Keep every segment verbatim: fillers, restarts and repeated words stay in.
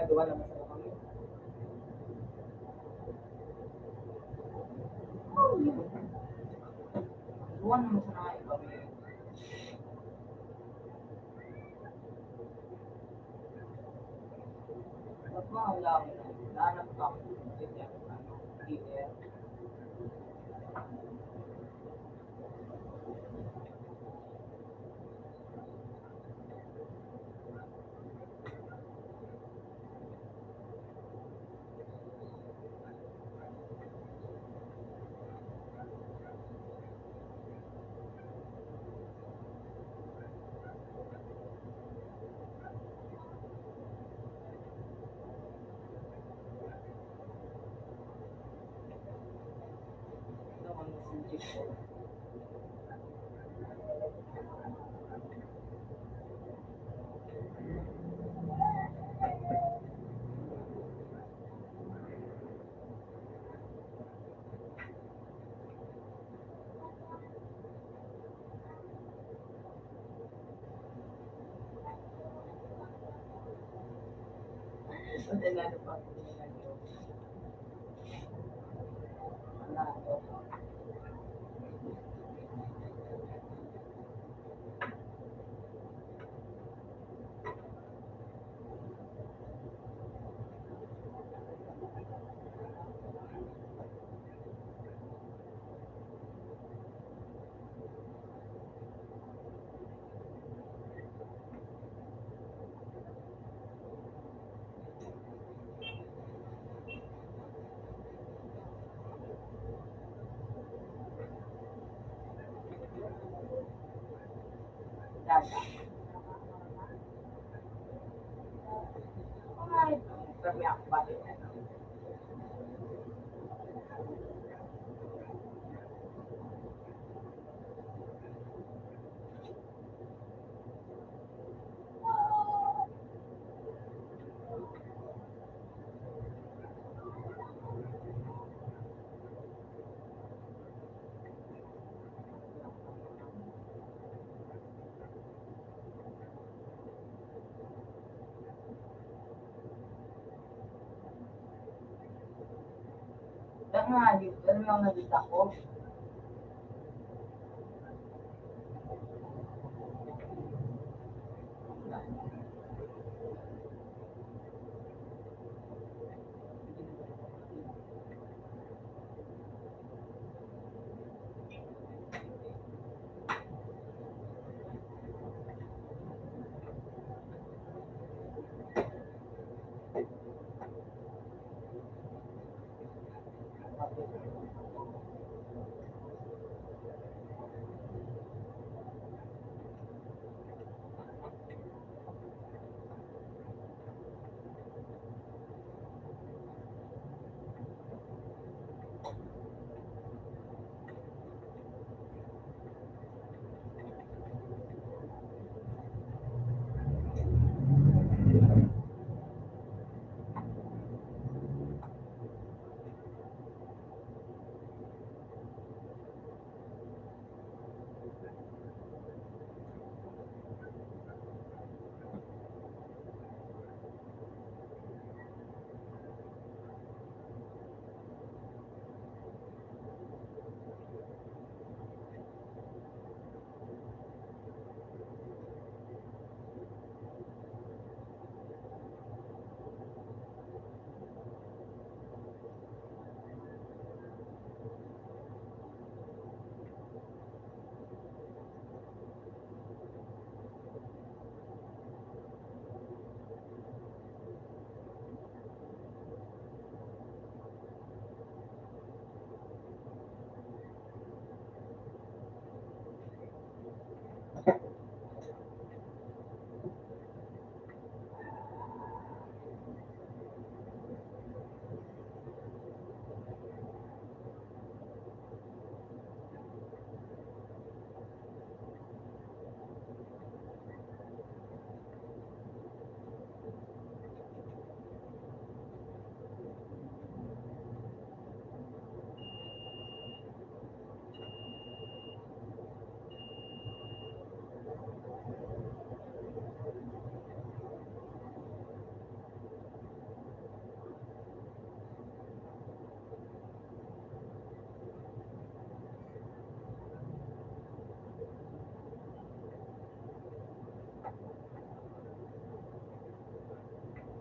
Ginagawa naman sa kami. Gawa naman sa mga iba, may Wala, wala, wala. Wala na po ako. Nga, di, ano lang nakita ko.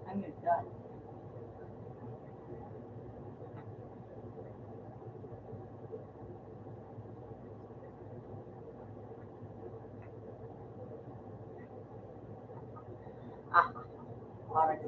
Ano yan? Ah, parang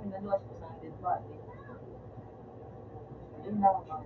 Naluwas ko sa dead body. Yun lang ang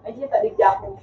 Ay, siya, talig ako.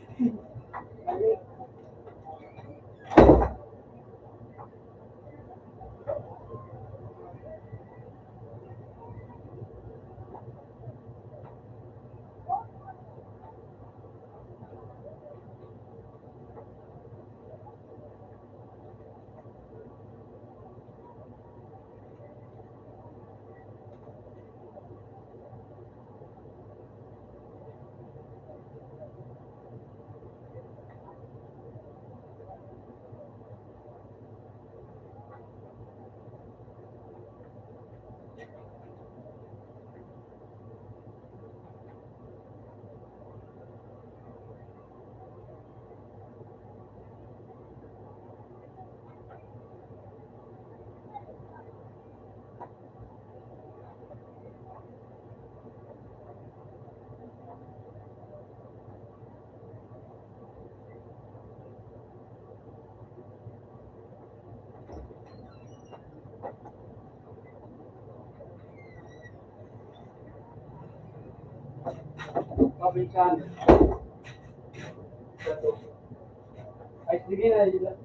Provincial. Ay, sige na, yun lang.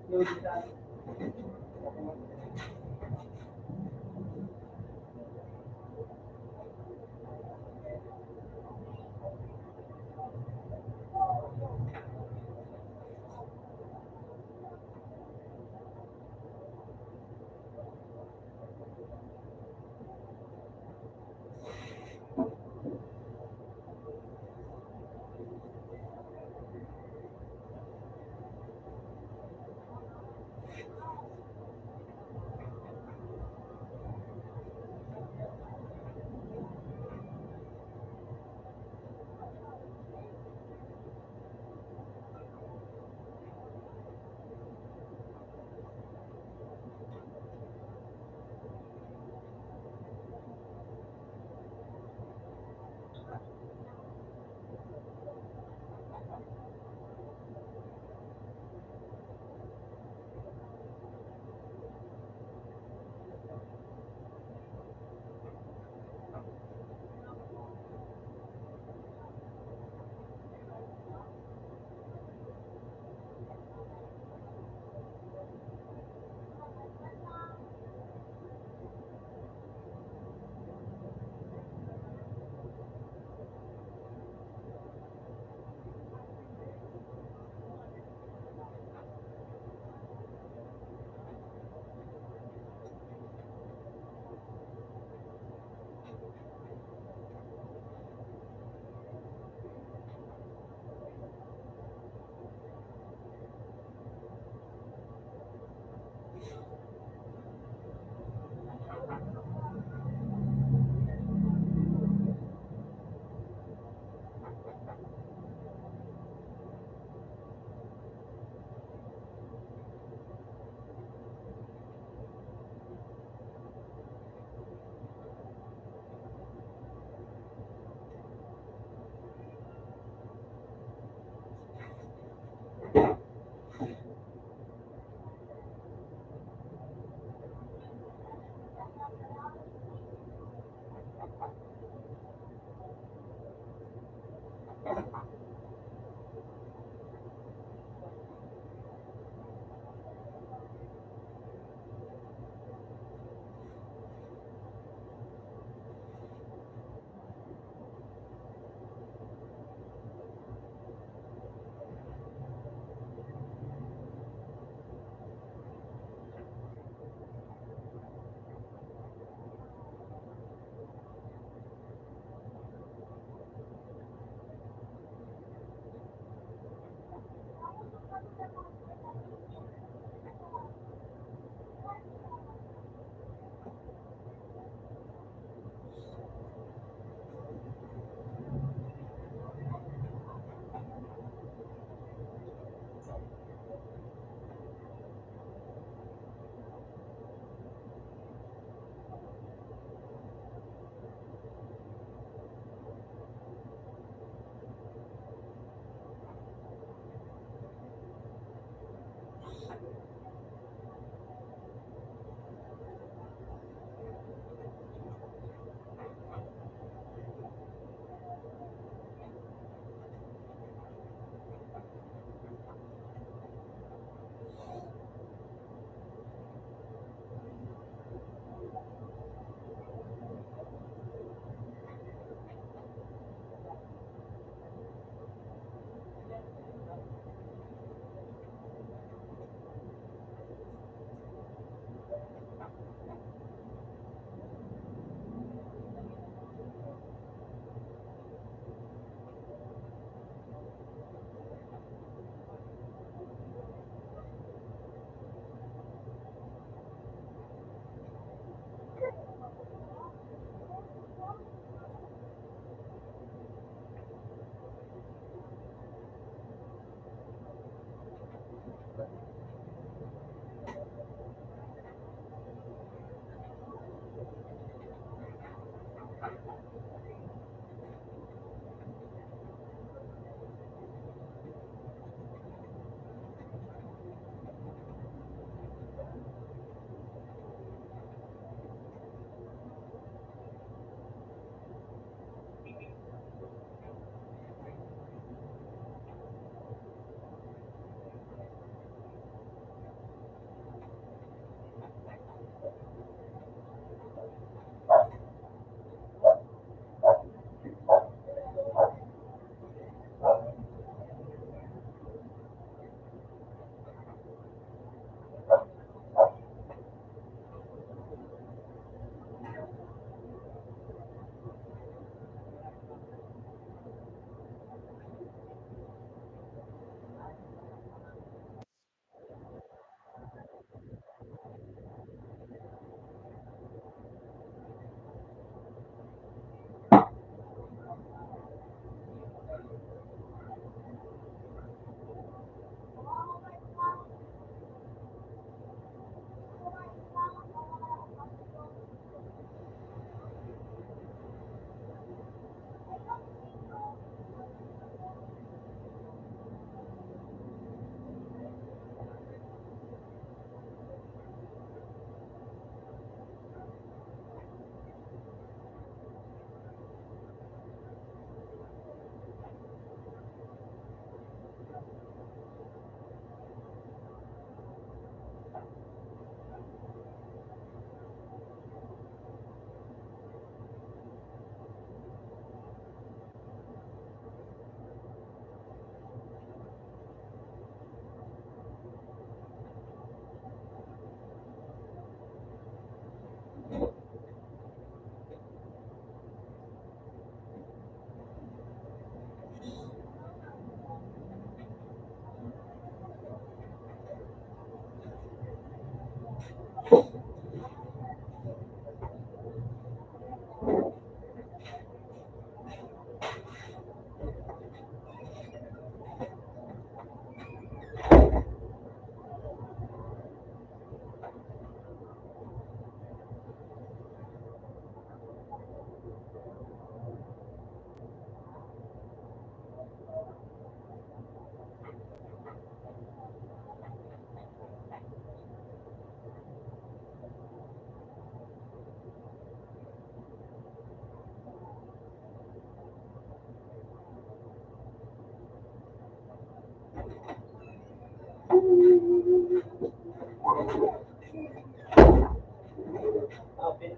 Open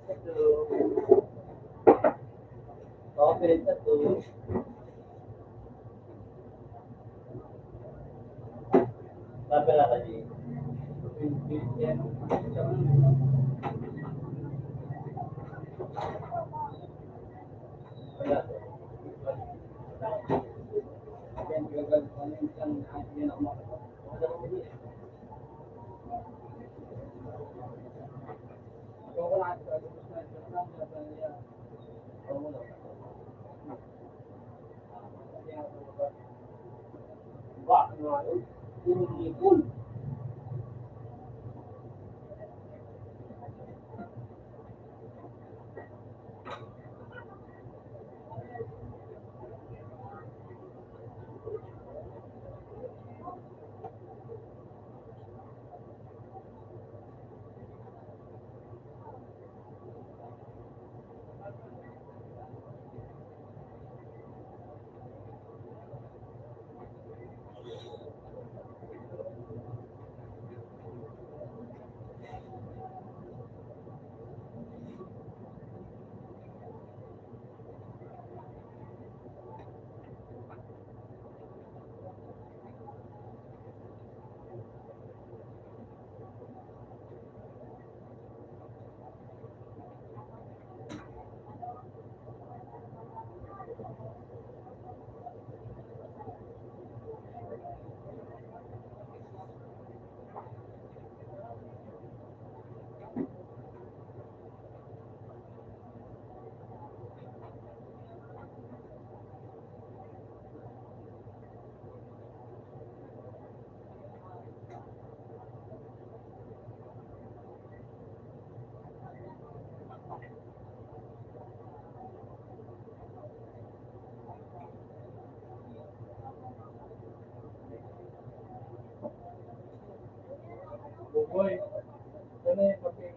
sa two. Open sa two. Baba na ka, G. Buboy, ano yung kaping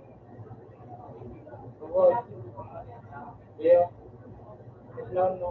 buboy? Leo, itlog mo.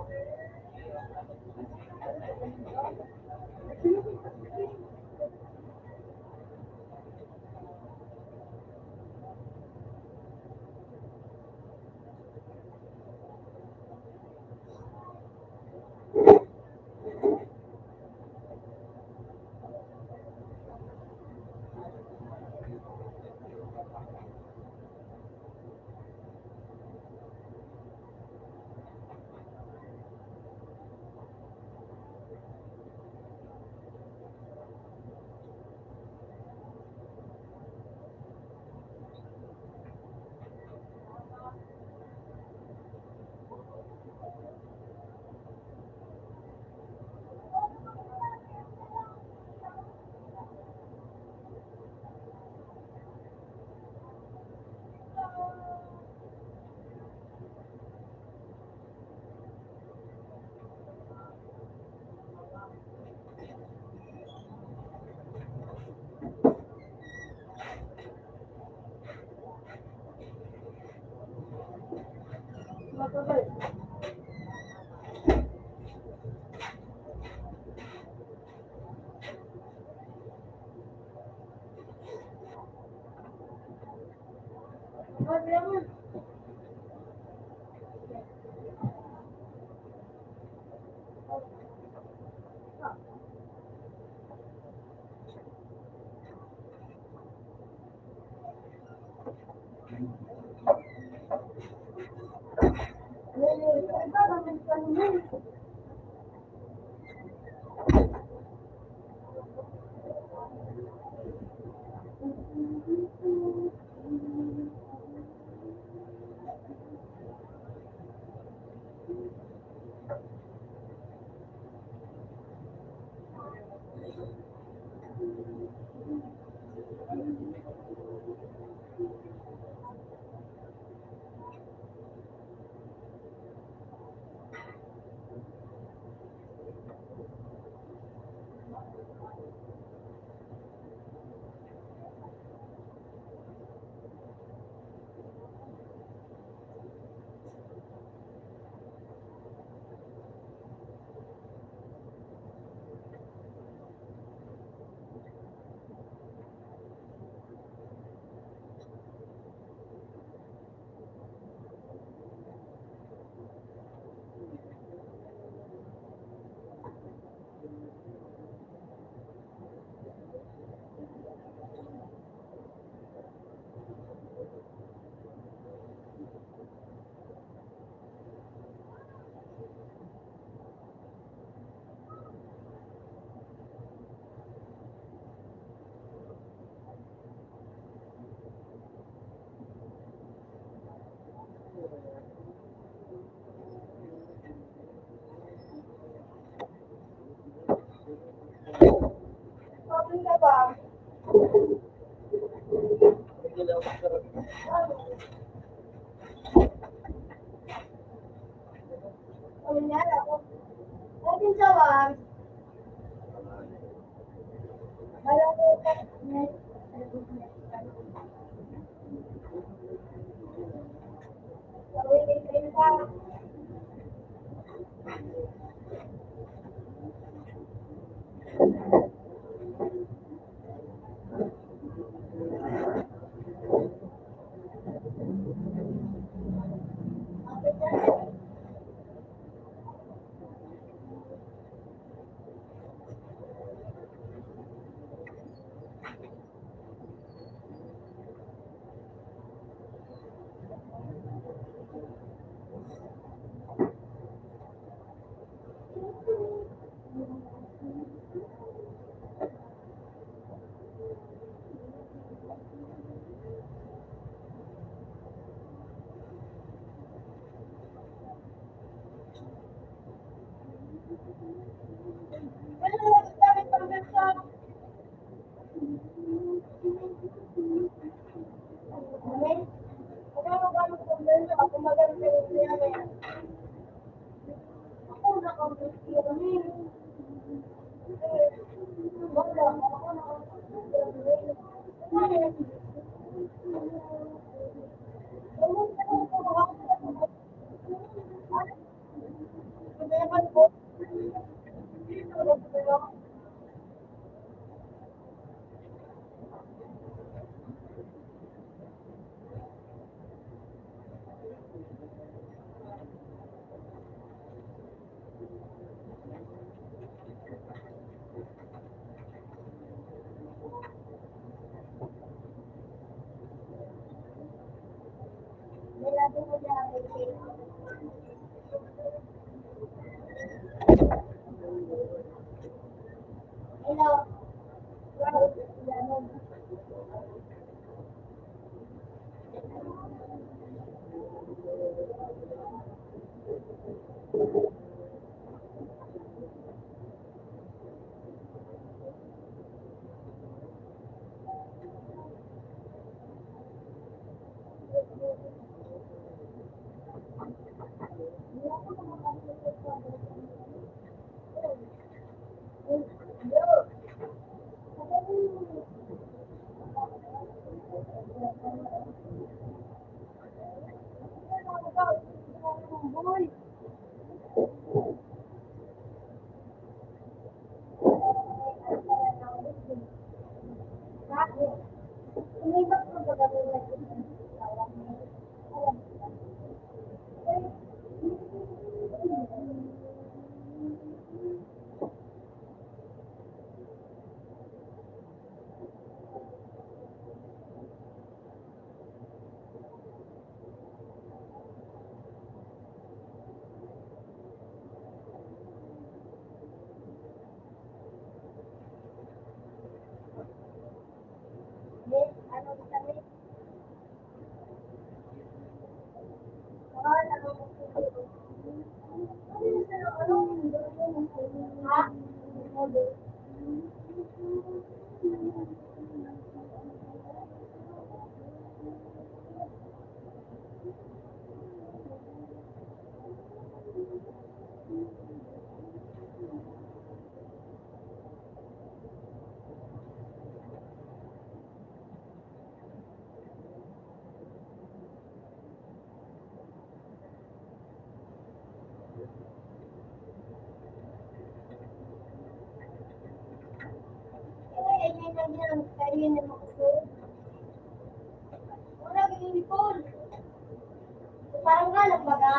Parang nga, nagbaga.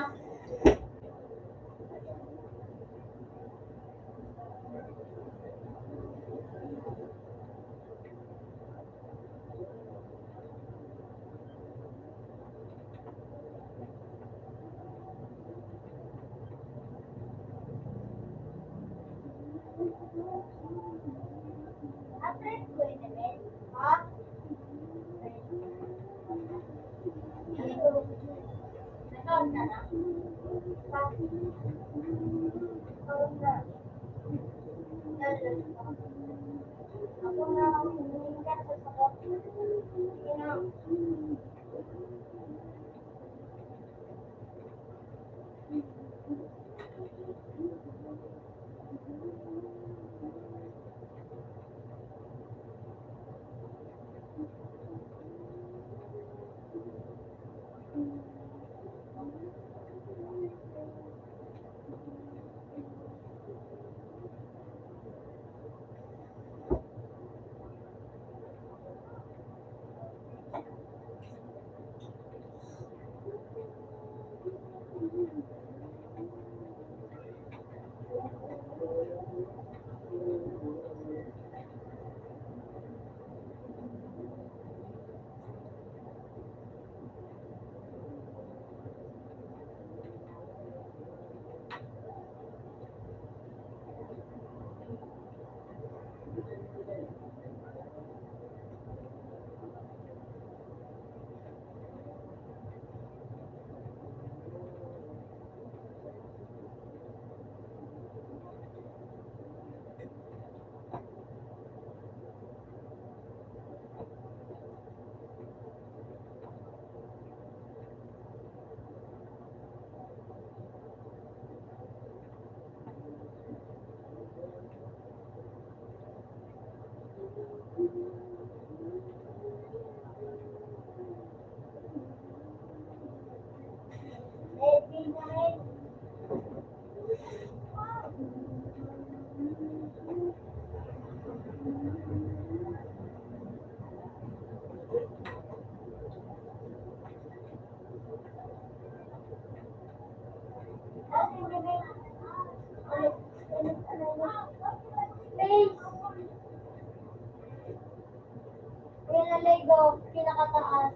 Pinaligo, pinakataas.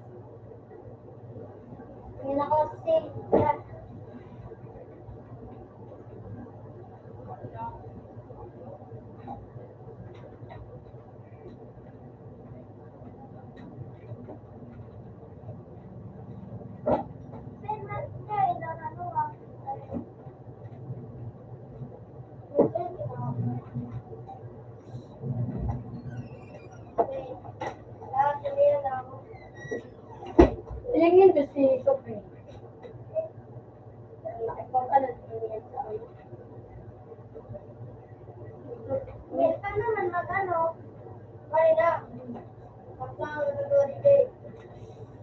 Pinakasi. Ilang yun si Sophie? Meron pa naman mag-ano, Marina. Magpang-,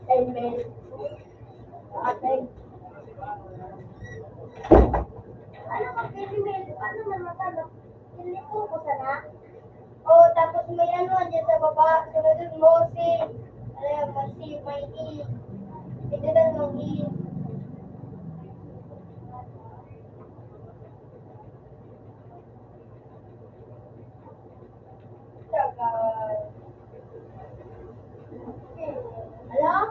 Amen. Amen. Ano pag-email? Paano naman mag-ano? Hindi ko sana. O, tapos may ano, andyan sa baba, sunod mo si, ano yan, may C, may E. Ito na yung E. Tagal. Alam?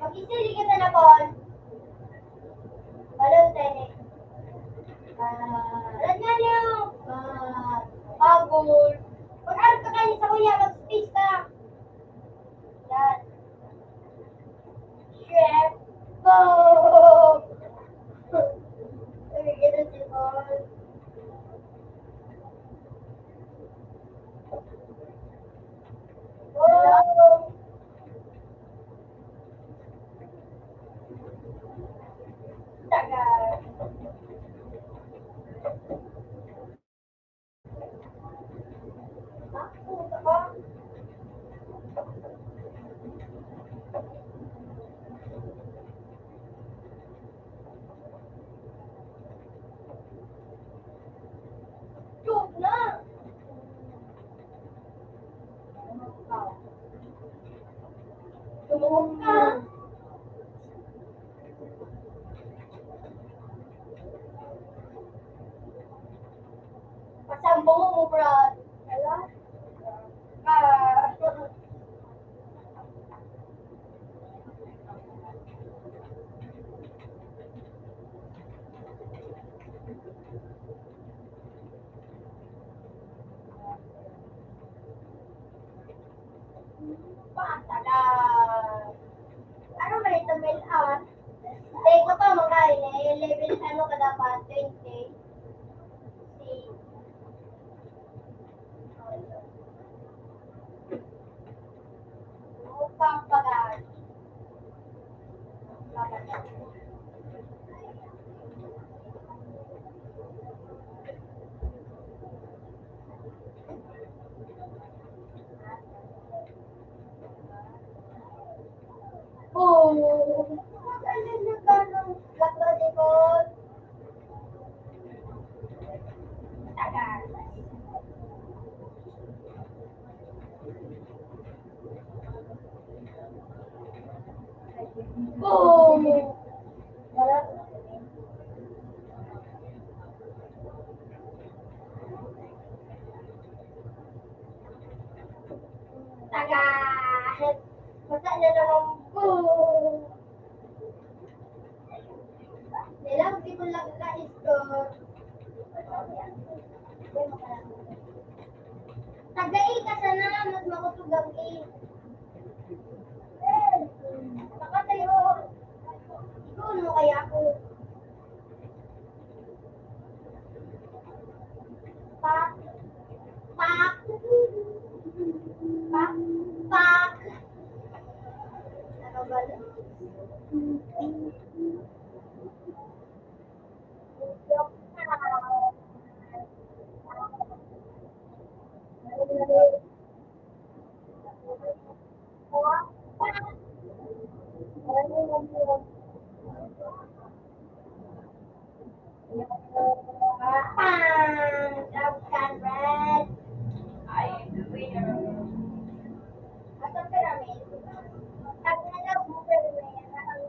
Mag-isili ka sa napon. Balon, tennis. Ah, alam nga niyo, ah, pagod. Pag-arap ka kayo sa kuya, mag-space ka. Yan. Chef. Go! Sabi ka na si Paul. Go! Tagal. Joke na! Sumuko ka! Pasambong mo, Brad. Wala. Ah. Patagal. Ano man ito, Mel, ah? Teka pa, mga ini, level, ano ka dapat? Twenty. Si Upang pag-aari. Oh, ang galing ng ganong lakad, ikot. Tagal. Boom! Pang! Top one hundred! I am the winner. At ang pyramid, pag nalaw mo, pero may ang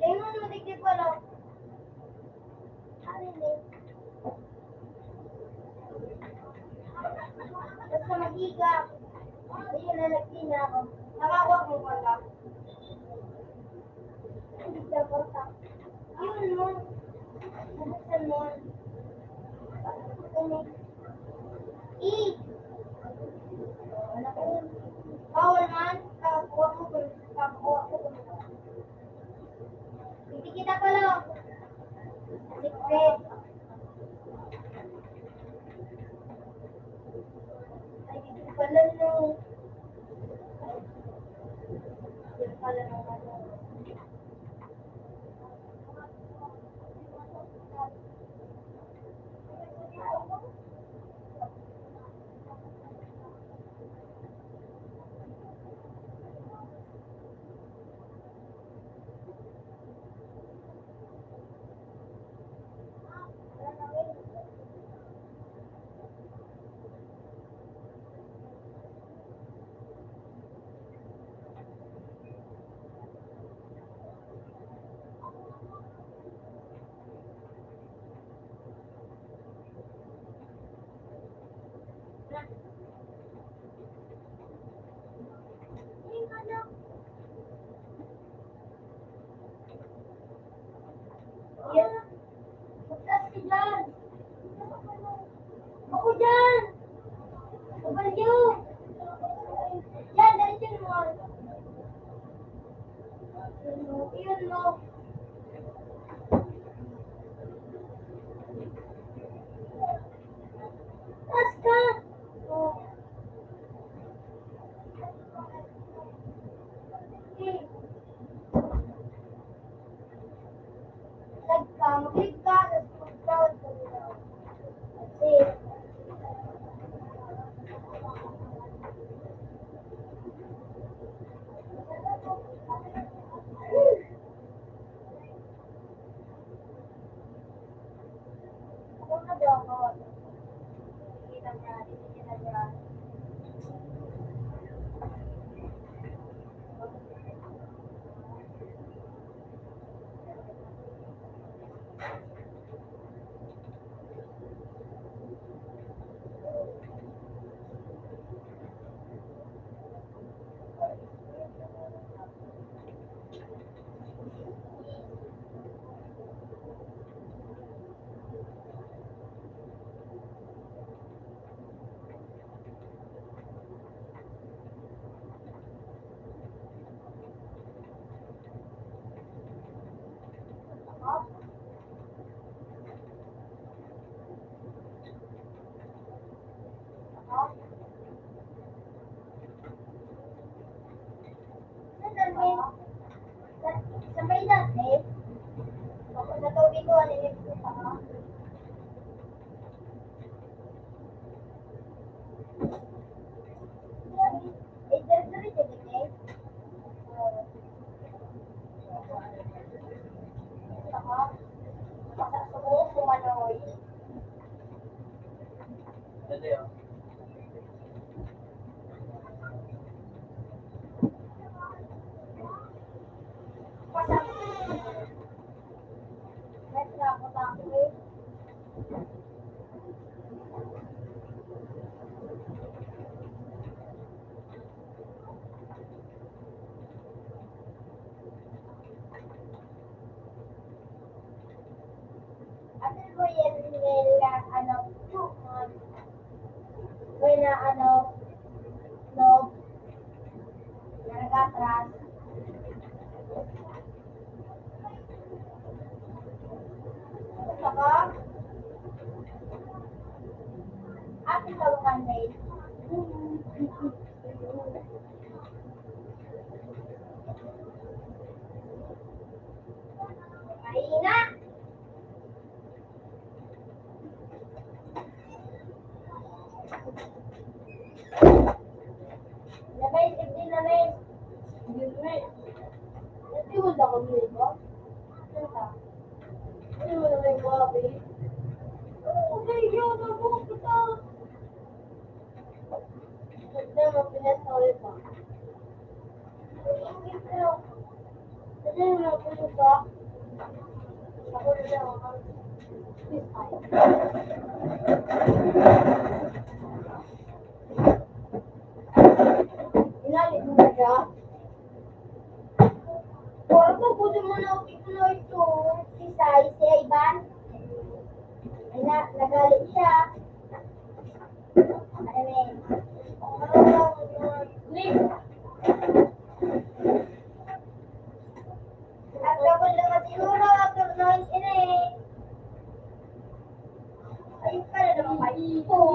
Lemon, madigdi pa lang. Ano ni? Basta magiga. Ayun na, nagtina ako. Nakawag mo pa lang. Hindi ka pa. Yun mo. Buksan mo. Ano? Eh. Bawal man. Pagkuha ko, pagkuha ko. Hindi kita pala. Secret. Ay, hindi pala, no. Hindi pala, no. Yan. Magtaas ka dyan. Ako dyan. Kabalyo. Yan, dali dyan mo. Yun mo. Taas ka. Oh. Nagka-, magligka, tas magtawad ka nila. Kasi, Ilalim mo na siya. Puro ko, pwede mo na ito, si Sai, si Ivan. Ay na, nagalit siya. Amen. At kapag naman siguro, after noise, ini. Ayun pala naman kayo.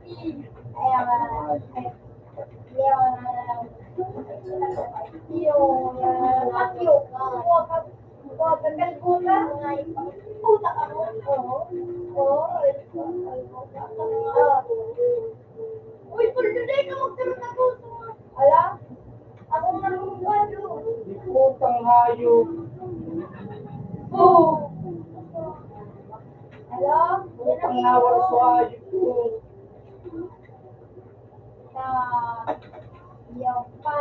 Ay, ang, ay, ay, ang, yung, ah, puta ka mo. Oo. Oo. Uy, pwede ka magkaroon na puso. Ala? Ako na lang ang bayo. Di putang hayop. Oh! Ala? Putang nawar sa hayop ko. Ta-, yaw pa.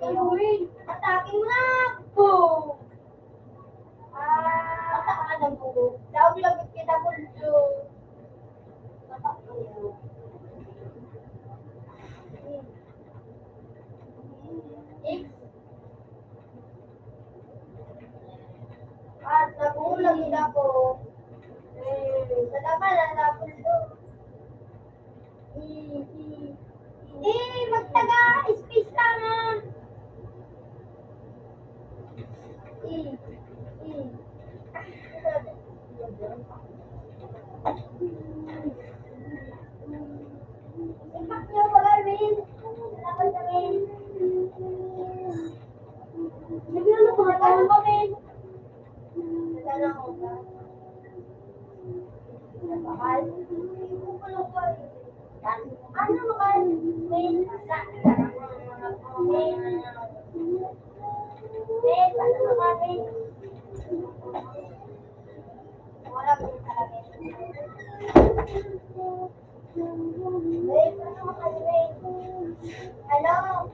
Uy, atake mo na! Boom! Ah, mata ka ng buhok. Daog lagot kita, Buldo. X. At nabulag din ako. Eh, sa laban, ang Buldo. I, i, i, magtaga, space lang, ah. I, i. Ipak niyo pala, Min. Dapat na, Min. Bigyan mo pala tayo, Min. Wala na akong Ano ba? May, may, ano ba? May, wala po talaga. May, ano ba? May, ano?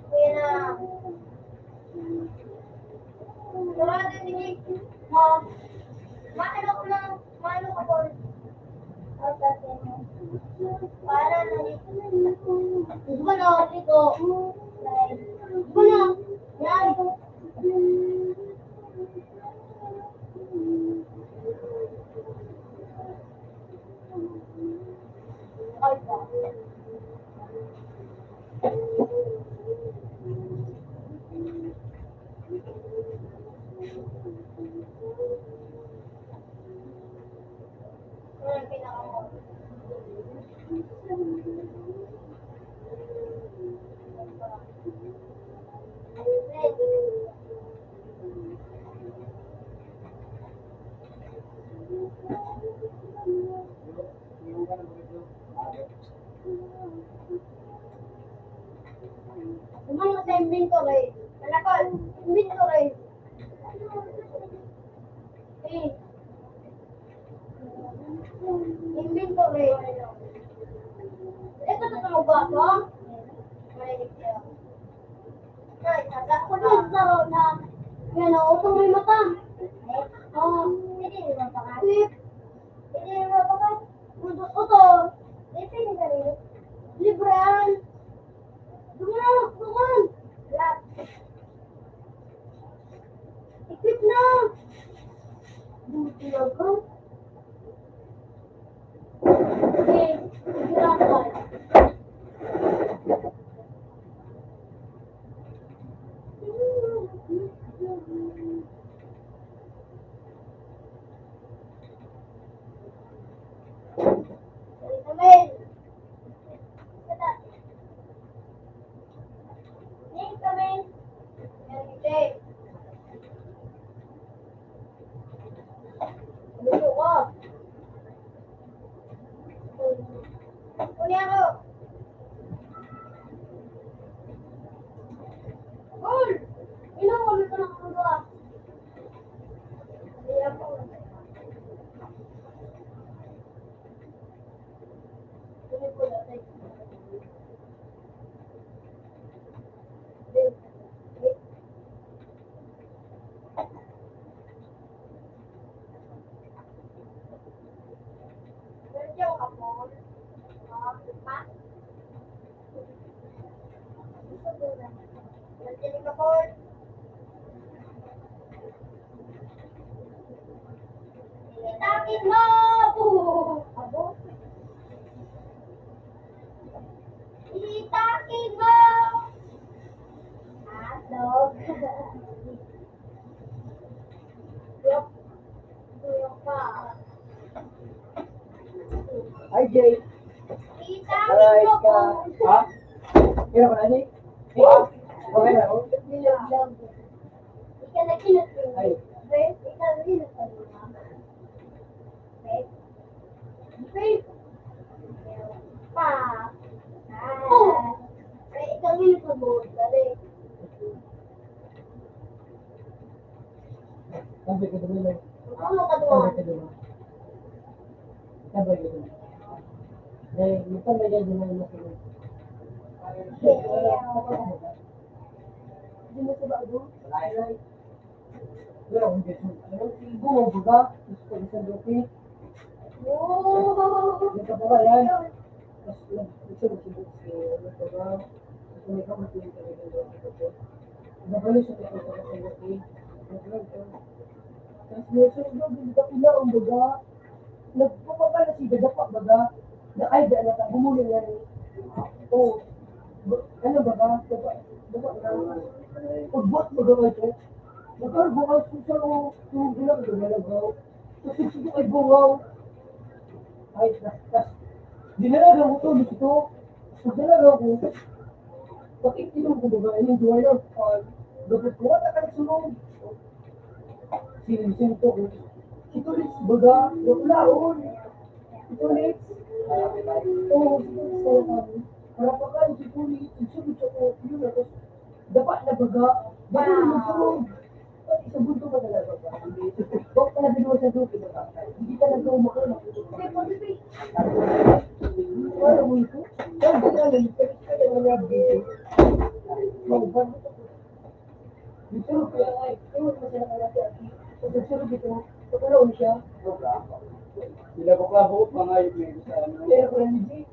Kuya na. Sarado, sige. Ma, ma, ano ko na? Mano ka, Paul? Para na. Gusto na, ito. Gusto na. Yan. Ay, pa. Umano sa inventory. Manakol, inventory. Eh. Inventory. Ito na ito magbago? Ay, tata ko na. Ito na. Yan o, utang may mata. Oh. Hindi mo pa ka. Hindi mo pa ka. Uto, uto. Libre yan. Duman! Duman! Wala. Ikit na! Buti ako. Okay. Hirapan. Amen. Itakin mo! Abo. Itakin mo! Atlog. Ay, Jay. Aray ka. Ha? Kaya ko na, Jay? Ha? Okay na, oh. Ay. Pa. Oh. Ay, ikaw yung pag-uod, dali. Sabi ko dumi lang. Ano ka doon? Sabi ko dumi. Sabi ko dumi. Eh, ito may gagawin mo sa mga. Hindi mo sa bago? Pero ang gusto mo, ano, ibo mo, di ba? Gusto ko isang dote. Oh! Nagkapala yan. Tapos, nag-, gusto mo si Books, eh, ano ka ba? Gusto mo ikaw, magpili ka rin ng dote ko. Nabalo siya, tapos ako sa dote. Tapos, may susunod, hindi ka pila, ang baga. Nagpapakala si Dada pa, baga. Na, ay, daan na ta, bumulong nga rin. Oh, ba-, ano baga? Dada, dada na. Pagbuhat, baga, ito. Nagkaroon ka sa, sa, sa, sa, Tapos sige, ay, bungaw. Ay, tas, tas, dinalagan ko to, dito. Pag dinalagan ko, pag-inom ko, baga, inom ko, ano, ah, dapat ko, wala ka nagsunod. Sino, sino to? Si Tulis, baga, wala, oh. Si Tulis. Oo, si Tulis, wala kami. Para pa ka, si Tulis, yung sunod ako, yun, tapos, dapat na, baga, baga, yung sunod. Sa bunto ka talaga ba? Huwag ka na binuha sa duty, di ba? Hindi talaga umaano. Ano mo ito? Hindi ka alam, hindi ka alam na dito. Mauban mo ito. Dito, kaya nga, ito, masaya ka na siya. Pag nagsurog ito, pagkalaon siya. Nilabok-labok ko pa nga yung may sa ano. Pero kung hindi,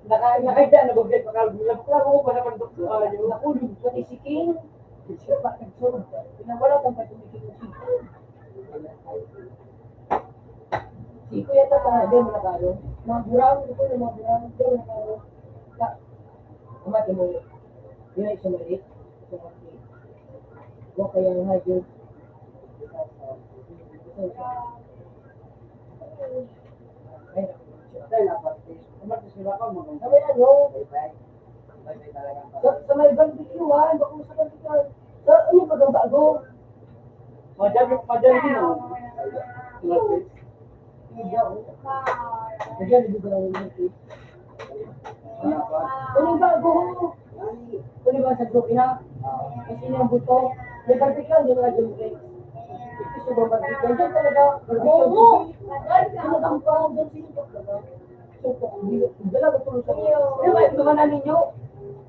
naka-, nakahiga na bagay pa ka, nilabok-labok ko pa naman ito. Nakulog, pati si King. Siya pa, nagsurog pa. Pinawala kang patumikin mo siya. Si Kuya Tata, di mo nakaro. Mga buraon, ito yung mga buraon, di mo nakaro. Ta-, amati mo, yun ay sumali. Sumali. Huwag kayang hajud. Ay, naku. Ay, naku. Sa may ano? Sa, sa may barbecue, ha? Bako sa barbecue. Sa, ano ba ang bago? Madami, madami din, oh. Madami din, oh. Ano ba, go? Ano ba sa grupo na? Kasi yung buto, may barbecue, di ba, yung drink? Ito sa barbecue. Diyan talaga, barbecue. Oo. Ano ang parang doon, sino ba talaga? So, di, dala ko tuloy sa iyo. Di ba, ito naman ninyo?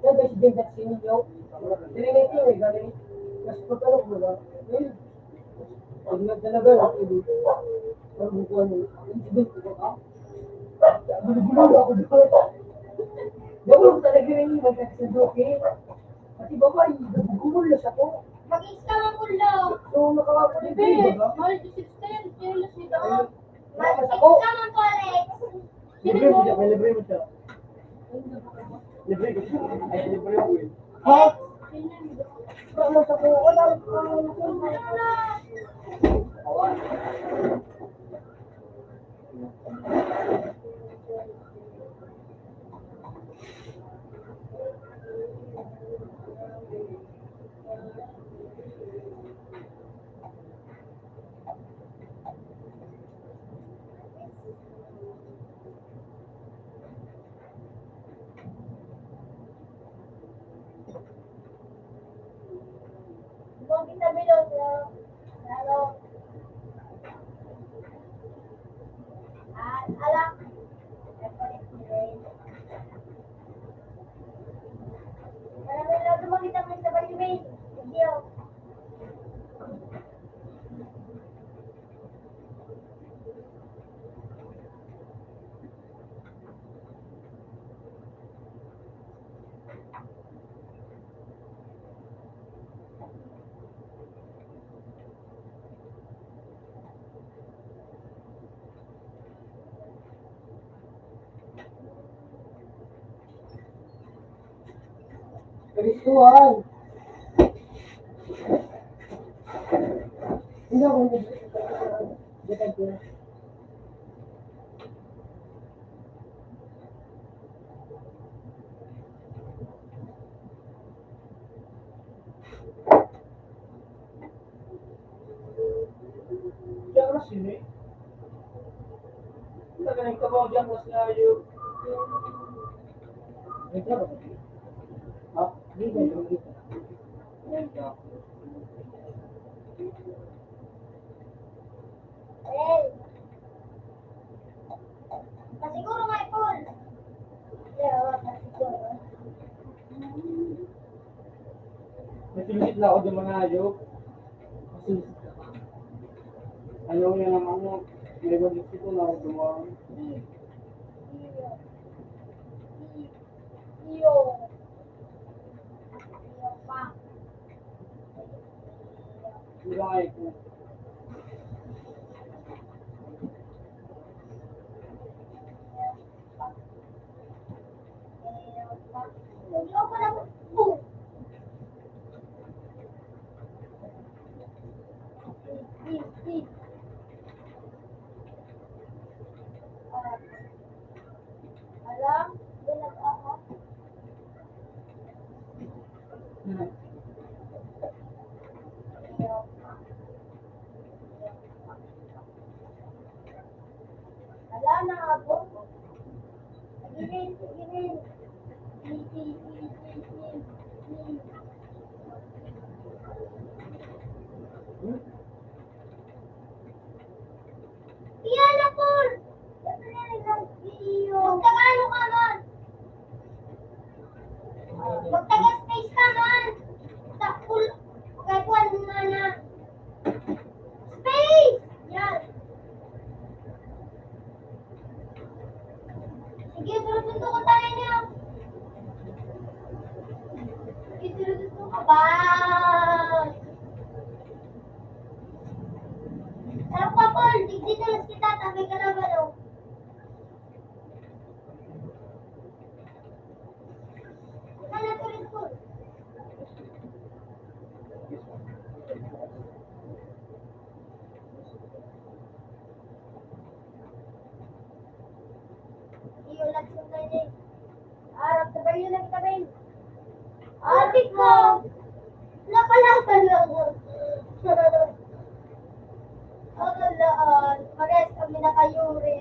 Yan, guys, din sa sinyo. Dili na ito, eh, galing. Mas pagkano ko ba? Ayun. Pag nagdalaga, ang ulo. Ang bukuan mo. Ang ibig ko ba? Gulo-gulo ako doon. Gawin ko talaga rin yung magkakasadoke. Pati babae, nagugumol na siya po. Mag-isa lang ko lang. So, nakakapagod Hindi, ba? Mahal ko sixteen. Kaya lang siya. Ayun. Mag-isa lang ko, Alex. Libre mo siya, may libre mo siya. Libre ko siya. Ay, libre ako eh. Ha? Wala sa ko, wala. Ibang kita bilog, no? Lalo. Ah, Kristohan. Hindi ako nag- Diyan ka na sini. Wala ka nang kabaw diyan, mas na yun. Ha? Di ba yun? Ayan ka. Hey. Pasiguro nga, Paul. Yeah, pasiguro. Natingit lang ako ng mga hayop. Kasi ayaw niya naman mo. May wagis ito na ako dumaan. Iyo. Iyo. Iyo pa. Iyo. Alam, binag-aha. Wala na ako. Sige, sige. Yan na, Paul! Magtagalog ka man! Magtaga-space ka man! Takul-, kagwan mo na na! Space! Yan! Sige, sunod-sunod ko tayo niya. Sige, sunod-sunod ko. Aba! Sarap pa, Paul. Digdi na lang kita, tabi ka na ba, no? Ano, sunod-sunod? Iyo lang sa kanya. Arap sa bayo ng tabi. Ate ko! Napalatan lang mo. Ang alaan, parehas kami nakayuri.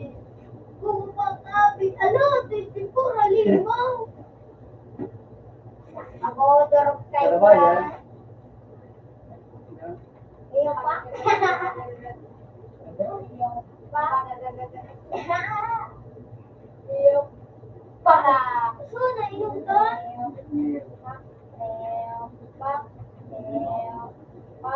Kung pagkabit, ala, twenty-four, alimaw. Ako, durog kayo. Ano ba yan? Iyo pa. Iyo pa. Iyo pa. So, nainom ka? Iyo pa. Iyo pa.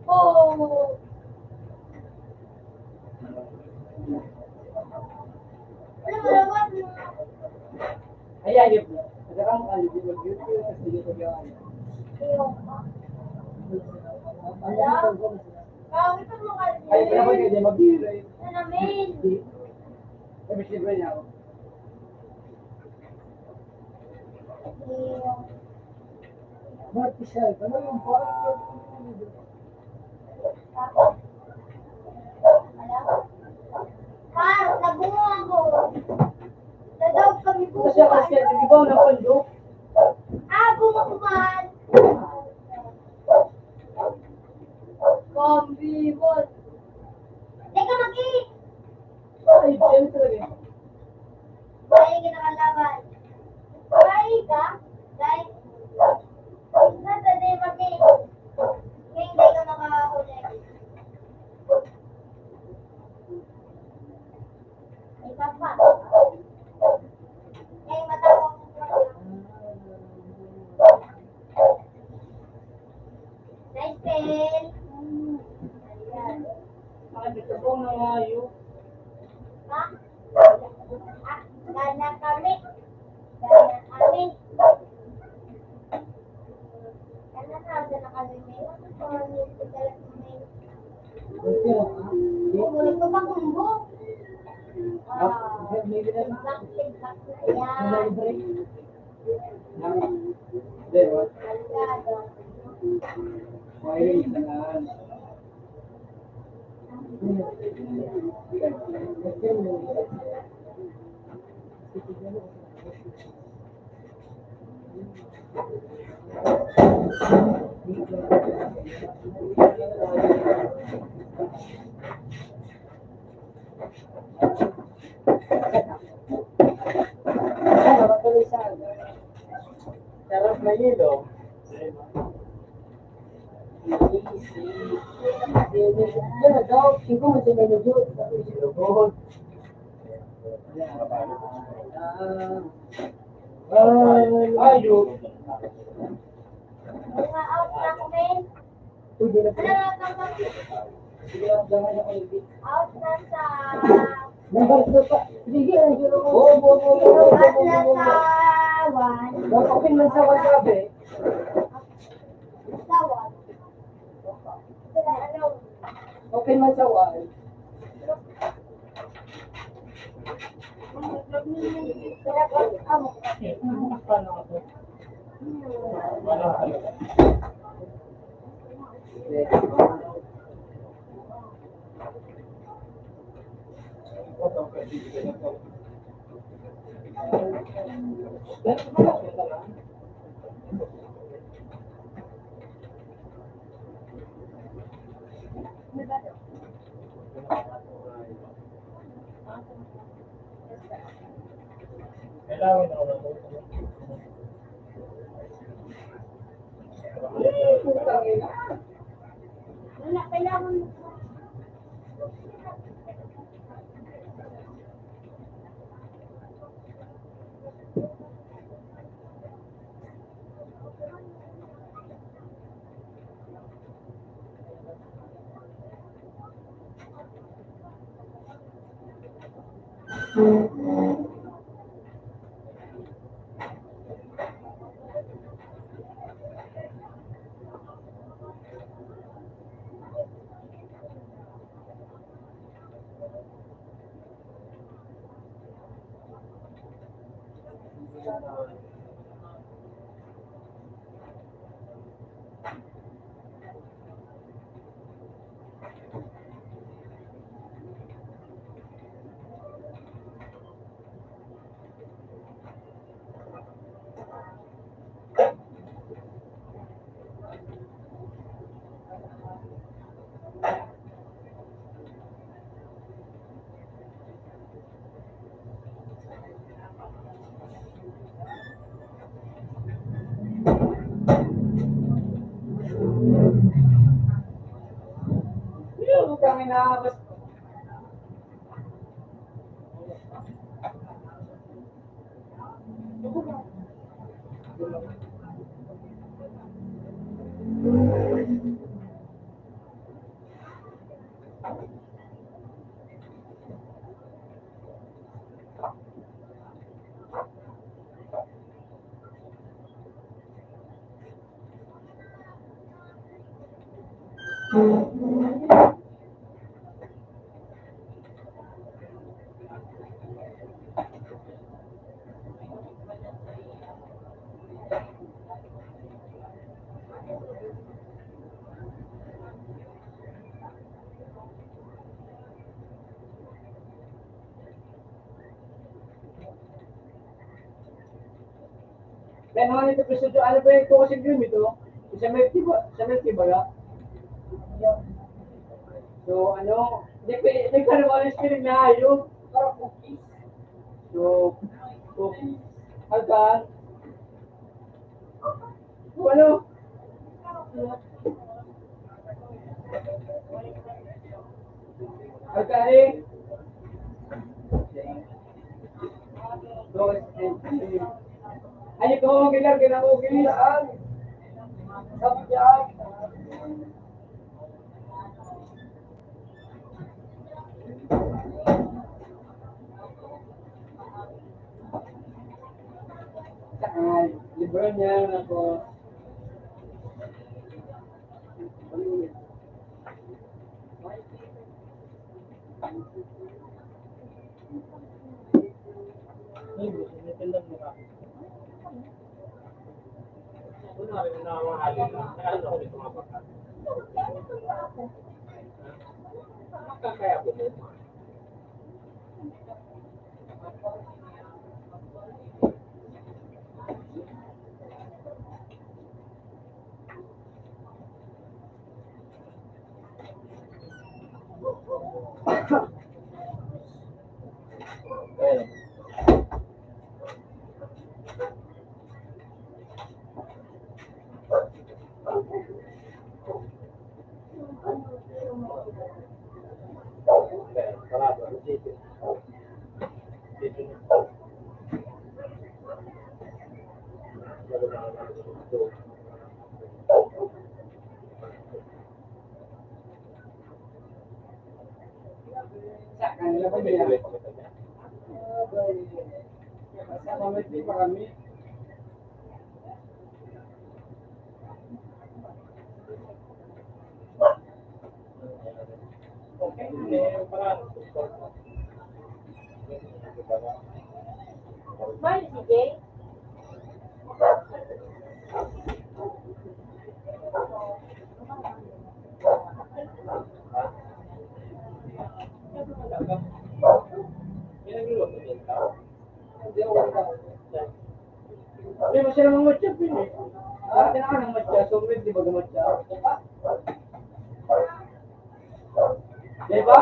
Oh. Ayan, yun. Nagkakaroon ka, hindi mag-YouTube, hindi mag-YouTube. Ay, pala ko, hindi mag-YouTube. Ano namin? Sabi, siyempre niya ako. Martisal, ano yung parang Par, nabungo ako. Nadaog kami buko. Kasi, kasi, di ba, ang pandok? Ah, bungo ko man. Bambi, what? Teka, mag-i- Ay, ayun talaga. Ay, kinakalaban. Ay, ka? Dahil, nasa day mati. Ngayon, hindi ka makakahuli. Ay, papa. Ay, mata ko. Nice pen. Ayan. Mga bitubong na nga yun. Ha? Ah, gana kami. Gana kami. Gana ka, gana kami. May mga mga mga mga Hindi mo nagpapakumbo. Ah, hindi, hindi na. Ayan. Hindi, what? Wiring sa daan. Sarap na yelo. Yan na daw, singko mo sila na yun. Ayo. Pwede na pala. Sige, ang gamay na ko. Number two pa. Sige, ang gulo ko. Oo, oo, oo, oo, oo, oo, oo. Out na sa one. Open man sa one, sabi. Sa one. Open man sa one. Kailangan ako ng Wala, kailangan mo. Kaya naman ito, gusto nyo, ano ba yung tuko sa Grim ito? Sa Melky ba? Sa Melky ba, ya? So, ano, di pa, di pa naman yung spelling na ayun. Parang cookies. So, cookies. Hagkan. Ano? Alkali. Dos, eh, eh. Ay, ito, okay lang, kinakukili lang. Sabi niya, Ay, libro niya, nako. Hindi mo siya namang matcha, pwede. Dati na ka nang matcha, so, di ba, matcha? Di ba?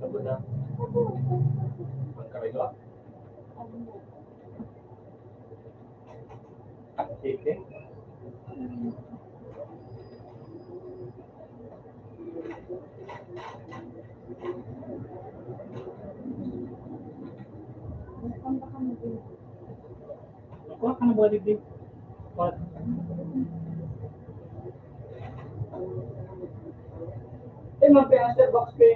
Sabon na. Pagkarigo? Sige. Kuha ka na ba, Didi? What? Eh, mag-answer box, pe.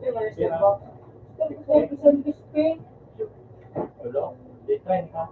Eh, mag-answer box. Sabi ko sa'yo, sabi ko, pe. Hello? Di try ka?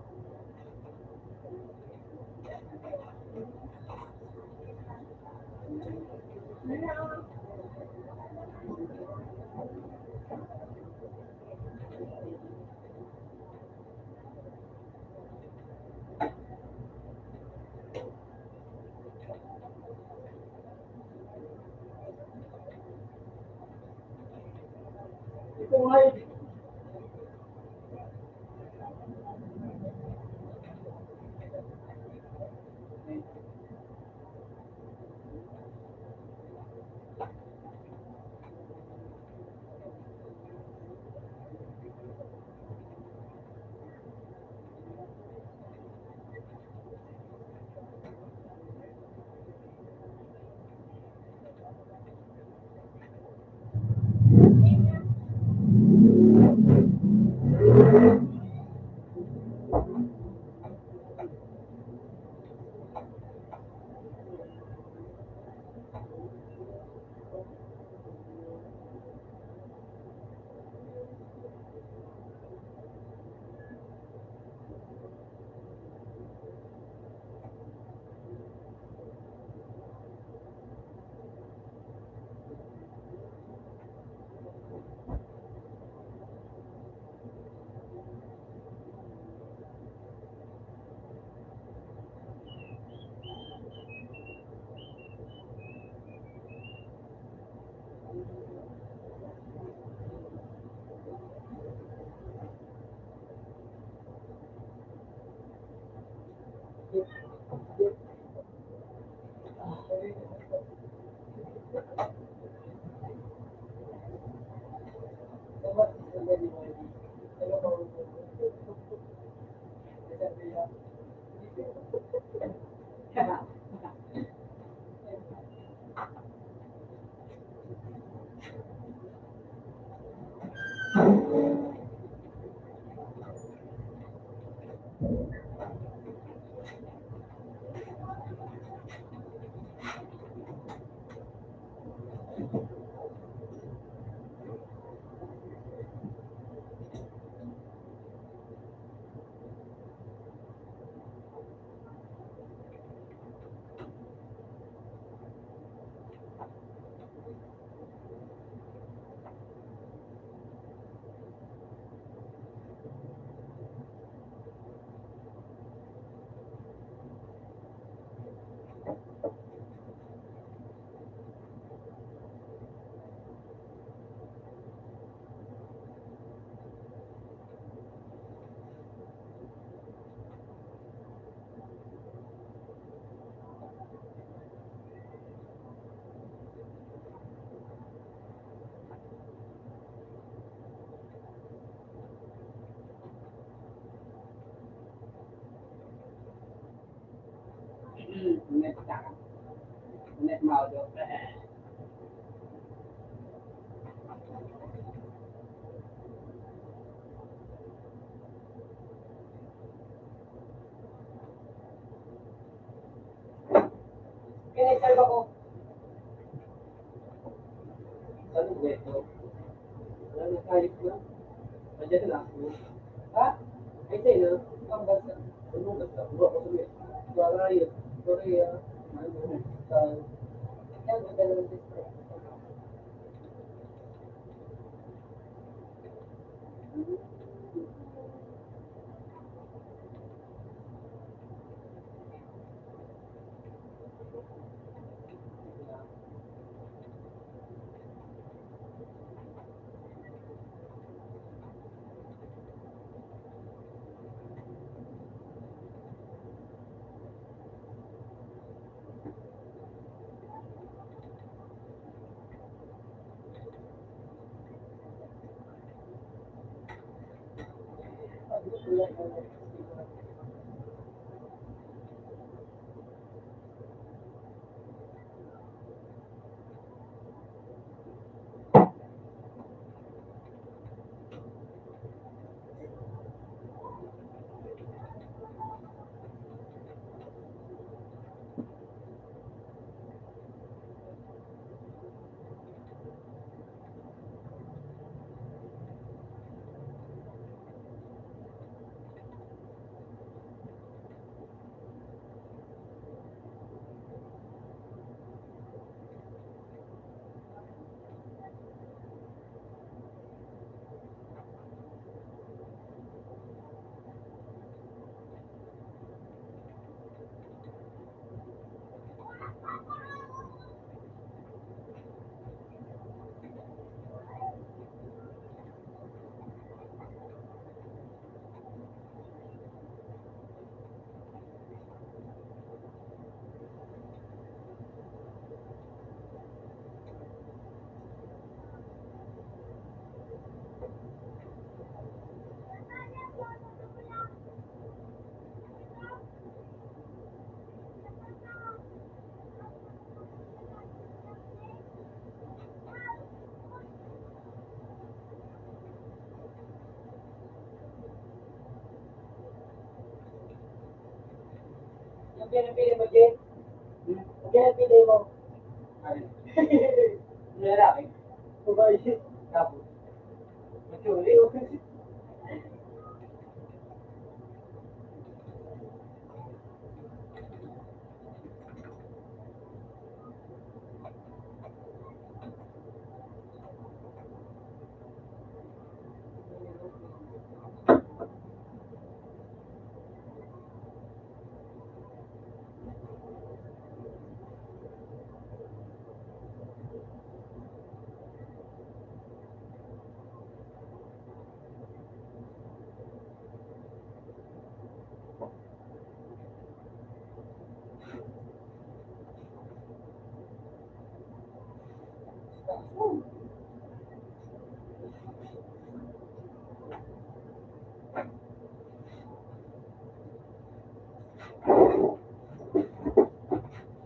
Net ka. Net maudo. Kaya nagsalba ko. Ano ba ito? Wala na kahit na. Nandiyan na ako. Ha? Ay, tayo na. Ang bansa. Ano ba sa buha ko sa may? Korea. Korea. Ano? Sa, yan, ang dalawang district. Ang pinapili mo, Jay? Ang pinapili mo? Ano? Lalaki? Babae? Tapos? Mature?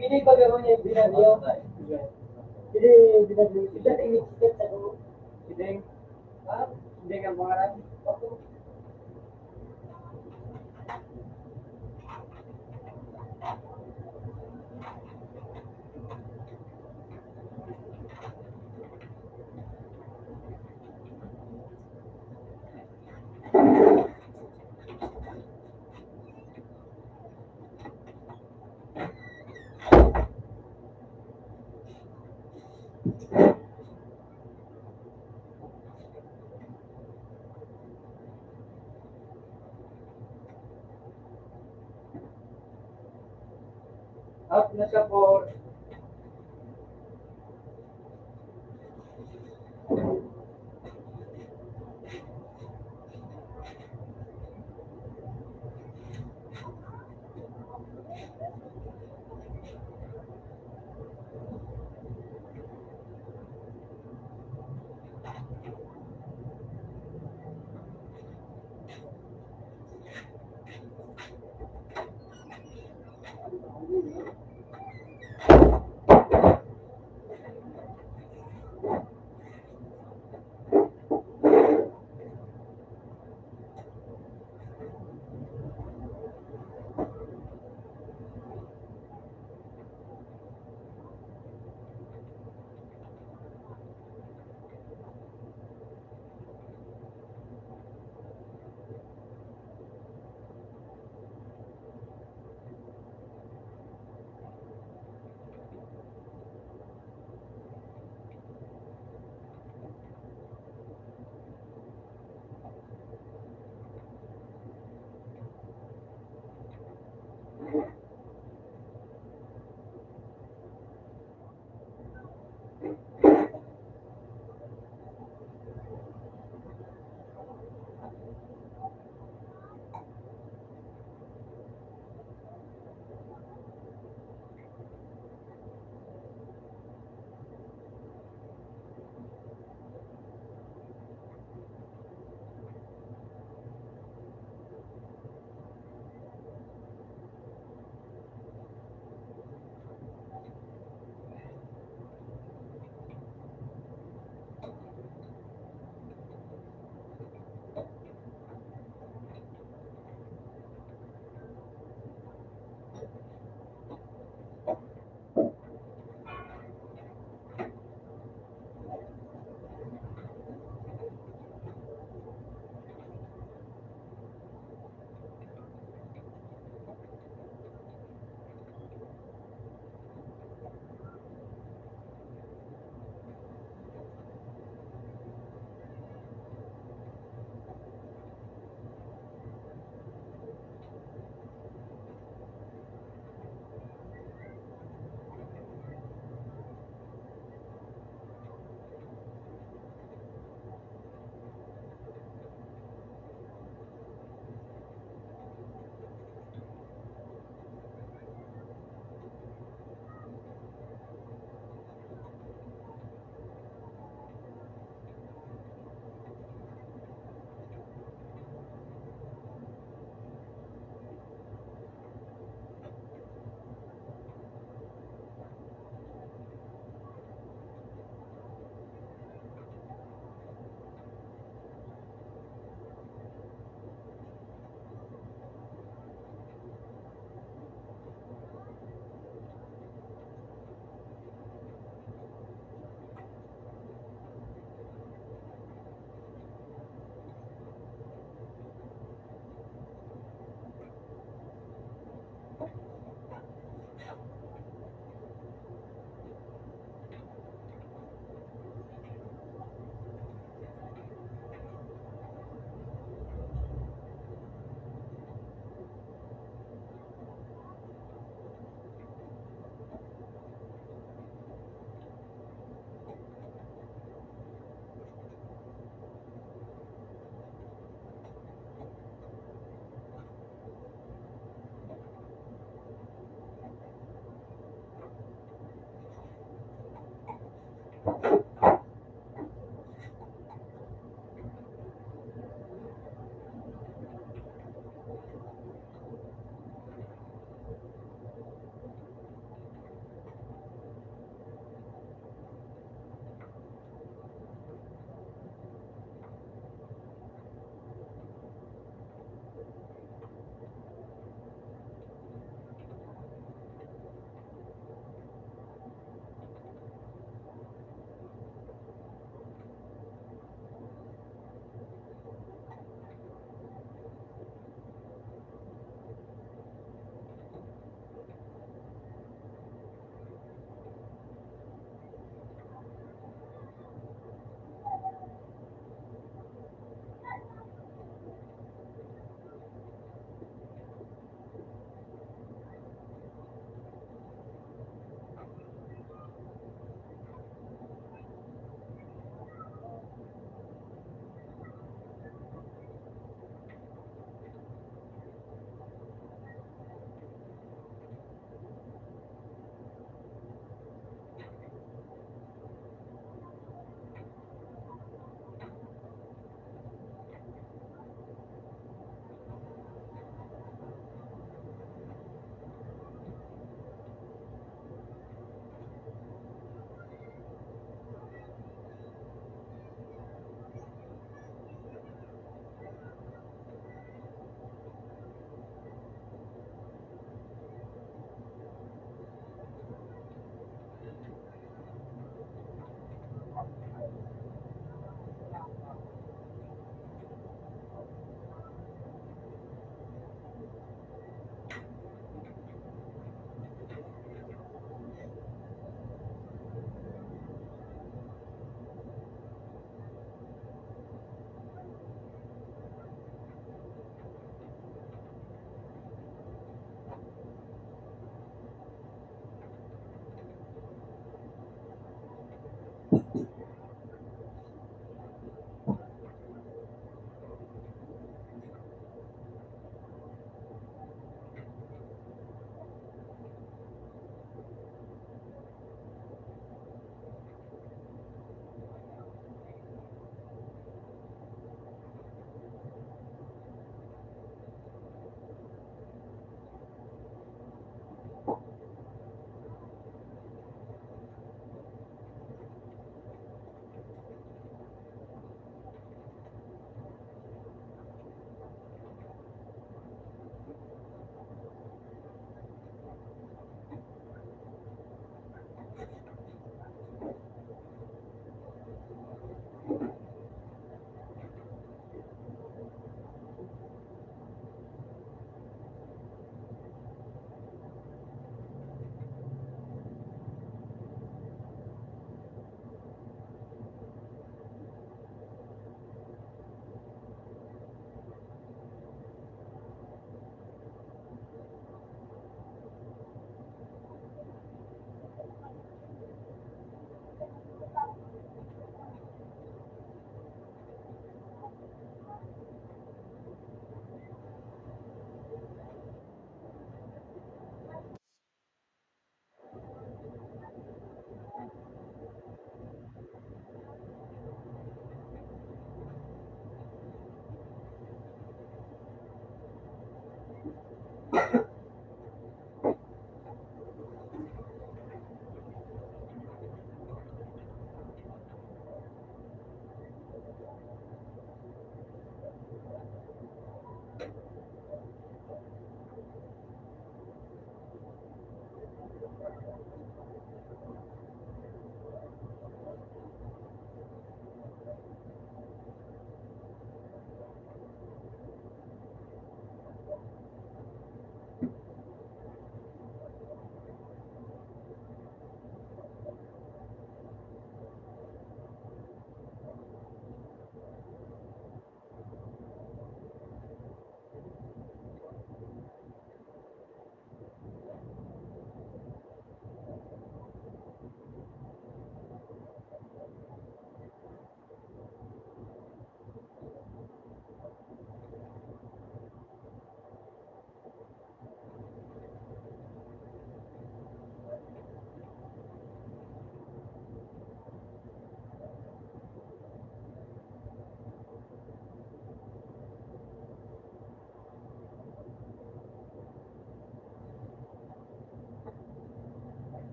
Pili ba gawin niya yung binagyo? Pili binagyo. Siya sa init-init sa loob. Hindi. Ha? Hindi nga mga rin. Out na siya for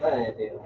Ay, Dios.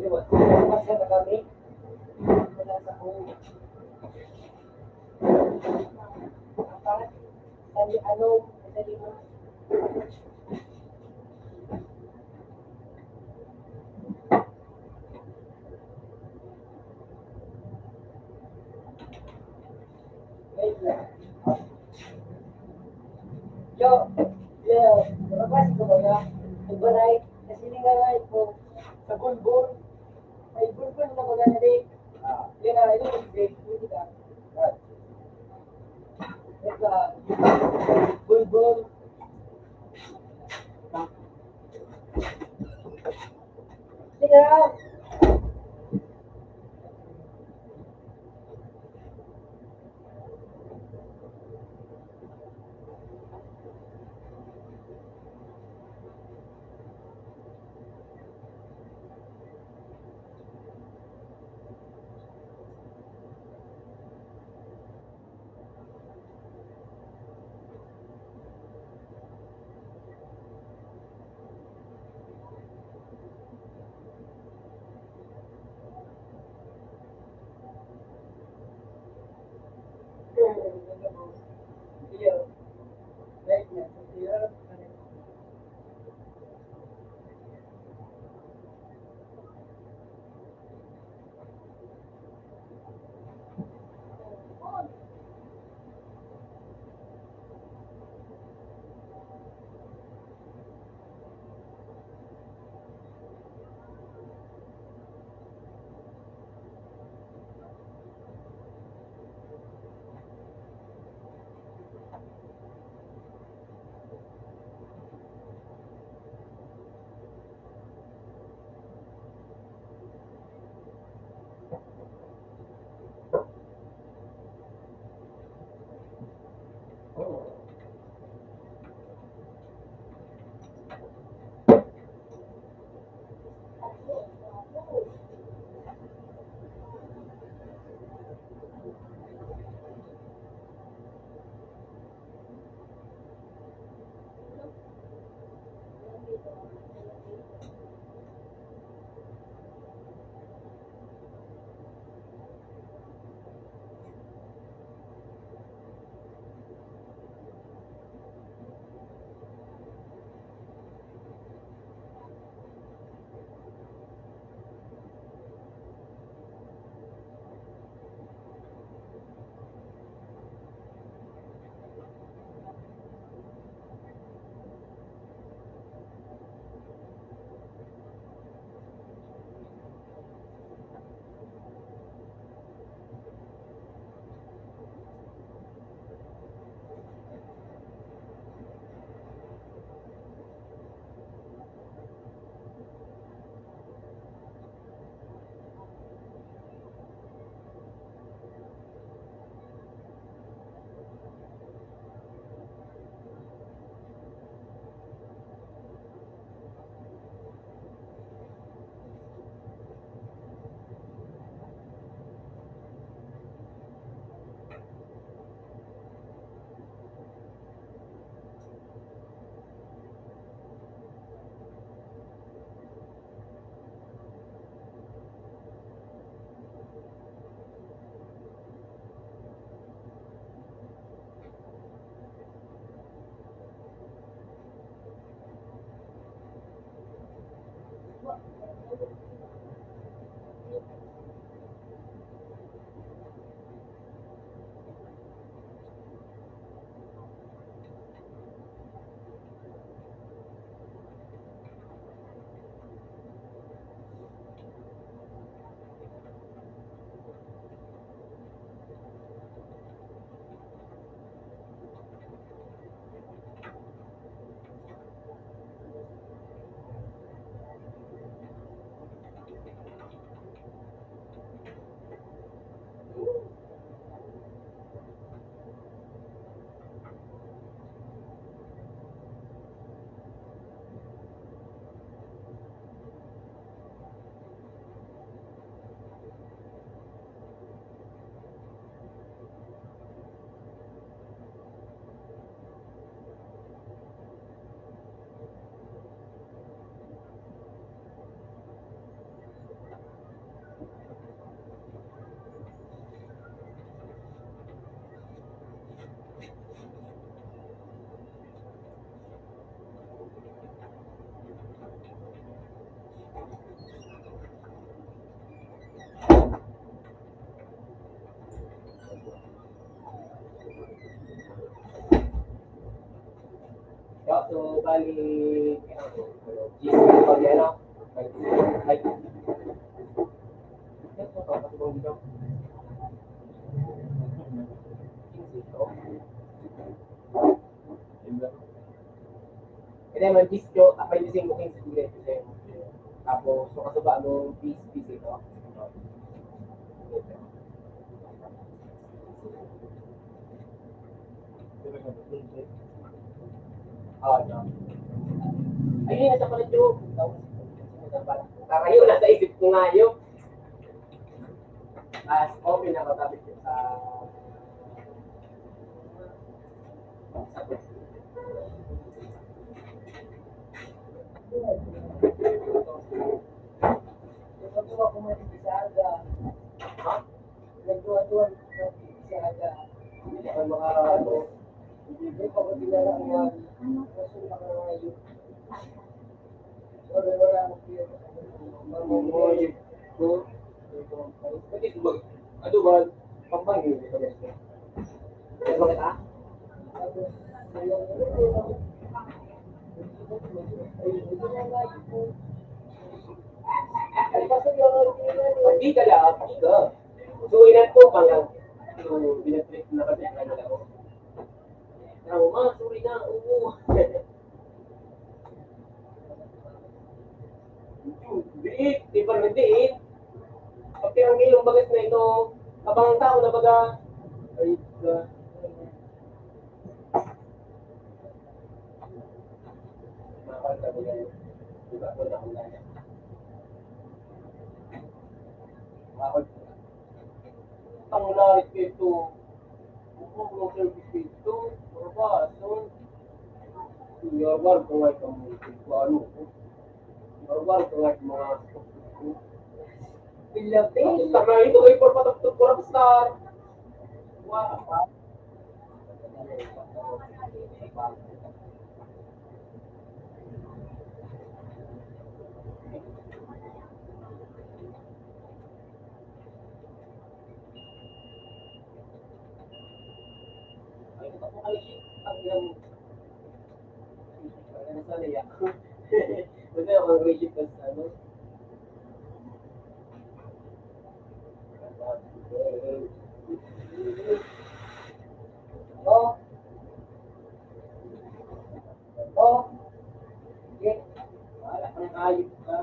Pasensya na kami. Wala sa kung apat, sa li-, ano, sa lima. Wait lang. Yo, yo, makaklase ka ba na? Nagbalay, kasi nga nga ito, sa bulbul. May bulbul na baga na rin. Ah, yan na, ito yung break, hindi ka. Bulbul. Sige. Bali, ano, ano, Hindi man, disco, tapay yung sing booking sa Pilipinas. Tapos, so, kasuba mo, peace, peace, ito. Oh, no. Ayun, nasa pala, Joe. Tarayo, nasa isip ko nga, yun. Mas open ako, sabi ko, sa Ano ba? Pampanga. Ano ba kita? Hindi ka lang, hindi ka. So, ilan po pang, so, binatrip na ba niya? Ano lang? Trauma, sorry na, oo. Diit, di pa rin diit. Pagtirang kilong bagas na ito, abang ang tao na baga. Ay, ah. Mahal ka ba yan? Di ba? Wala akong laya. Mahal ka. Ang lahat ito, Huwag mo service dito, marabason. Yawan ko nga itong mga ano ko. Yawan ko nga itong mga Pilapil. Ang star na ito, ay, porpatok to, porap star. Wow. Oh. Ito. Sige. Wala kang ayos ka.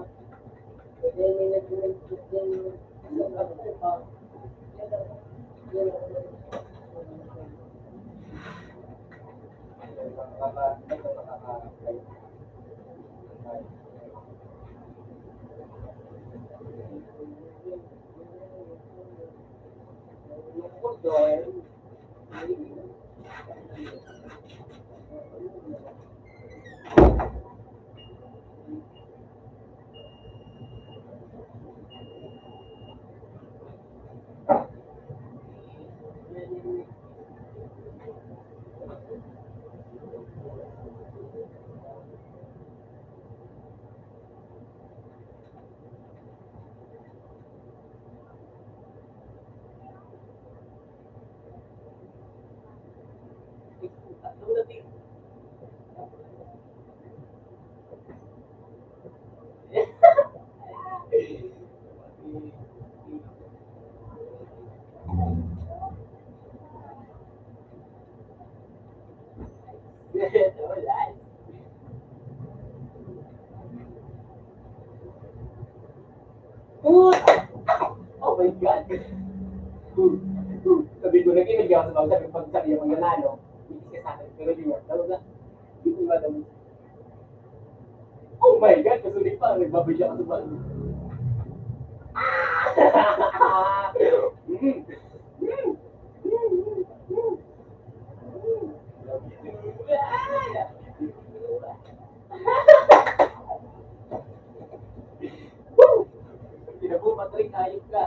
Pwede may nag-, nag-, nag-, Puta! Oh my God! Sabi ko, nakinig ako sa mga sabi, pag sabi yung mga nanalo, hindi siya sa akin. Pero di nga, talaga, hindi ko alam. Oh my God! Kasulit pa, nagbabay siya kasi ba? Mm. Mm. Mm. Mm. Woo! Kinabuhi, Patrick, ayos ka.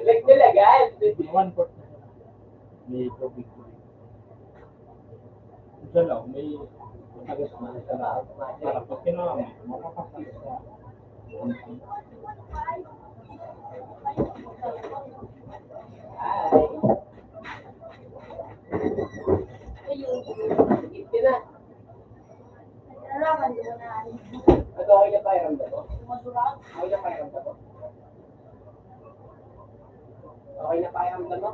Nagdalagan. One fourth na siya. May tubig. Diyan lang, may tagas na siya. Para pag kinuha mo, makakapal siya. Ayun. Ito na. Nararamdaman ko na. Ano, okay na pakiramdam mo? Madura. Okay na pakiramdam mo? Okay na pakiramdam mo?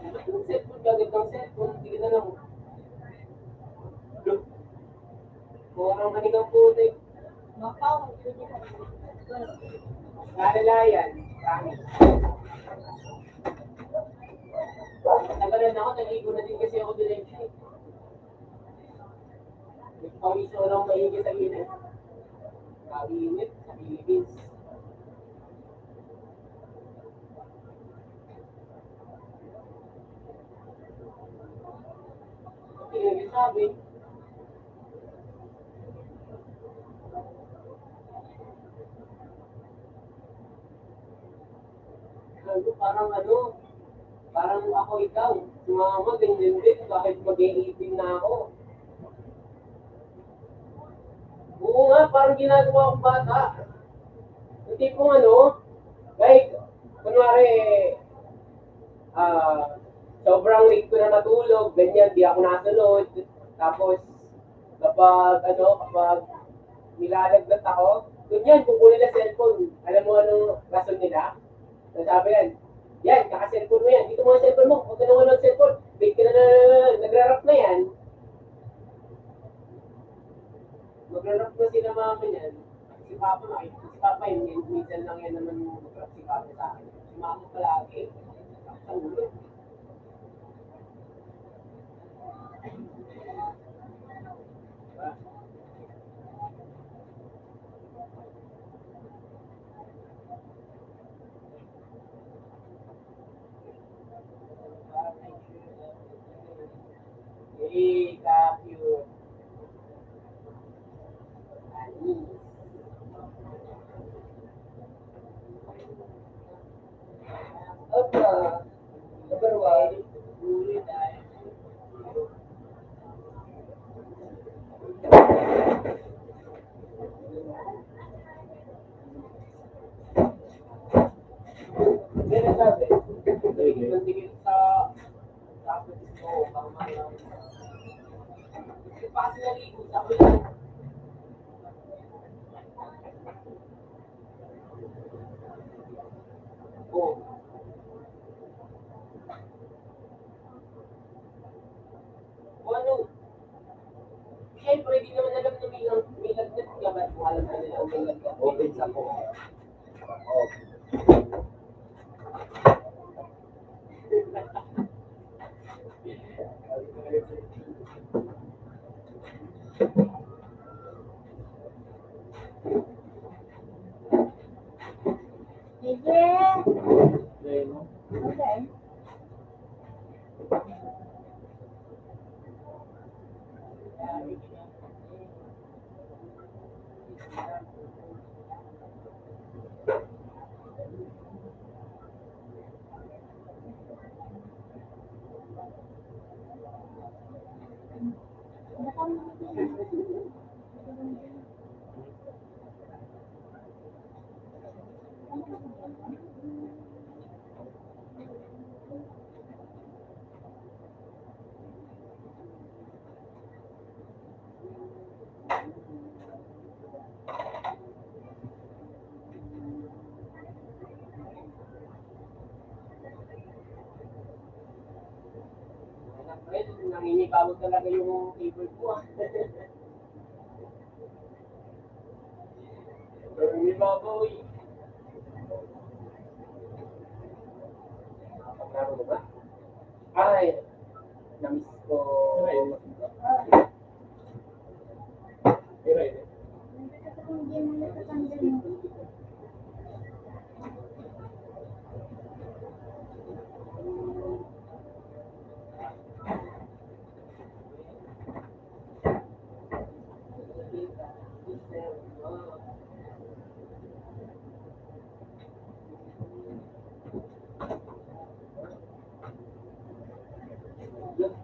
Ba't yung cellphone, gamit ng cellphone, hindi ka na lang. Kung ang manikang putik. Nalalayan, pangit. Nagalan ako, naligo na din kasi ako diretso eh. Nagpawisan lang maigi sa init. Grabe init sa Philippines. Hindi nga sabi. Sabi ko, parang ano, parang ako ikaw, si mama, ganyan din, kahit mag-eighteen na ako. Oo nga, parang ginagawa kong bata. Yung tipong ano, like, kunwari, ah, sobrang late ko na matulog, ganyan, di ako nasunod. Tapos, kapag, ano, kapag nilalagnat ako, ganyan, kukunin na cellphone. Alam mo anong rason nila? Sasabi yan, "Yan, kaka-cellphone mo yan. Dito mo ang cellphone mo. Huwag ka nang manood cellphone. Late ka na, na, na, nagra-rap na yan." Magra-rap na sila mga ganyan. Si Papa, maki-, si Papa, yun, min-, minsan lang yan naman mag-rap si Papa sa akin. Si Mama palagi. Ang ulo. Opo. Number one. Ganun sabi. Sige. Sa, sa, sa, Oh. Kung ano, siyempre, di naman alam na may lang-, may lagnat ka, ba't mo alam na nila ang may lagnat? Open sa po. Oh. Sige. Okay. Nangingibabaw talaga yung keyboard ko, ah. Nangingibabaw, eh. Nakapaglaro na ba? Ay, namiss ko. Ay, namiss ko. Ay. Ay, namiss ko. Oh,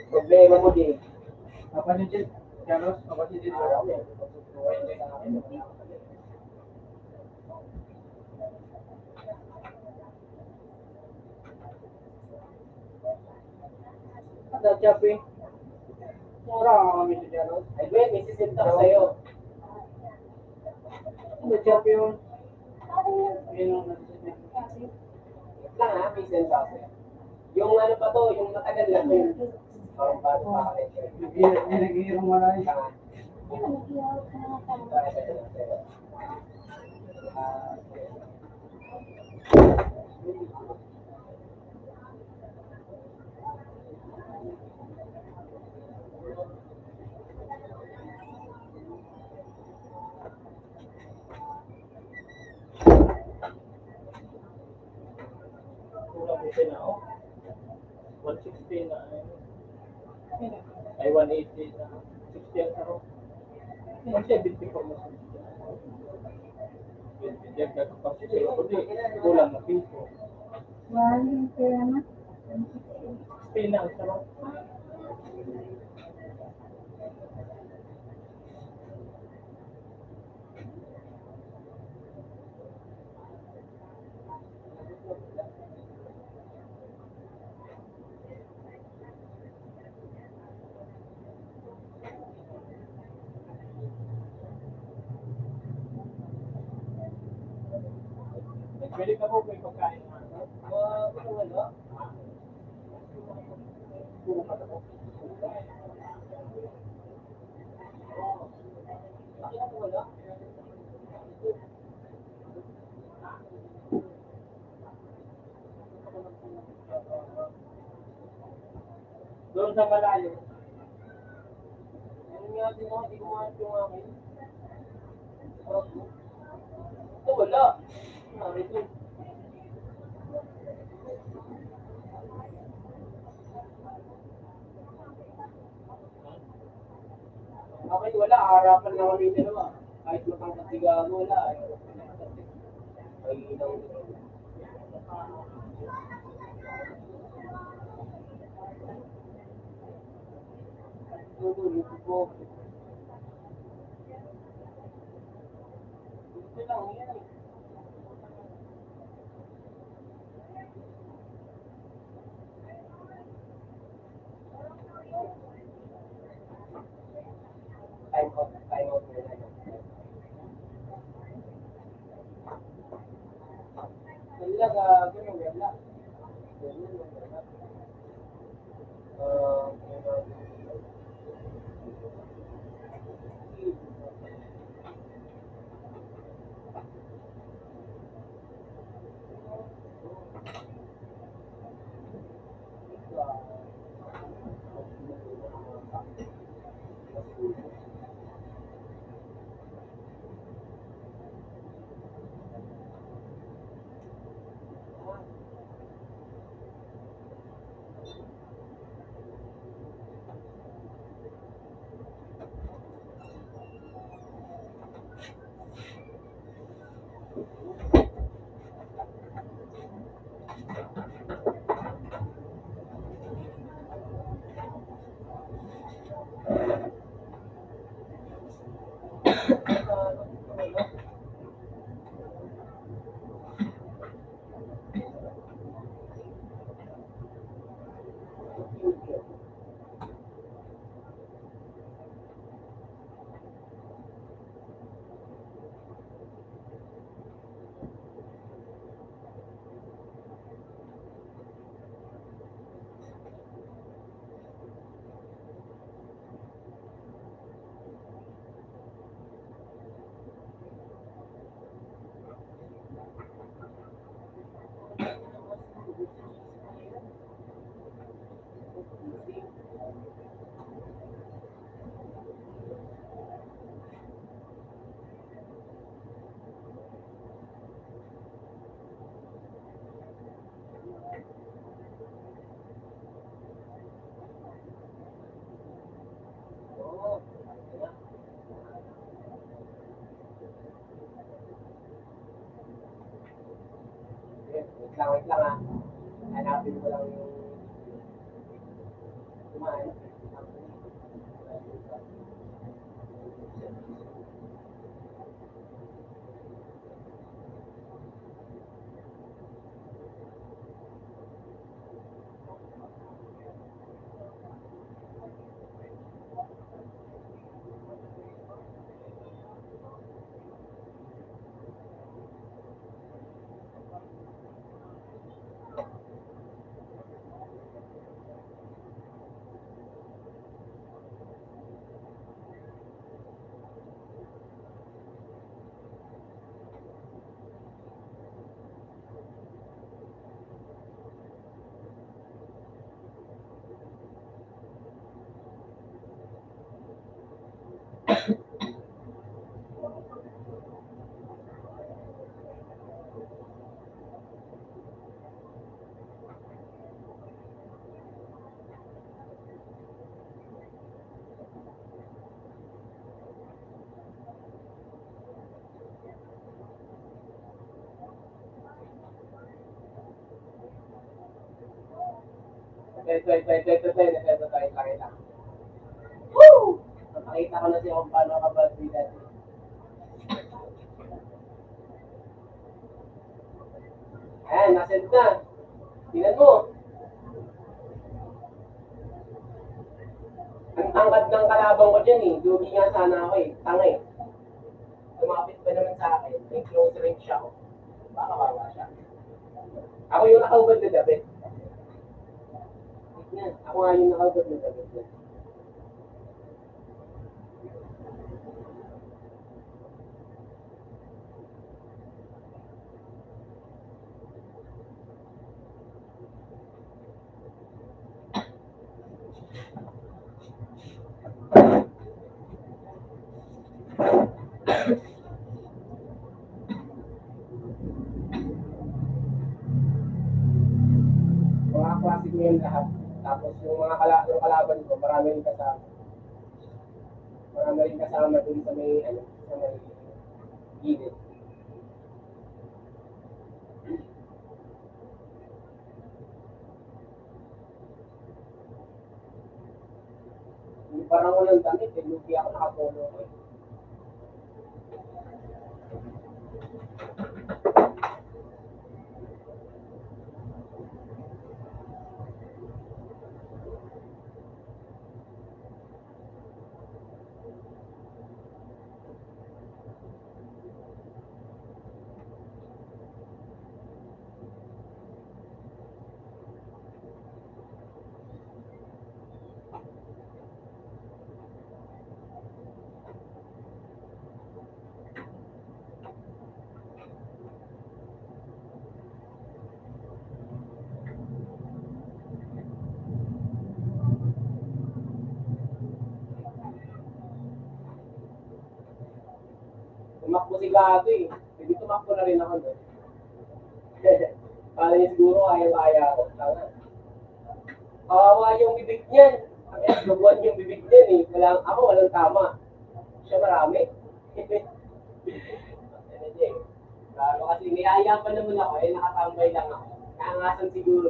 problema mo di. Apa niyo dyan? Carlos, apa niyo dyan? Ano, Chappie? Mura ka kami sa Carlos. Ay, Ben, may sisend ako sa'yo. Ano, Chappie, yun? Ayun, ang Lang, ha? May sensor. Yung ano pa to, yung matagal na to. Parang bago pa ako. Nag-iirong, nag-iirong marami. Kulang ko siya na, oh. One sixty na, eh. Ay, one eighty na. Sixty ang saro. One seventy pa mas. Dagdag pa siya. Kundi, kulang na piso. One, kaya na. Sixty na ang saro. Pwede ka po, may pagkain na. Doon sa malayo. Ano nga din ako, di ko nga yung akin. Ito wala. Ano ito? Okay, wala. Harapan na kami dalawa. Kahit matangkad si Gago, wala. Ay, ilaw. Wait lang, wait lang, ah. Hanapin ko lang yung kumain. Ito, ito, ito, ito, ito, ito, ito, ito, ito, ito. Woo! Papakita ko na sa'yo kung paano ka mag-breathe dati. Ayan, nasend na. Tingnan mo. Ang tangkad ng kalaban ko dyan eh. Lugi nga sana ako eh. Tanga eh. Lumapit pa naman sa akin. May close range ako. Baka wawa siya. Ako yung nakaubad na gabi. Tignan, ako nga yung nakaubad na gabi. Mga klase ko yun lahat. Tapos yung mga kala-, yung kalaban ko, marami rin kasama. Marami rin kasama dun sa may, ano, sa may gilid. Parang walang damit, eh. Lugi ako, nakapolo ko, eh. Tumakbo si Gago, eh. Sige, tumakbo na rin ako, no? Kala niya siguro kayang-kaya ako. Tanga. Kawawa yung bibig niyan. Ang gabuan yung bibig niyan, eh. Wala, ako, walang tama. Siya marami. Ano siya, eh. Gago kasi, niyaya pa naman ako, eh. Nakatambay lang ako. Naangasan siguro.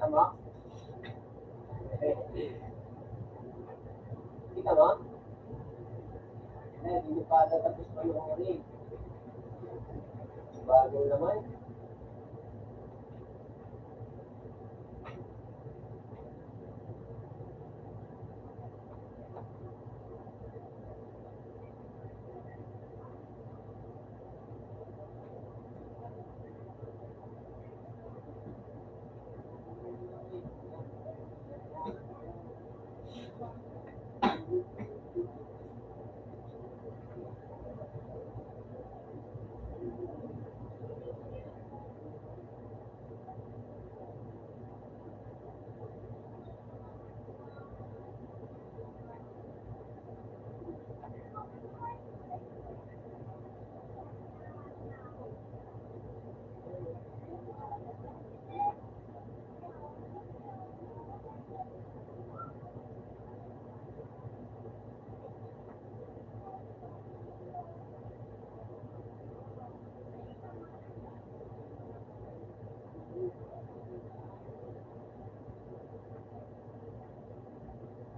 Kita mo? Kita mo? Eh, di mo pa tatapos panoorin. Bago naman.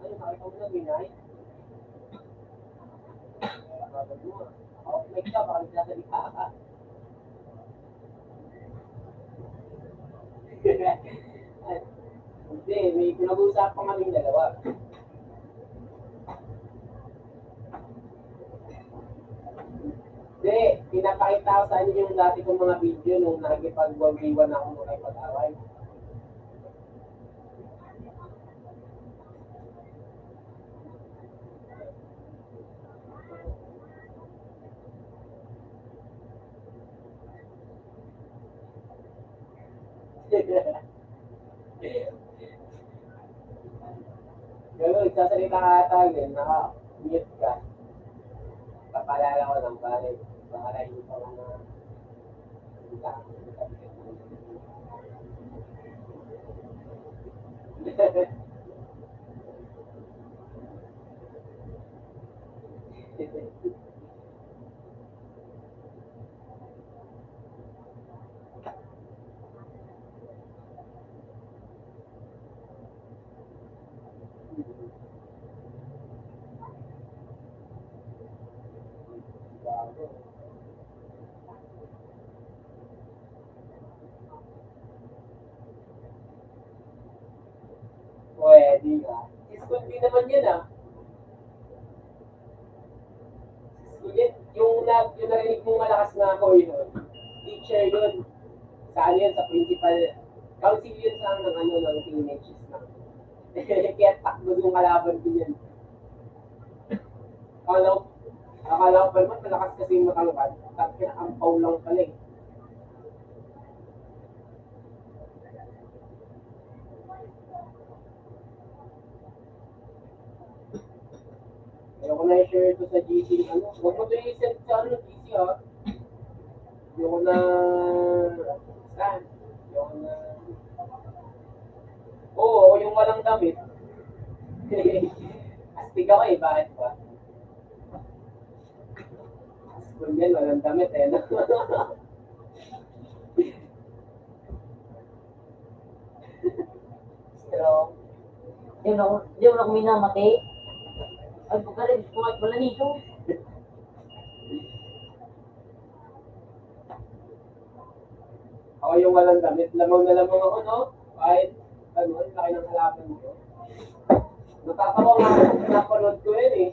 Ay, nakita mo na, Binay? Off mic ka, baka nagsasalita ka. Hindi, may pinag-uusapan kaming dalawa. Hindi, pinapakita ko sa inyo yung dati kong mga video nung nakikipag-one v one ako nung nakipag-away. Pero nagsasalita ka ata, yun, naka-mute ka. Papaalala ko lang, pare. Baka nahihilo ka na. Pwede nga. Si School B naman yan, ah. Si School B. Yung, na, yung narinig mong malakas na hoy, hoy, teacher yun. Sa ano yun? Sa principal. Council yun sa ng ano, ng teenagers na. Kaya takbo yung kalaban ko yun. Akala ko, akala ko pa naman malakas kasi yung matangkad. Tapos kinakampaw lang pala eh. Ayoko na i-share ito sa G C, ano, huwag mo ito i-send sa, ano, G C, ha? Ayoko na, saan? Ayoko na, oo, yung walang damit. Astig ako eh, bakit ba? Astig yan, walang damit eh, no? Pero, di mo na, di mo na kuminamati. Ay, pagkarin, kumain pala nito. Ako yung walang damit. Lamang na lamang ako, no? Kahit, ano, ang laki ng halaman ko. Natatawa nga ako, pinapanood ko yun eh.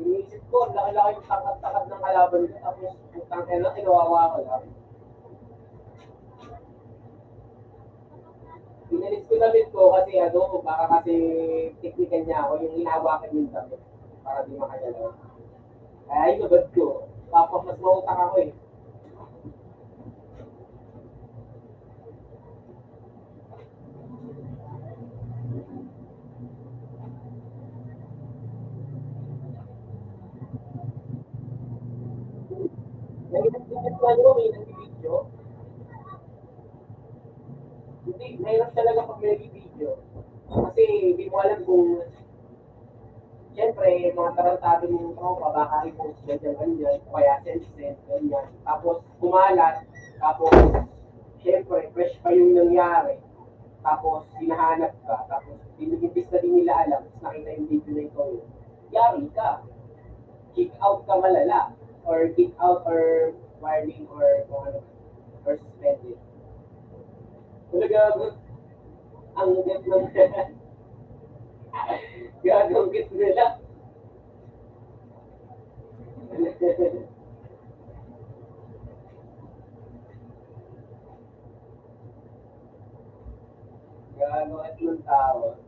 Iniisip ko, ang laki-laki yung takad-takad ng kalaban ko. Tapos, putang ina, kinuha ko lang. Pinalis ko damit ko kasi ano, baka kasi teknikan niya ako, yung hinahawakan yung damit para di makagalaw. Kaya inubad ko. Tapos mas mautak ako eh. May nag-video. Hindi, mahirap talaga pag may video. Kasi hindi mo alam kung, siyempre, mga tarantado mong tropa, baka i-post ka dyan, ganyan, o kaya send-send, ganyan. Tapos, kumalat, tapos, siyempre, fresh pa yung nangyari. Tapos, hinahanap ka, tapos, hindi, hindi na din nila alam, tapos nakita yung video na ito yun. Yari ka. Kick out ka malala. Or kick out or warning or kung ano. Or suspended. Talaga, ang ugat ng gagawin nila. Gaano at ng tao.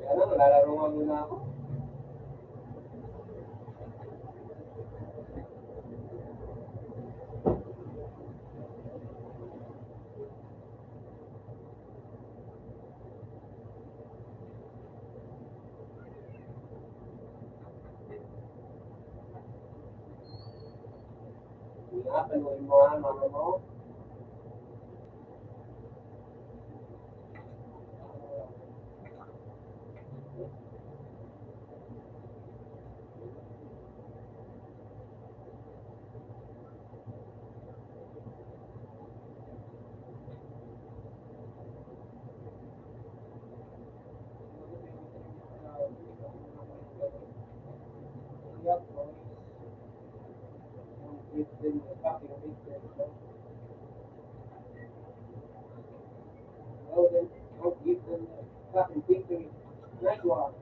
Kaya lang, naglalaro nga muna ako. Nga, panoorin mo nga, mama mo. Nice one.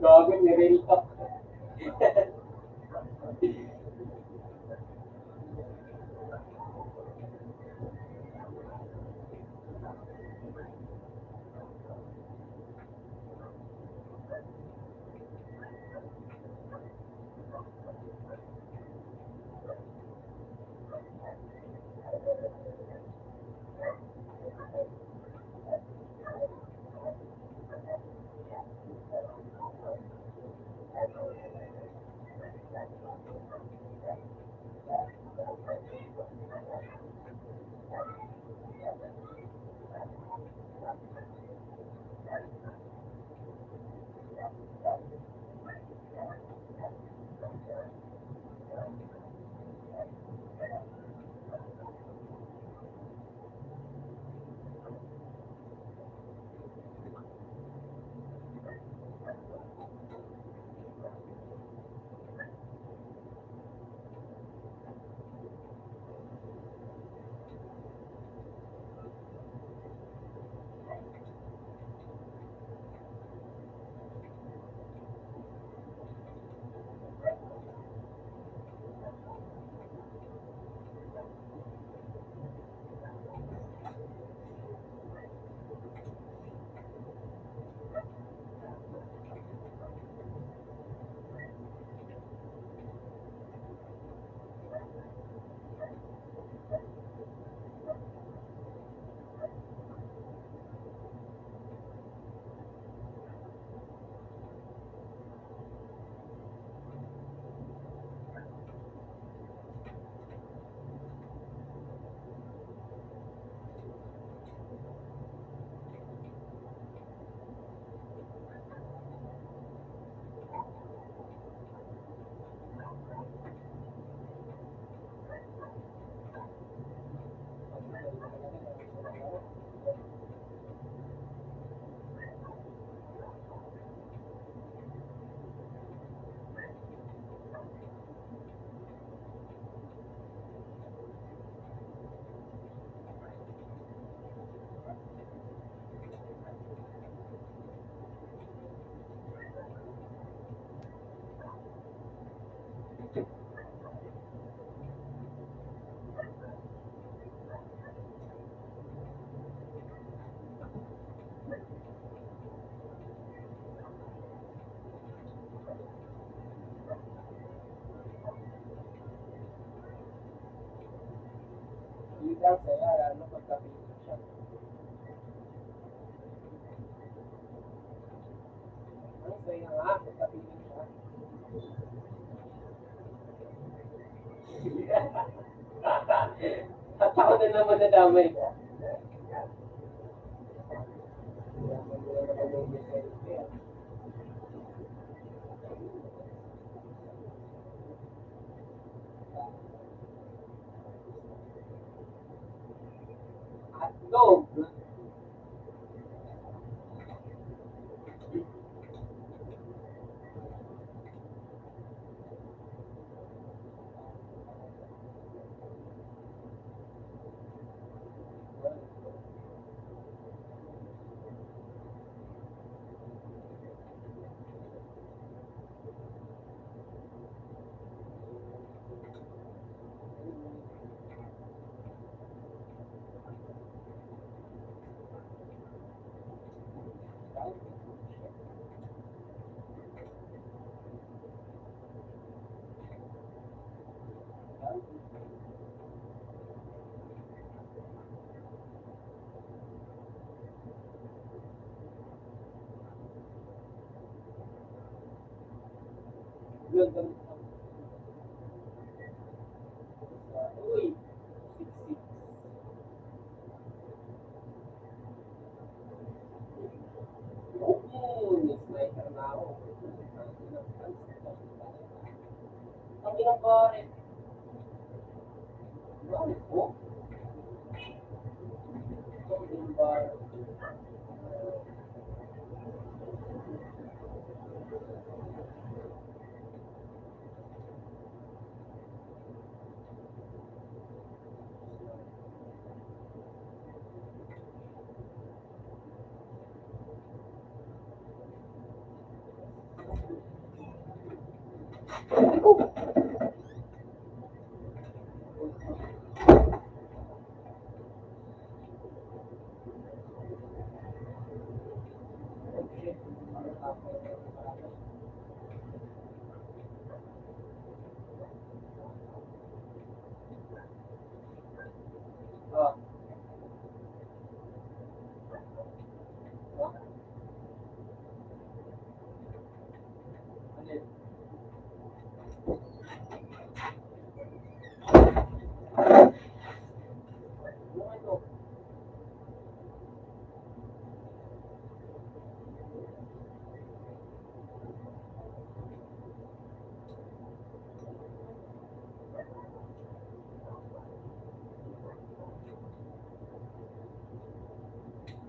Gago, ni-real talk. Kita sa yara, ano, pagkapiling siya. Ang saya nga, pagkapiling siya. Tao na naman nadamay ka. Hotdog.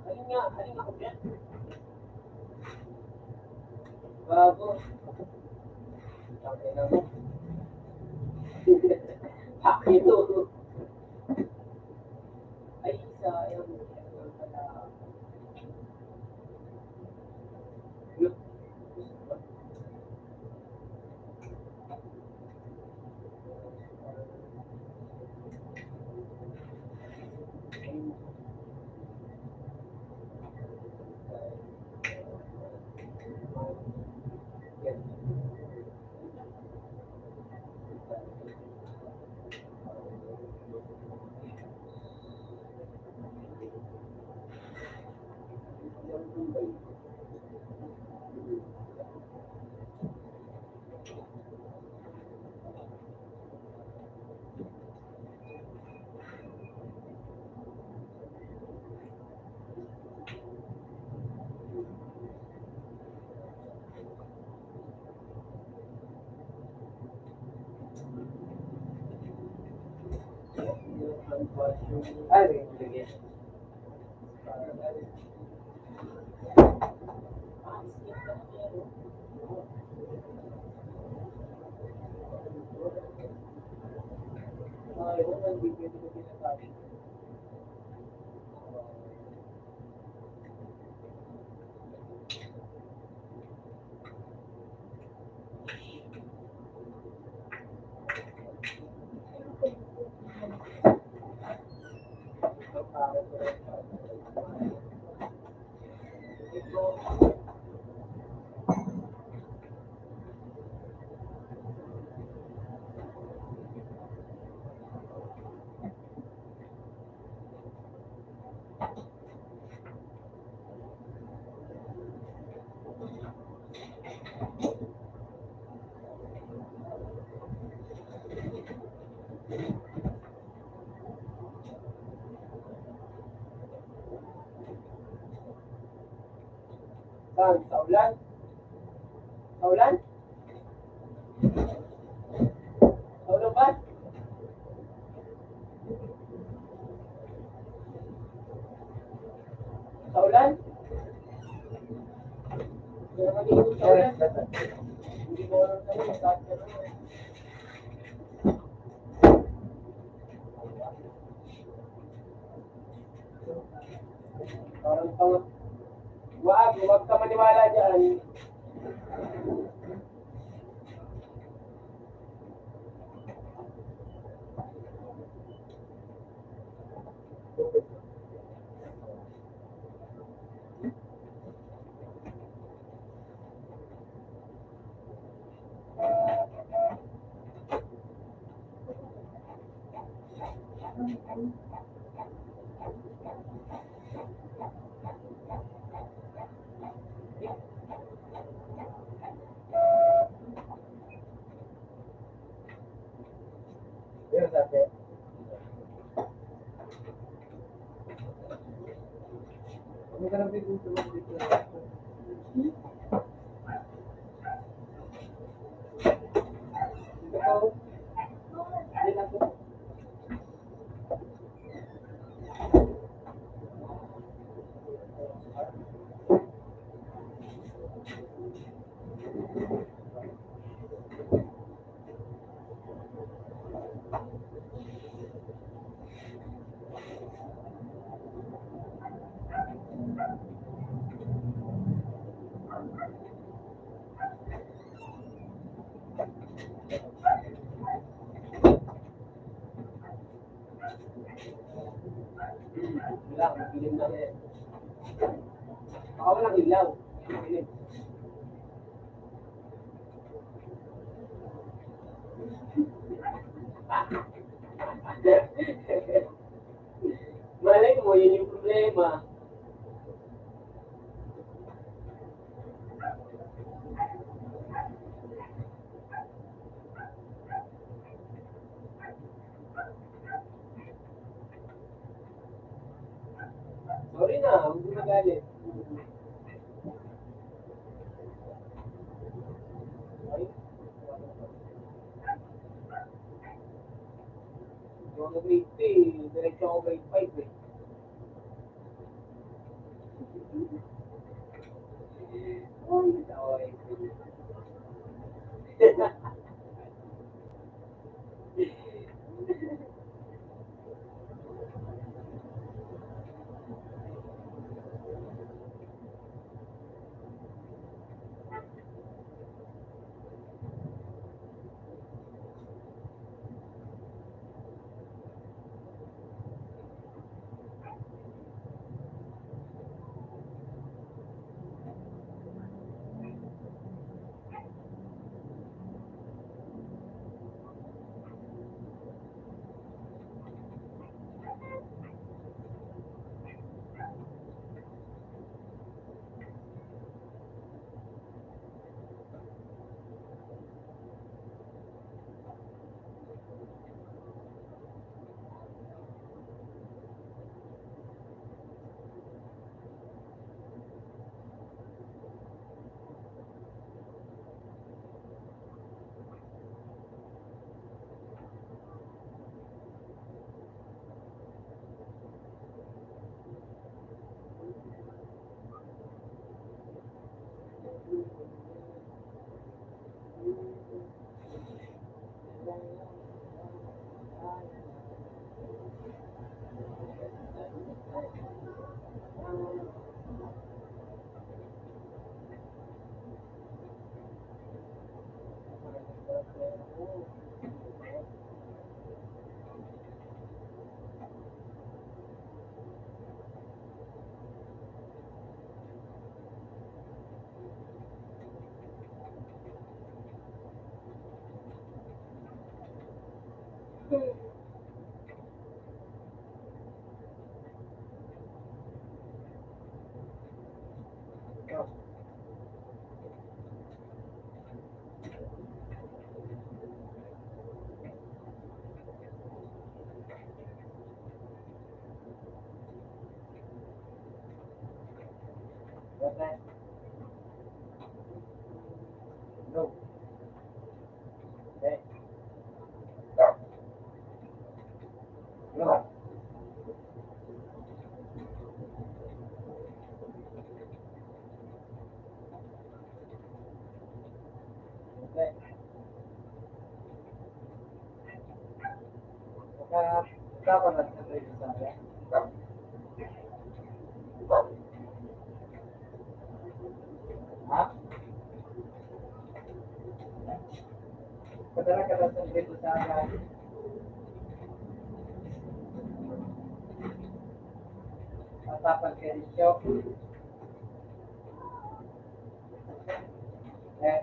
Alin nga? Alin nga ako yan? Bago. Tangina mo. Ito. Ay, sayang. Ay, sige. Saan? Sa ulan? Sa ulan? Sa ulan ba? Sa ulan? Sa ulan? Hindi ko alam kung saan ka naman. Parang tanga. Wag, wag ka maniwala dyan. Wala, madilim na rin. Baka walang ilaw. Madilim. Malay mo, yun yung problema. Sorry na, huwag ka magalit. Yung grade three, diretso ako grade five eh. Ay, natawa yung Ha? Padala ka daw sa Gripo sa akin. Matapang ka rin siya. Eh.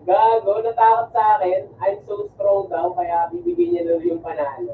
Gago, natakot sa akin. I'm so strong daw, kaya bibigyan niya daw yung panalo.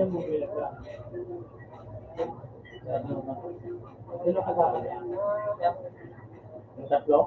Sino ka ba? Yung tatlo?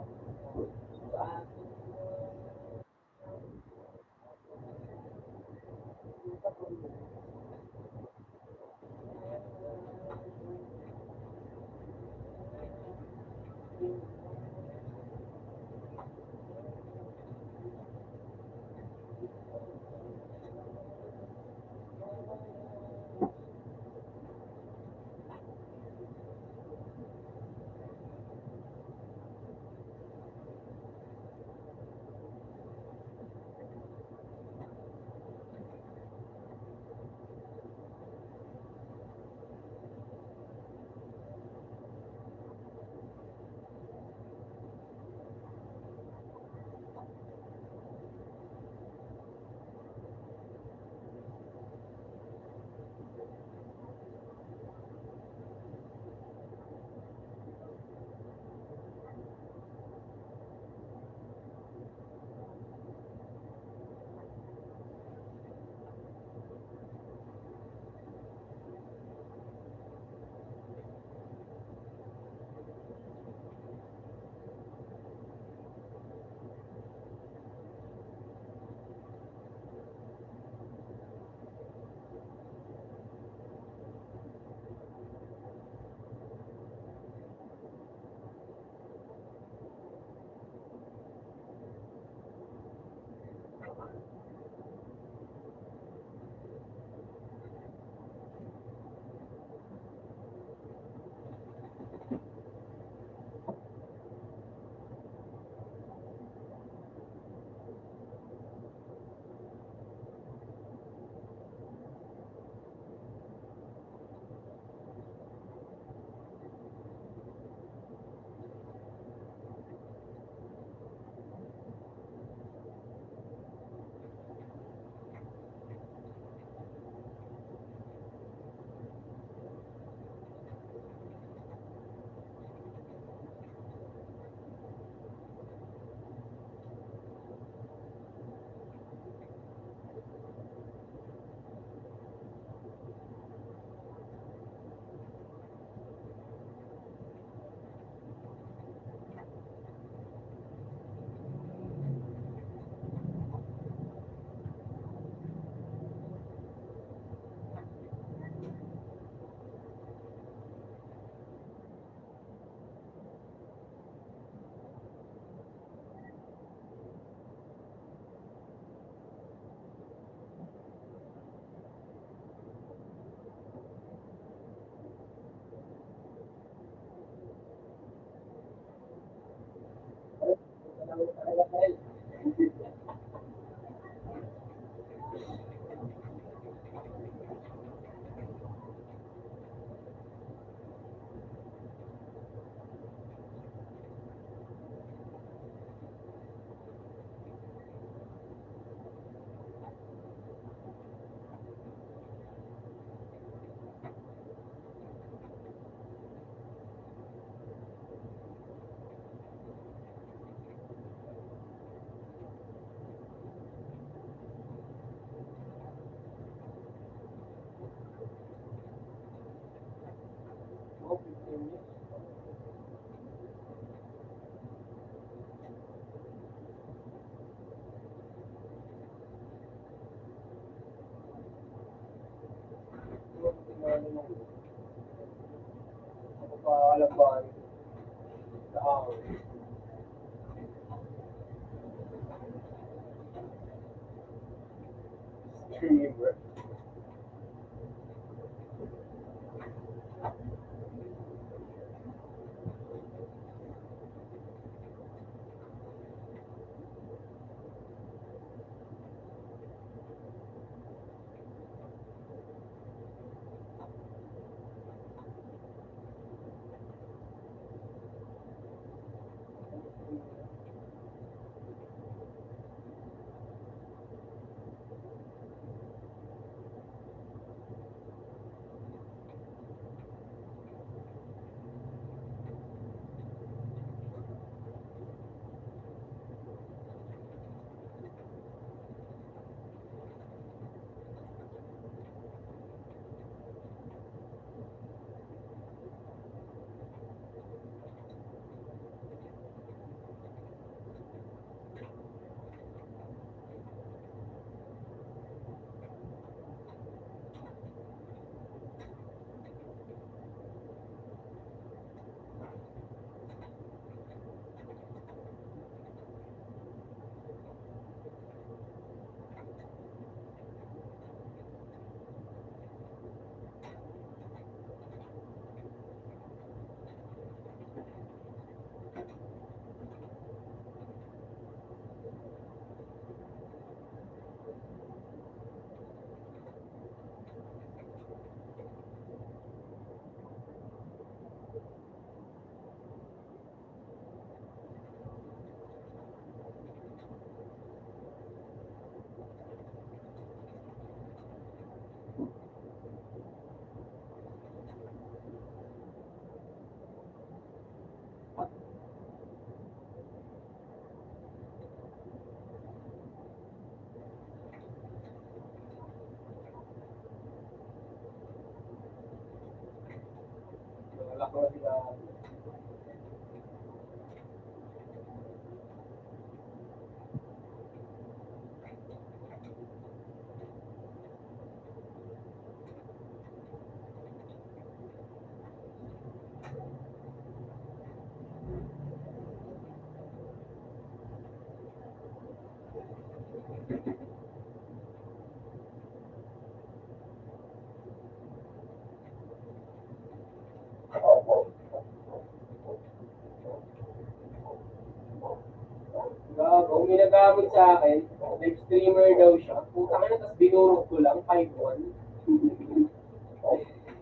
Gago, may naghamon sa akin, live streamer daw siya. Putang ina, tas binurok ko lang, five one.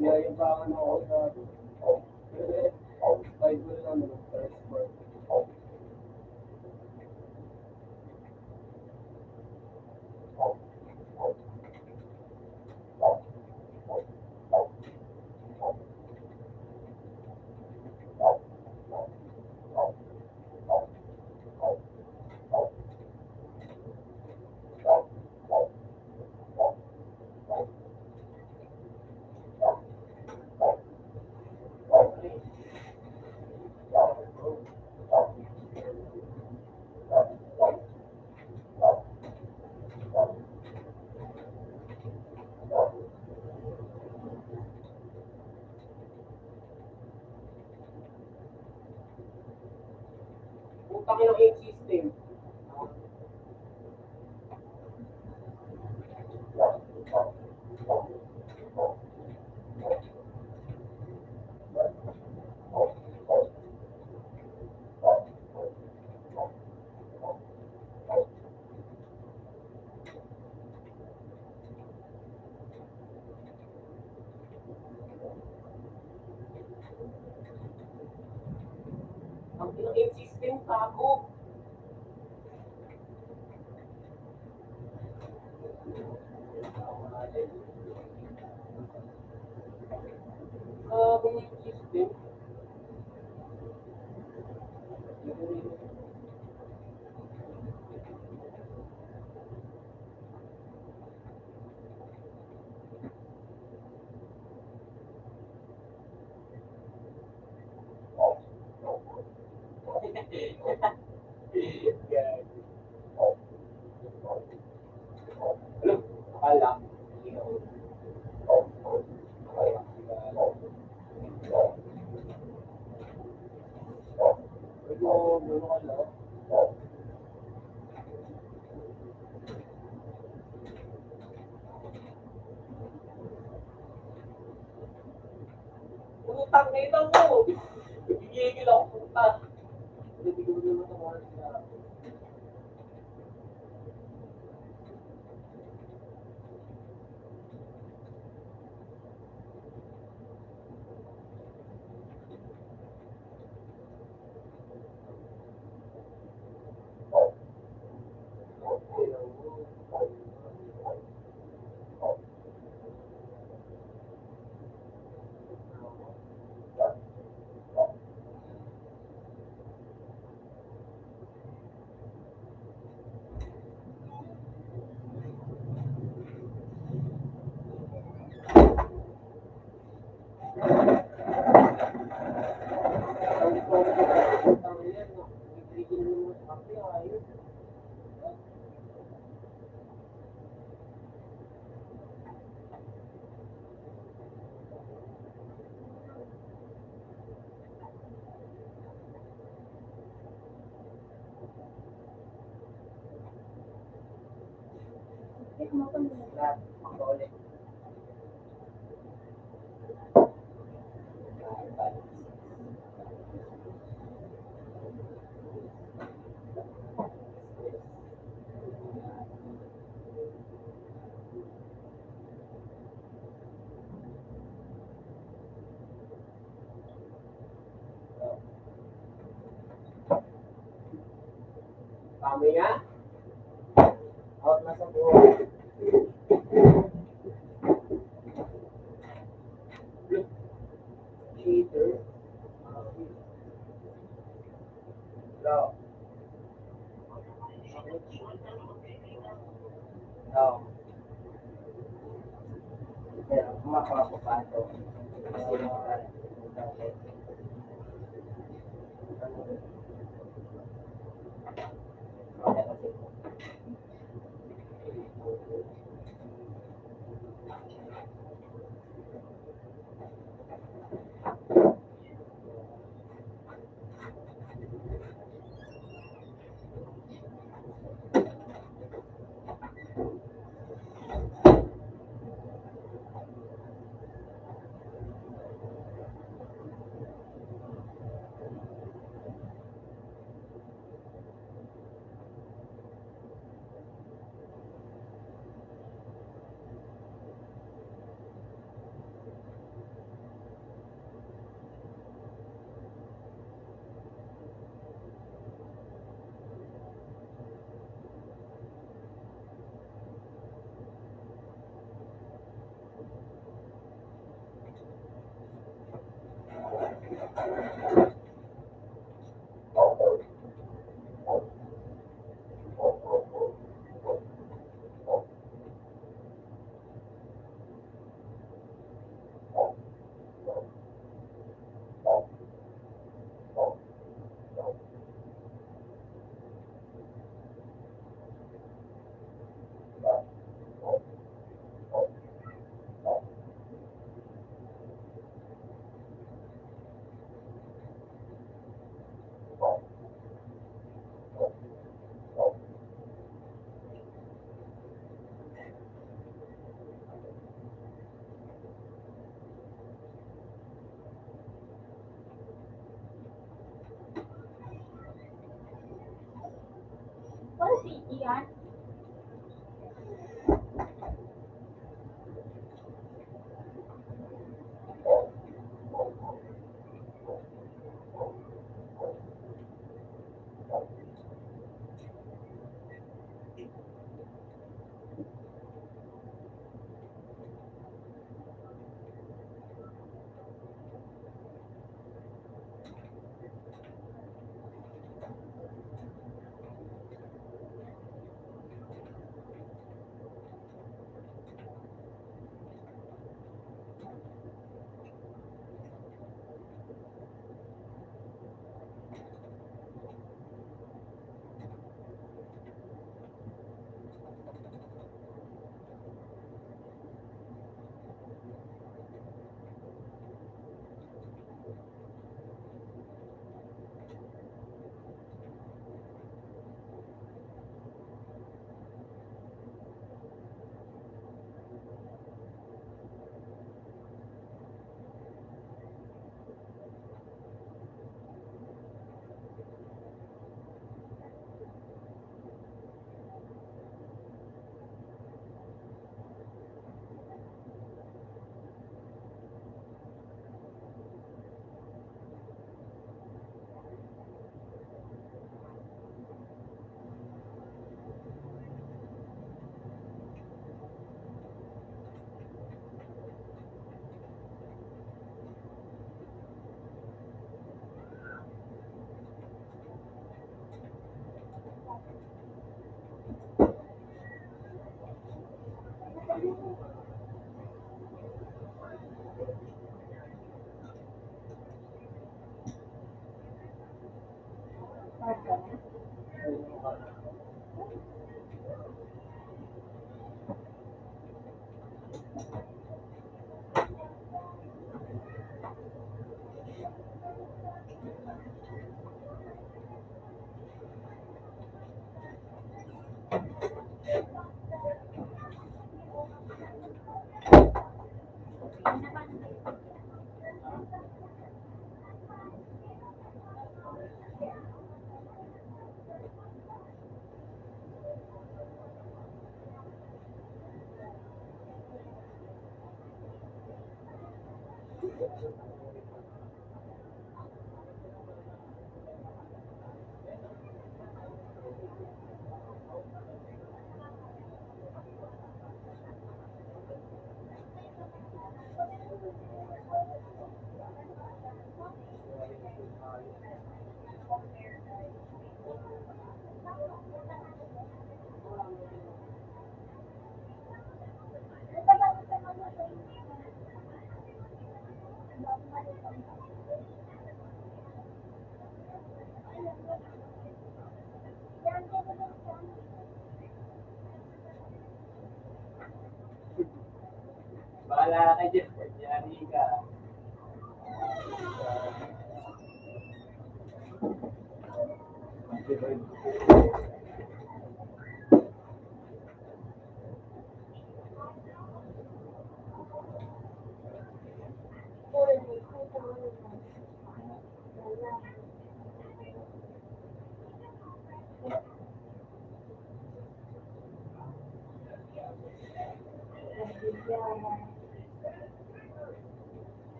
Yayabang ako, gago. Five one lang, ano, first birthday. Putang ina, yung system. Ang ina, yung system, gago. Gago yung system. Putang ina mo! Gigigil ako, puta. Hindi ko naman ito mga sinabi. Kami nga. Out na sa buhay. Cheater. Bro. Bro. Pero, kumakuha ko pa ito.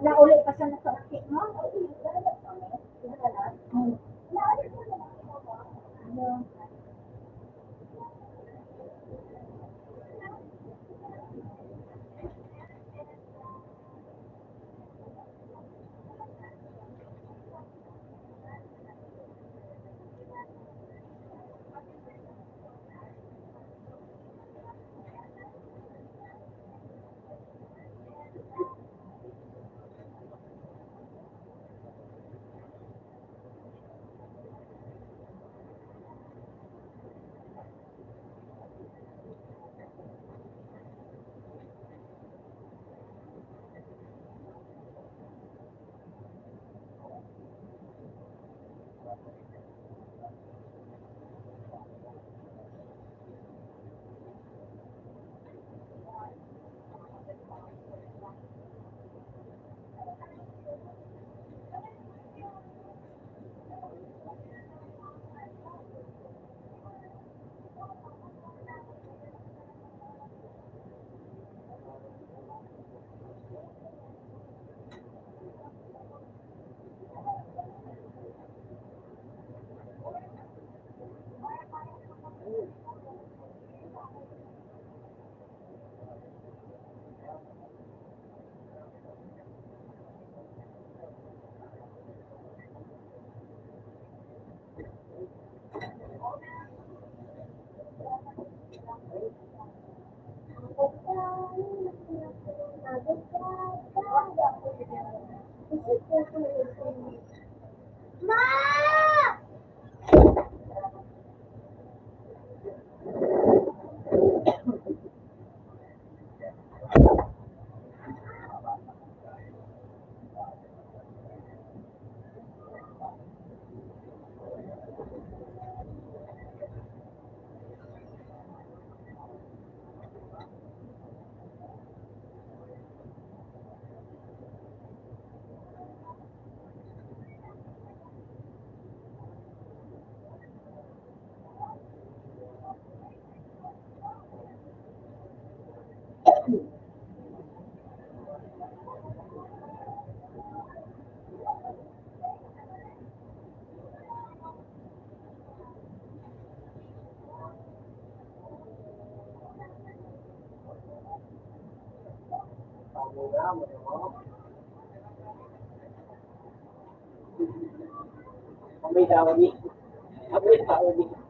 Nauli pa siya sa sakit mo? May tawag ni. May tawag ni.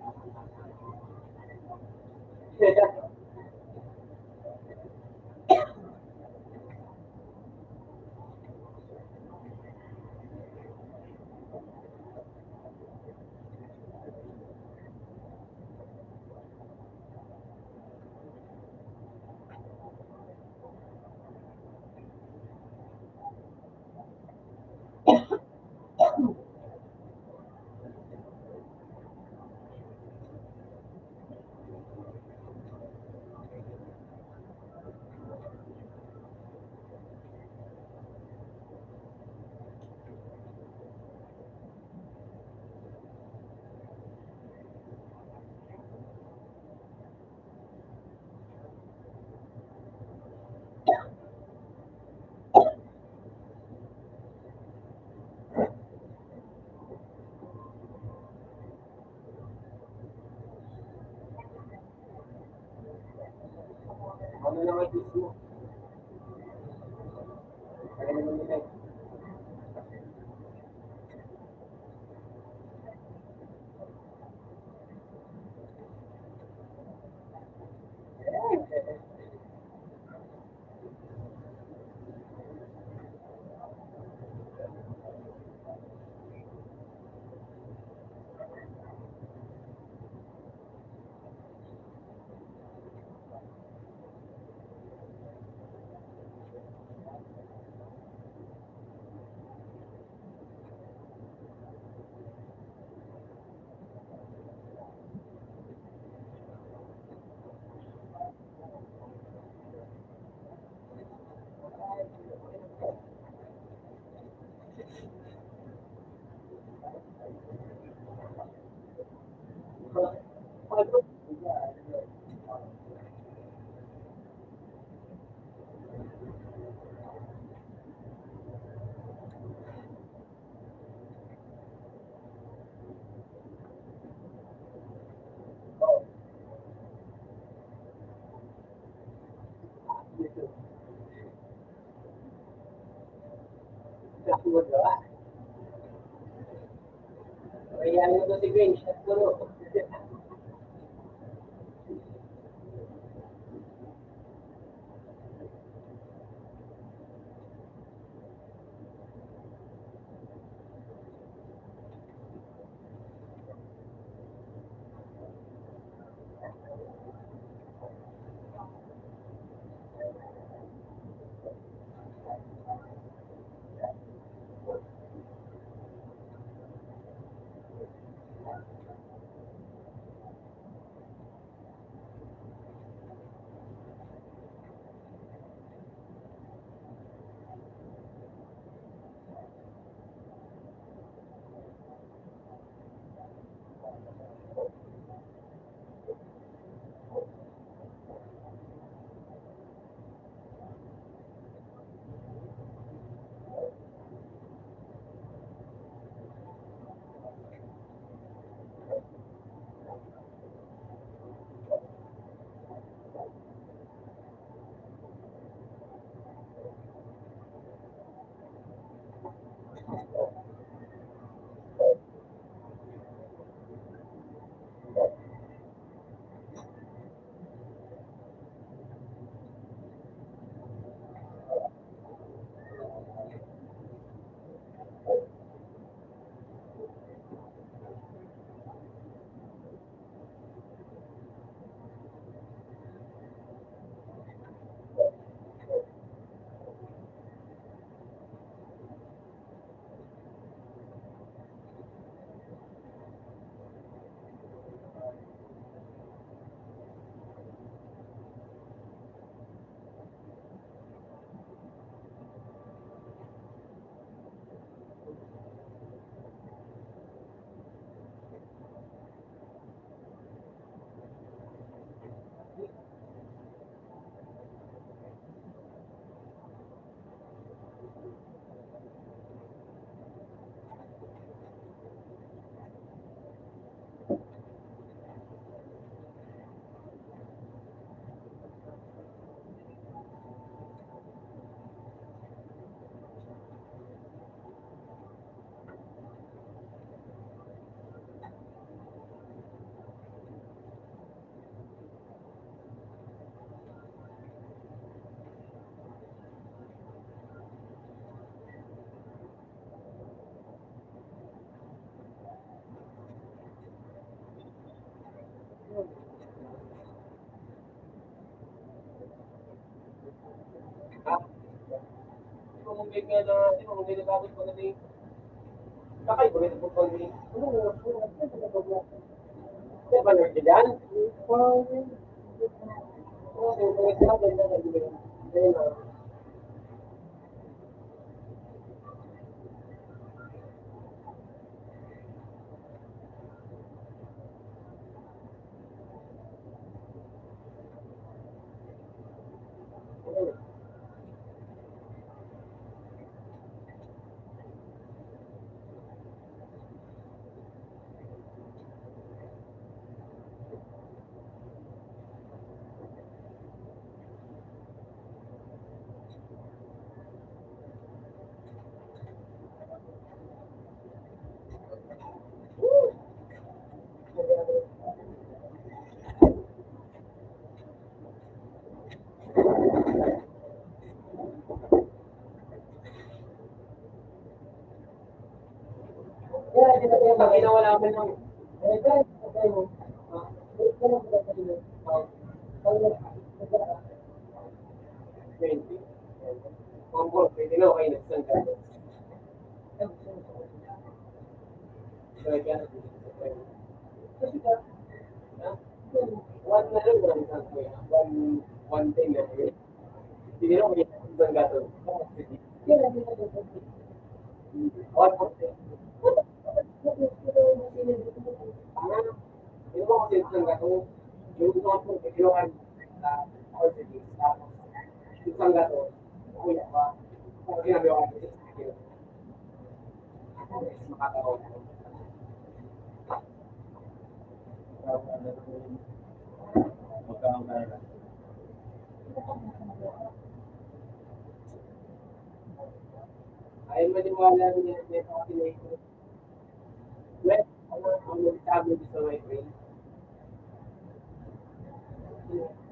Ano naman mismo? Ano naman yun? Ayan ito si Grinch. At puro. Wait nga na, di ba, kung may nagabot pa na ni, kakay ko rin po pag-, ano, ano, ano, ano, ano, ano, ano, ano, ano, ano, ano, One, one thing that Hindi na ako isang gato. What? Ano ba kasi isang gato? Yung mga po, kinuha sa isang gato. Kuya pa. Ang ginagawa ko, makatawa. Ayaw maniwala niya, may mga pinahintulot. Well, ano, ano, sabi ko sa my friend?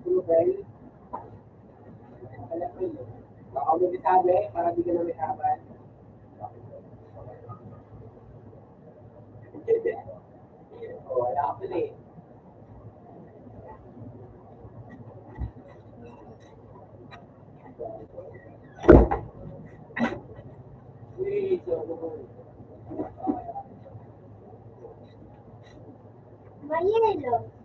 Ano ba yun? Alam ko yun. Baka mo sabi, para di ka na may kaban. Oh, wala ka pala eh. Mayelo.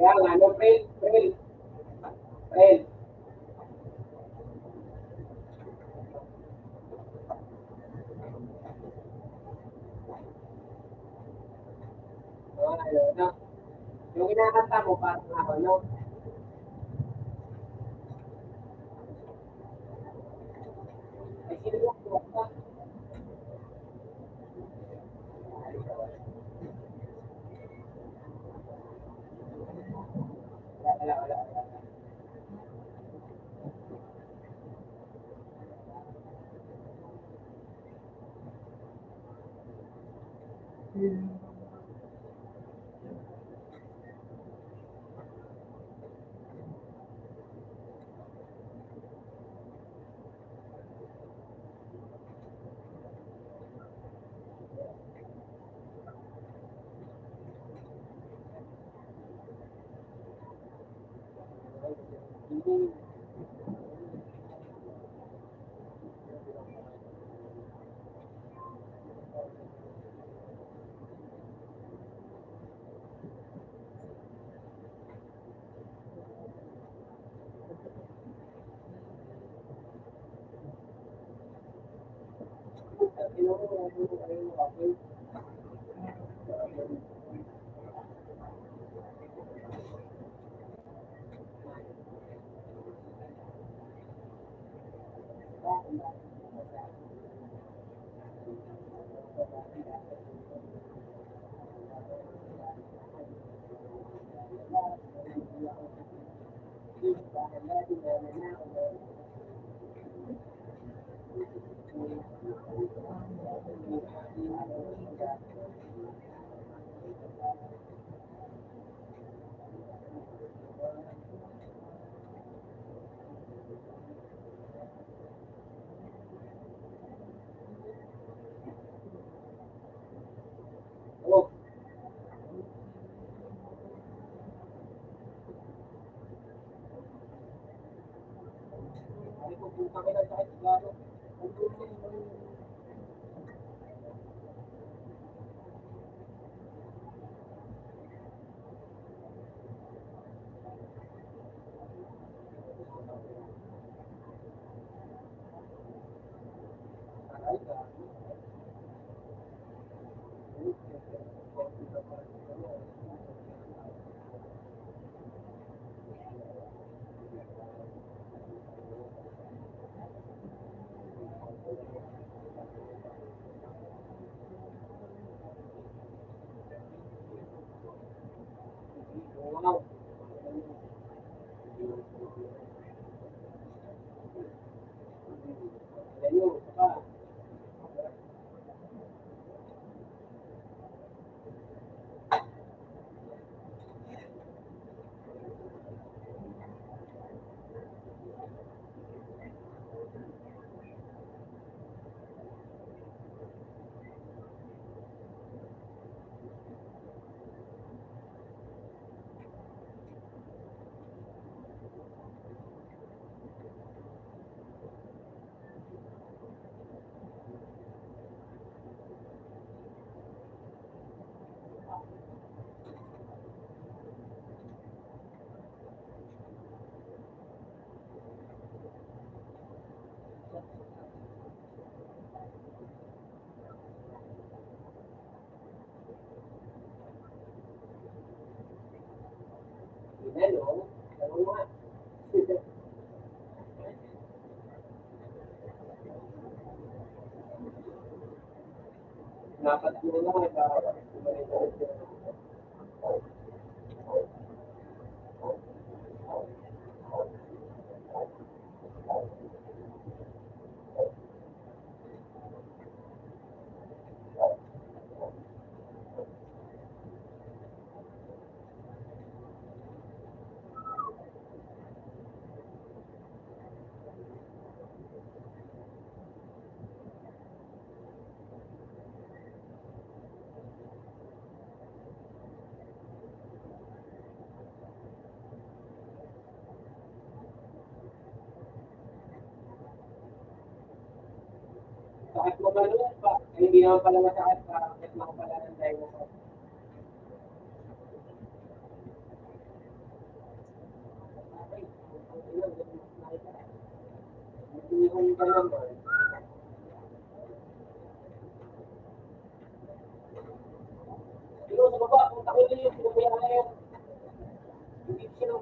Kaya nga, no, April, April. April. Mga ano, no? Yung kinakanta mo, parang ako, no? Ay, sino yung kumanta? Wala, wala, wala. Sakit mo ba nun? Pa, hindi naman pala masakit, parang sakit lang pala ng dinosaur. Hindi ko yung ganun, eh. Pero sa baba, kung takot yun, yung pinabayaan na yun. Hindi siya,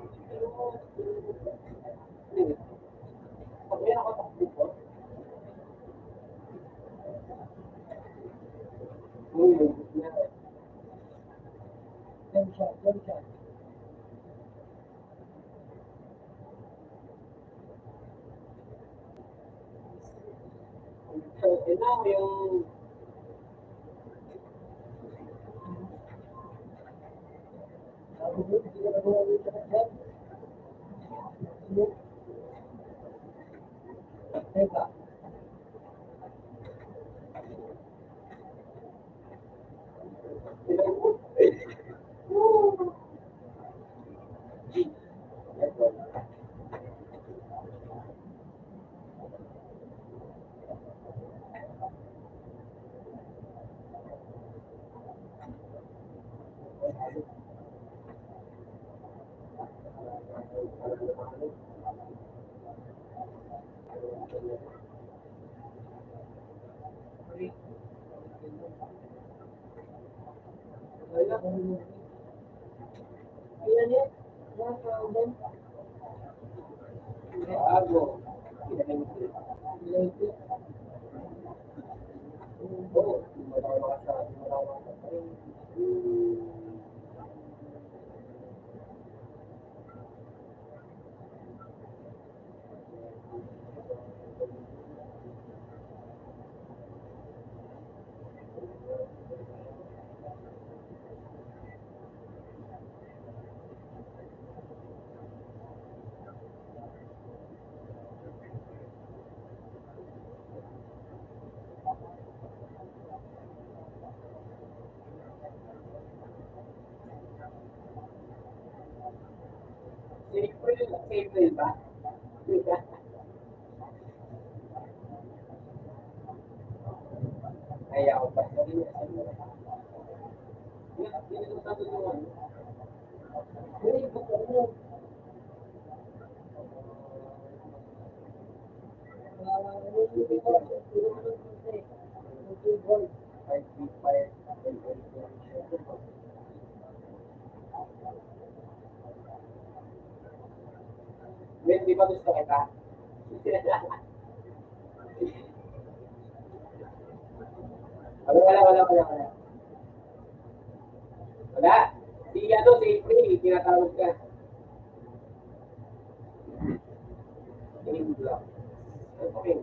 Si April, si April ba? Kaya ako pa. Well, di ba gusto kita? Wala, wala, wala, wala, wala. Wala. Si ano, si April, tinatawag ka. Tingin ko lang. Ano pa kayo?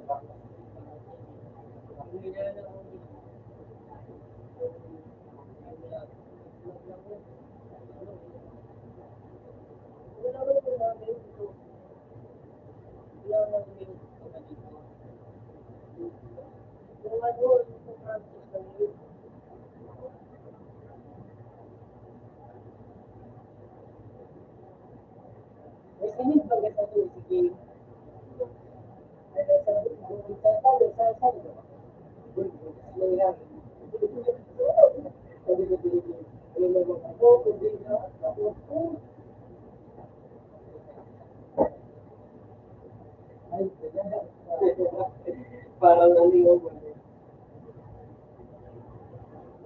Parang ano yun?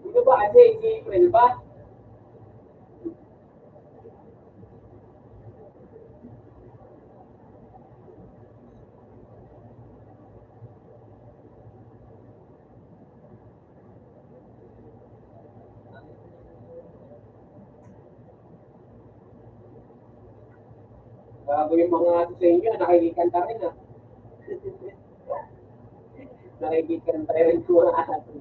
Ito ba kasi, si April ba? Bago yung mga aso sa inyo, nakikikanta rin, ah. Nakikikanta rin yung mga aso.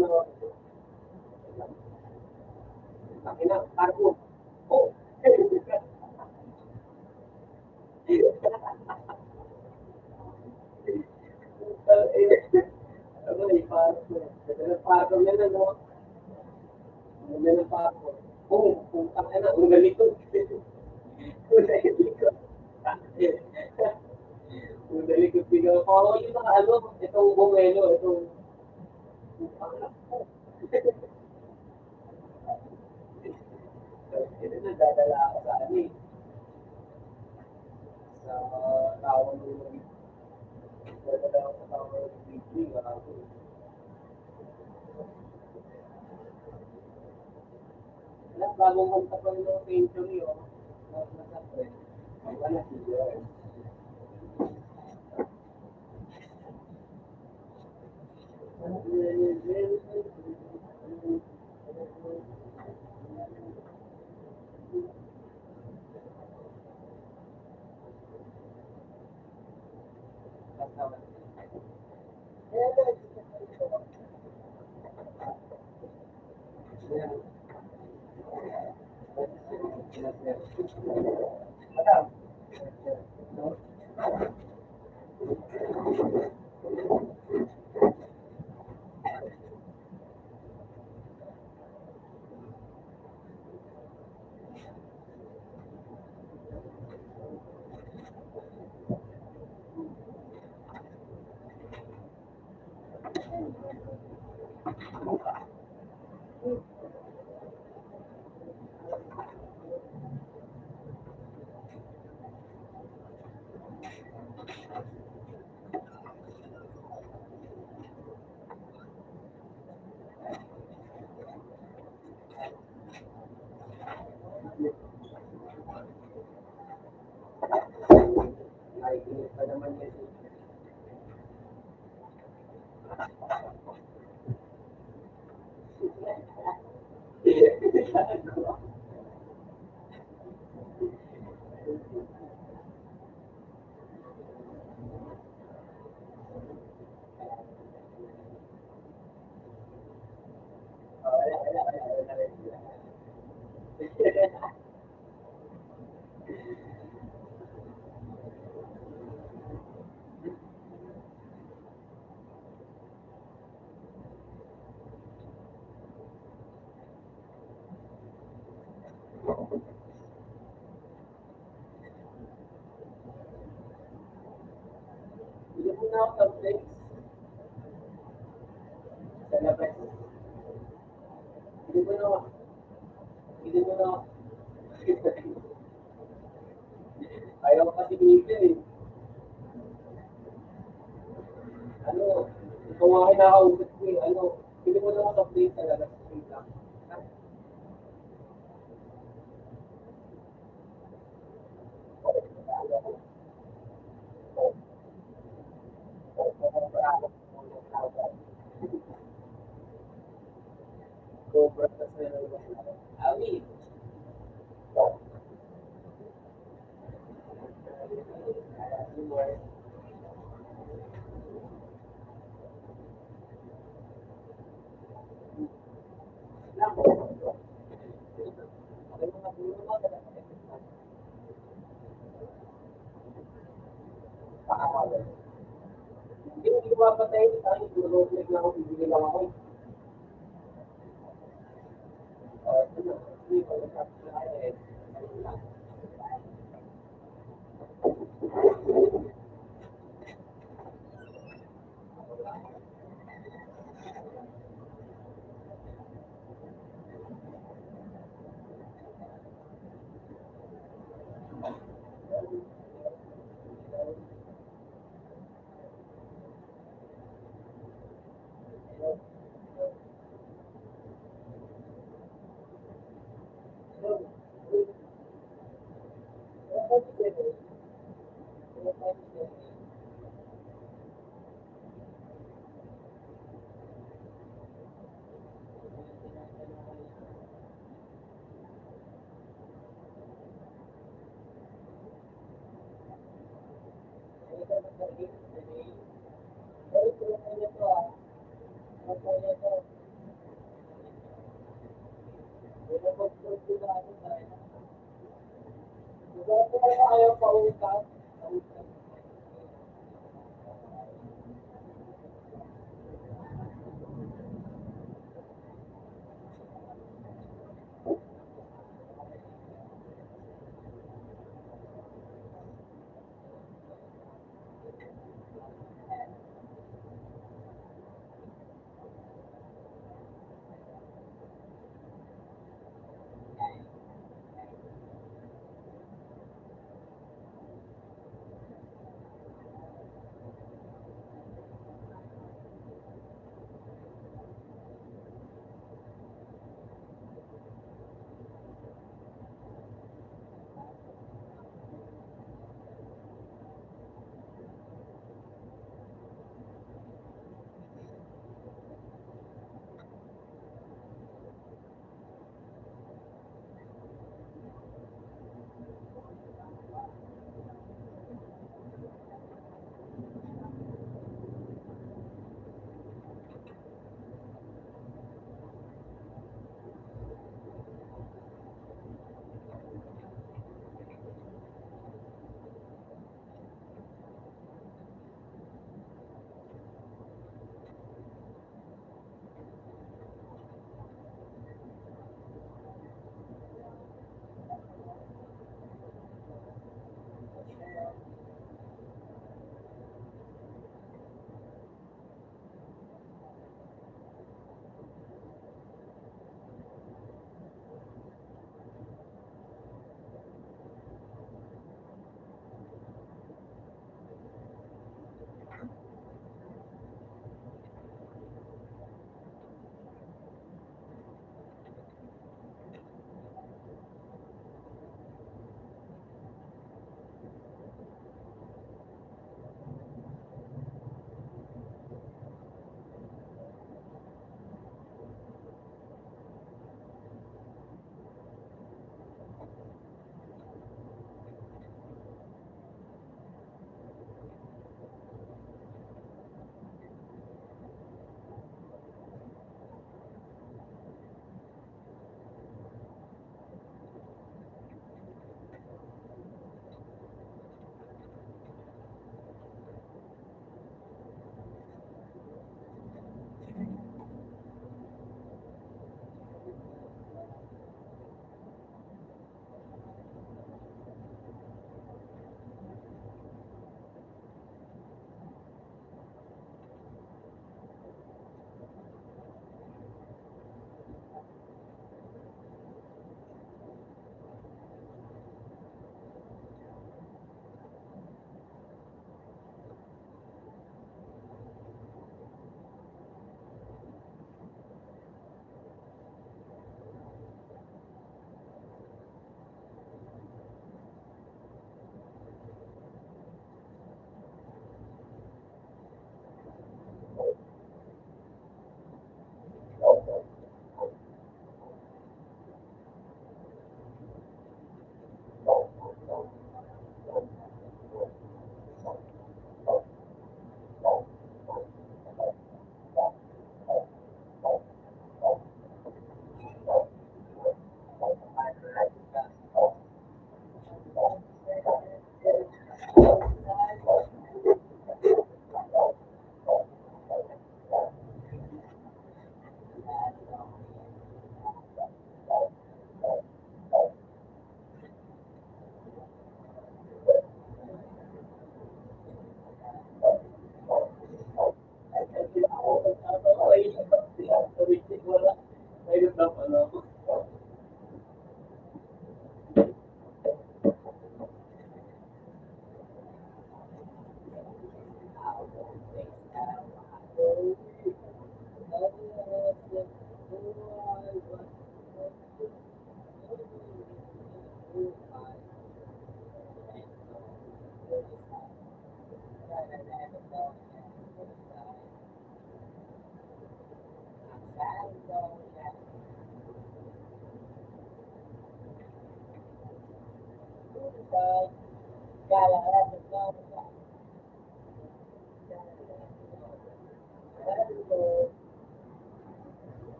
Akin na, cargo. Oh! Ano, ipark mo. Ipark mo na, no? Ano na, park mo? Oh, putang ina, umalikod. Umalikod. Umalikod, ikaw. Bawal yung mga ano, itong bumelo, itong Ito, nadadala ako sa ano eh. Sa tawag ng, nadadala ako sa tawag ng degree, gago. Wala, bagong kanta pa rin ng Century, oh. Mas masakit. Wala, si George. Hindi mo na ako sa place. Sa labas. Hindi mo na ako. Hindi mo na ako. Ayaw ko kasi dito eh. Ano, ikaw nga kinakausap ko eh. Ano, hindi mo na ako sa place talaga. Hindi, hindi ko mapatay. Ay, nag-reflect na ako, bibili lang ako.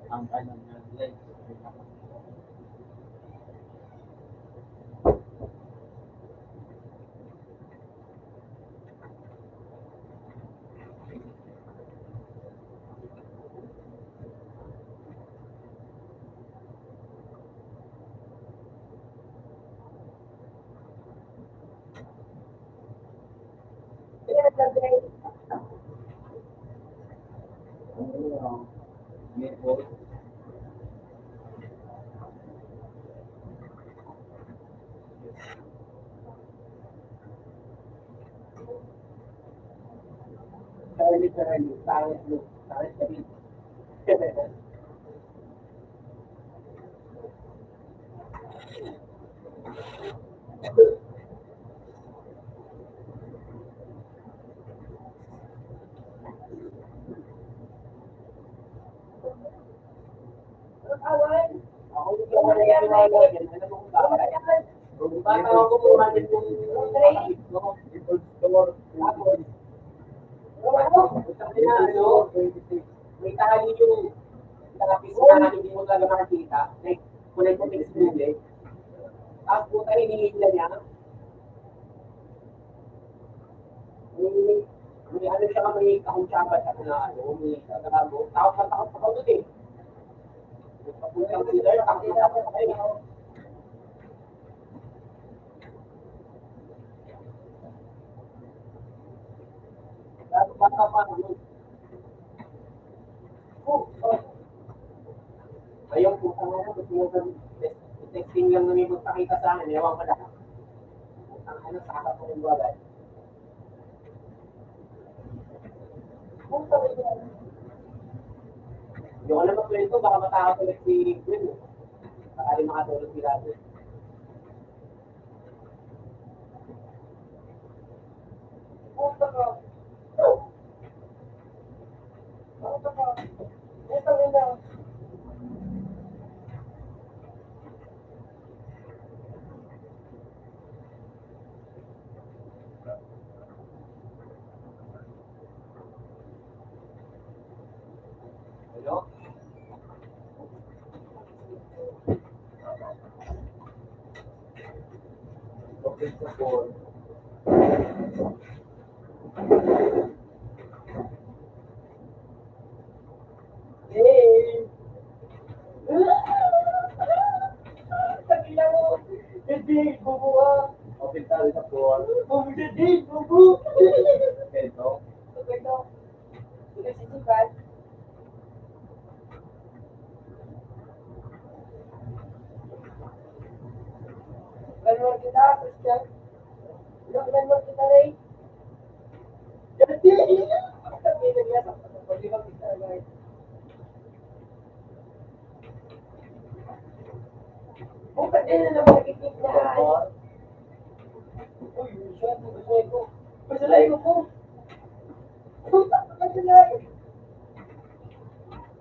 Ang kanyang legs. Charlie, Charlie, pangit mo. Pangit ka din. May tayo yung mga pisngi na hindi mo talaga makikita. Like, kulay puti si Google. Tapos, puta, hinihila niya. May, may ano siya, may kakutsaba siya na ano, may kagabo. Takot na takot ako dun eh. Pagpunta ko dito, takot na takot ako eh. Lalo bata pa, ano. Oh, oh. Ayun, putang ina, gusto mo ba, texting lang na may magpakita sa akin, ewan ko lang. Putang ina, sakit ko yung bagay. Putang ina. Hindi ko alam ang kwento, baka matakot ulit si Gwen, eh. Baka di makatulog si Rafi. Puta ka. Puta ka. Puta ka. Hello? Okay, sa phone. Hey! Tagila mo! Hindi, bubuha! Okay, tayo sa phone. Bubuha, hindi, bubuha! Ito. Okay, no? Sige, sige, bye. Ganun kita, Christian. Ganun kita, Ray. Ganun kita, Ray. Buka din na naman nakikita na. Uy, shot, uy, ko. Pasalay ko po. Puta, pasalay.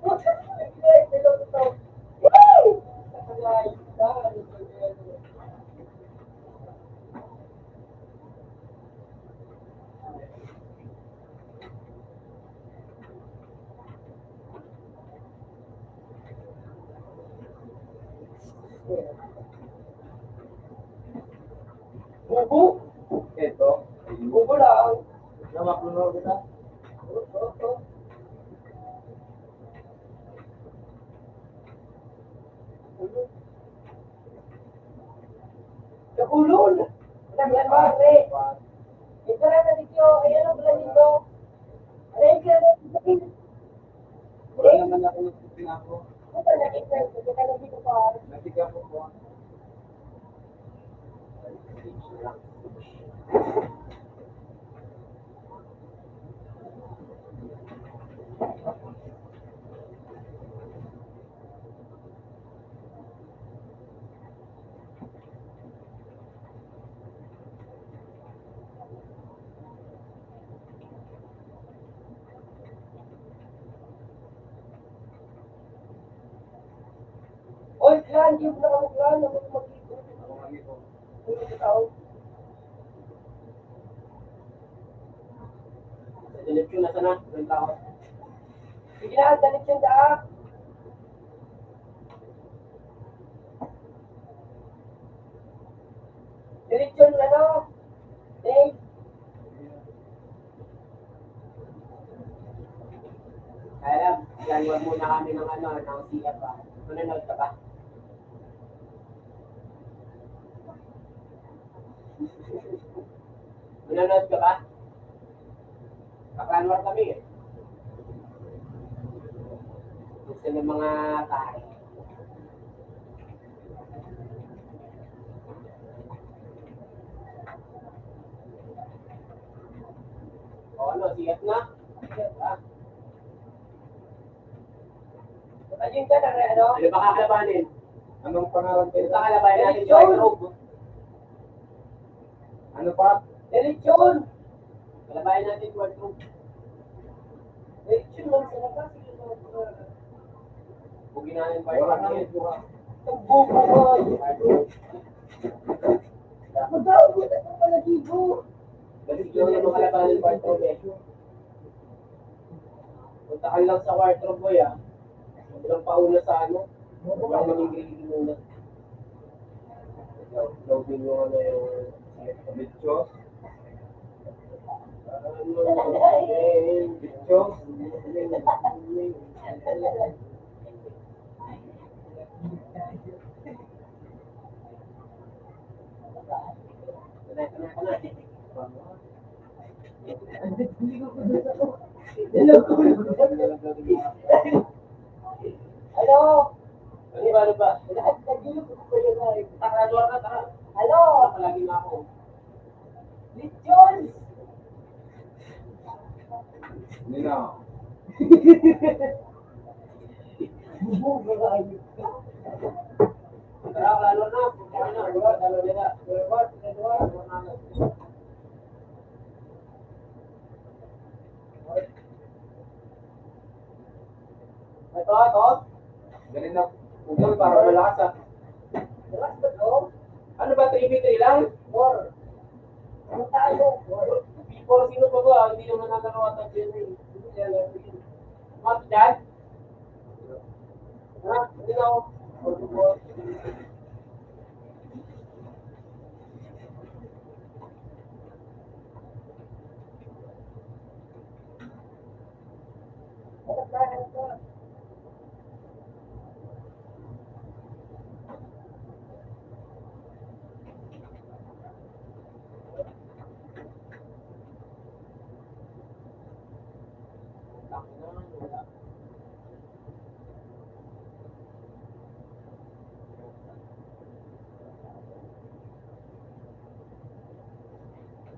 Puta, pasalay. Woo! Pasalay. Bubo. Ito. Bubo lang. Na mapuno kita. Nakulon! Naglabaw, pre! Ito na, nadikyo! Ayan ang planito! Aray ka na! Wala naman ako nagpipinako. Puta, nakita ko. Nakita ko po. Oy, clan, di mo na kamo clan, ako na mag-igo. Ako na mag-igo. Sa direksyon na sana, ng tao. Sige na, direksyon na. Direksyon, ano? Dave? Kaya lang, planwan muna kami ng ano, ng C F ah. Manonood ka ba? Manonood ka ba? Kaplanwan kami eh. Gusto ng mga tayo. Siyat na. Siyat na. Ayun ka na, ano? Ano ba kakalabanin? Anong pangalan kayo? Ano ba kakalabanin natin? Religion. White Robe. Ano pa? Religion. Kalabanin natin, White Robe. Religion lang sa labas. Kung ginahin pa yung Wala nga, White Robe. Ang buko ko. White Robe. Ako daw, buta ko pala dito. Kasi yun yung mga labanan part of it. Punta ka lang sa wardrobe mo, ya. Huwag lang pauna sa ano. Huwag lang maging greedy muna. Ikaw, loading mo ano yung bitchos. Bitchos. Hello? Ano ba, ano ba? Tara, tara, tara. Hello? Palagi na ako. Lechon! Hindi na. Bubog na kayo. Tara, lalo na. Lalo na. Lalo na. Ito, ito. Ganun na. Utol, para malasa. Malakas ba to? Ano ba, three v three lang? Four. Ang tayo. Four. Before, sino pa ba? Hindi naman nakakawatan dyan eh. Hindi yan, hindi yan. Mat dyan? Ha? Hindi na ako.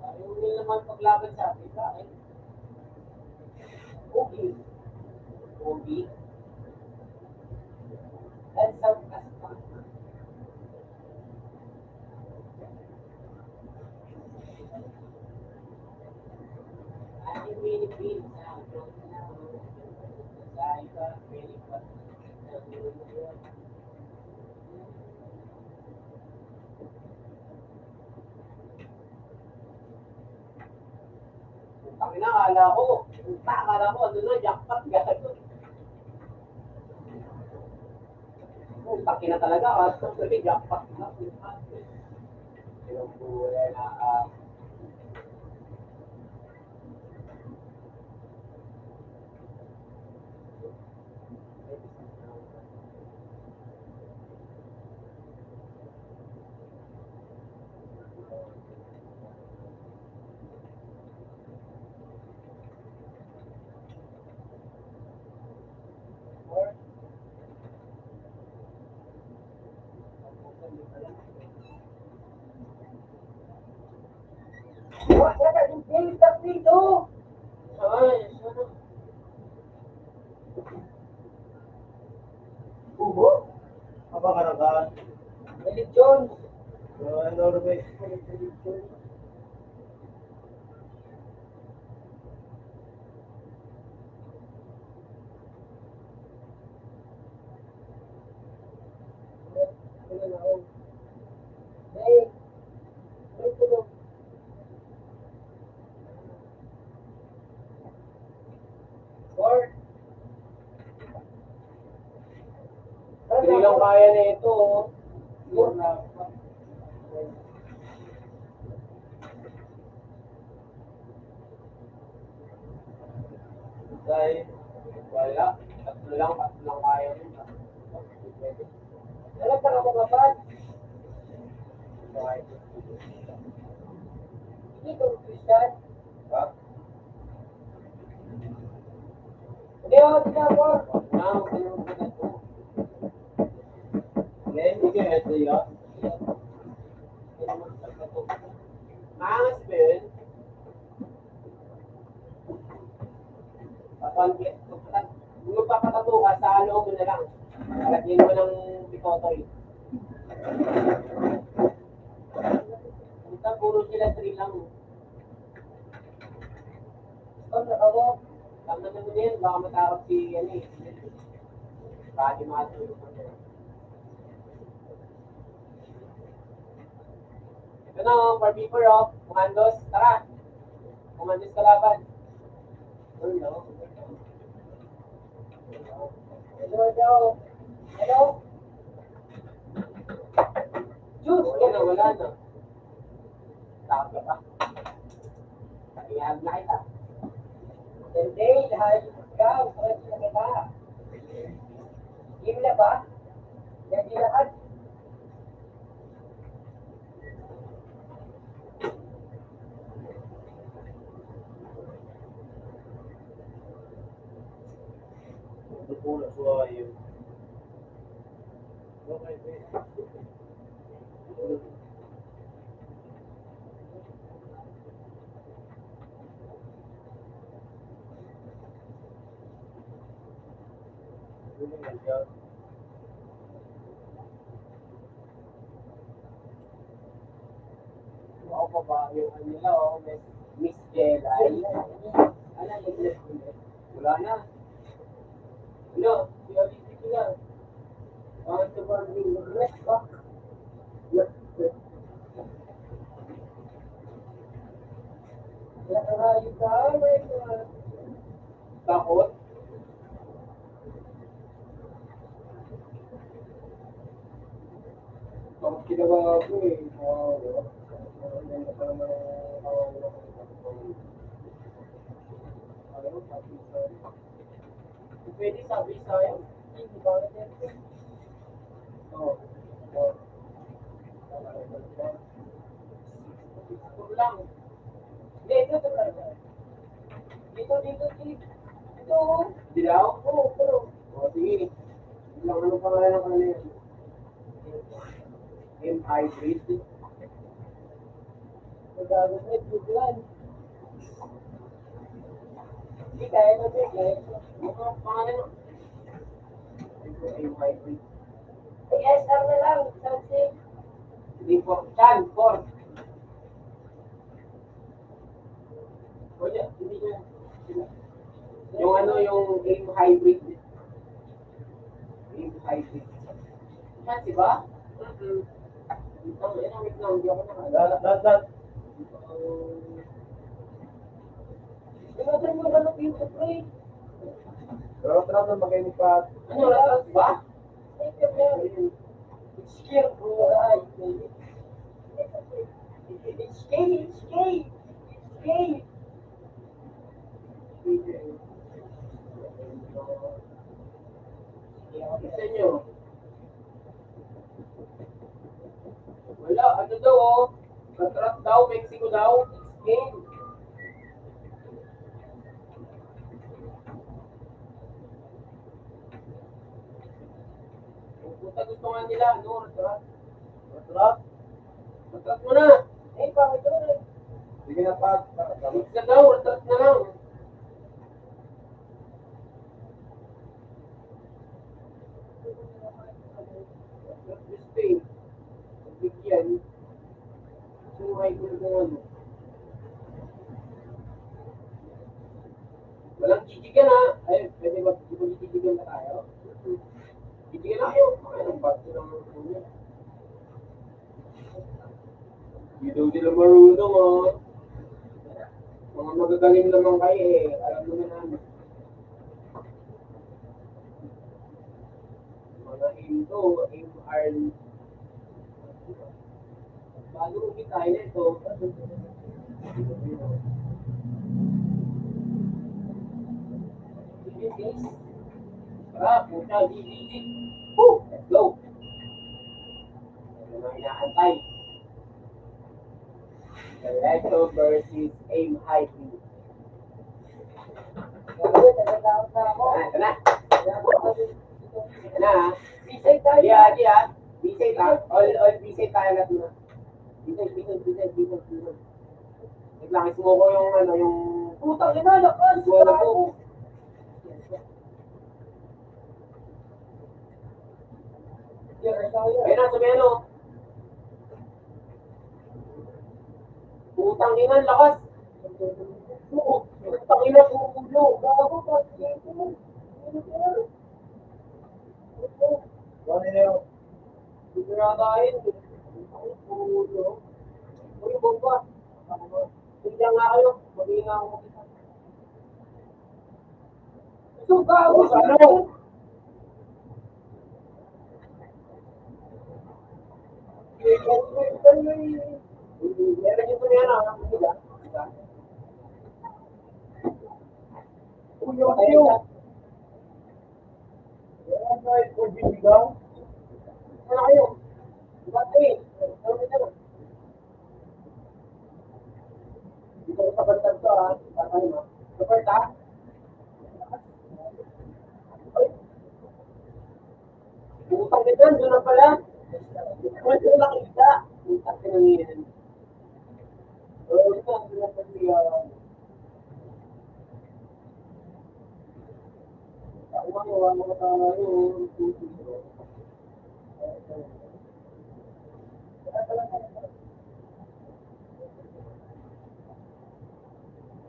Ayaw nila naman paglaban sa atin, bakit? Pogi. Pogi. Handsome as fuck. Putang ina, kala ko, puta, kala ko, ano na, jackpot, gago. Putang ina talaga, ah. Jackpot na. Ilang buhay na, ah. Ubo? Apa karakan? Religion. Ano, Ruben? Hindi lang kaya na ito, oh. Dahil, wala. Tatlo lang, tatlo lang kaya nun. Wala pa ako kapal. Hindi ko Christian. Ha? Hindi ako Christian po. Hindi, hindi ka head niya. Maangas ba yun? One click. Kung magpapatato ka, sa loob mo na lang. Lagyan mo ng pitotoy. Puta, puro sila three lang. Ikaw, nakaw. Tama na mo na yan. Baka matakot si, ano eh. Baka di makatulog. Ito na, oh, four v four, oh. Commandos, tara. Commandos kalaban. Hello. Hello, hello. Hello. Diyos, wala na, wala na. Takot ka pa. Pahihag na kita. Hindi, lahat ikaw, pwede na kita. Game na ba? Hindi lahat. Ako pa ba yung ano nila, oh, Miss, Miss Jelay? Ano, nag-left ko na? Wala na. Ano? Si Alice ko na. Bakit ka ba nag-left back? Wala ka nga yung tao, eh. Takot? Takot kinabahan ako eh. Ah, wala. Wala na pa naman ang kawawa ko. Ano, pati sa, pwede sabi sa'yo, hindi ba? Oo. Oo. Picture lang. Hindi, ito, ito talaga. Dito, dito, dito. Ito, oh. Dilaw? Oo, pero, o, sige. Ilang ano pa nga yung ano yan? M hybrid. Magagawa na yung plan. Hindi, kaya na din, kaya na. Mga pangalan, no? Ito, M hybrid. Ay, S R na lang, Samsung. Hindi po. Chan, four. Wala, hindi na. Yung ano, yung aim hybrid. Aim hybrid. Yan, di ba? Mm-mm. Ang ina, wait lang, hindi ako naka- Lahat, lahat, lahat. Ano ba yung ano, yung pre? Pero, pero, pero, magkaiba pa. Ano, lahat, di ba? It's here, bro. Ay, it's K, it's K, it's K. Sa inyo. Wala, ano daw, oh? Patrat daw, Mexico daw. Spain. Puta, gusto nga nila, ano, Patrat? Patrat? Patrat mo na. Eh, bakit naman? Sige na, Pat. Patrat na daw, Patrat na lang. Patrat, Spain. Bigyan. Suhay ko na ano. Walang gigigan, ha? Ay, pwede mag-, mag-gigigan na tayo? Gigigan na kayo. Ay, ang bato ng ulo. Hindi daw nila marunong, oh. Mga magagaling naman kayo, eh. Alam naman namin. Mga M two, M R. Bago kita, yun ito. Tara, puta, D D D. Woo! Let's go! Ano na inaantay? Diretso versus aim high. Ah, ito na. Ito na, ah. Bisay tayo. Di, ah, di, ah. Bisay ta-, all, all bisay tayo na ito. Bisay, bisay, bisay, bisay, bisay. Wait lang, ismo ko yung, ano, yung Putang ina, lakas, smoke ko. Gago. Ayan na, sabi ano. Putang ina, lakas. Putang ina, ulo. Gago, putang ina. Ano yun? Siguradahin. Ulo. Uy, bomba. Tignan nga kayo. Mag-iingat ako. Suga ako sa ano? Meron yung pa yan, ah. Uy, yung kayo. Meron tayo, pwede sigaw? Ano kayo? Ba't eh? Ano kayo? Dito sa bantag to, ah. Tatay mo. Sa part, ah. Ay. Putang ina, doon na pala. Doon na nakita. Putang ina yan. Oh, ito, doon na pala, ah. Ako, ano, ano, ano, ano,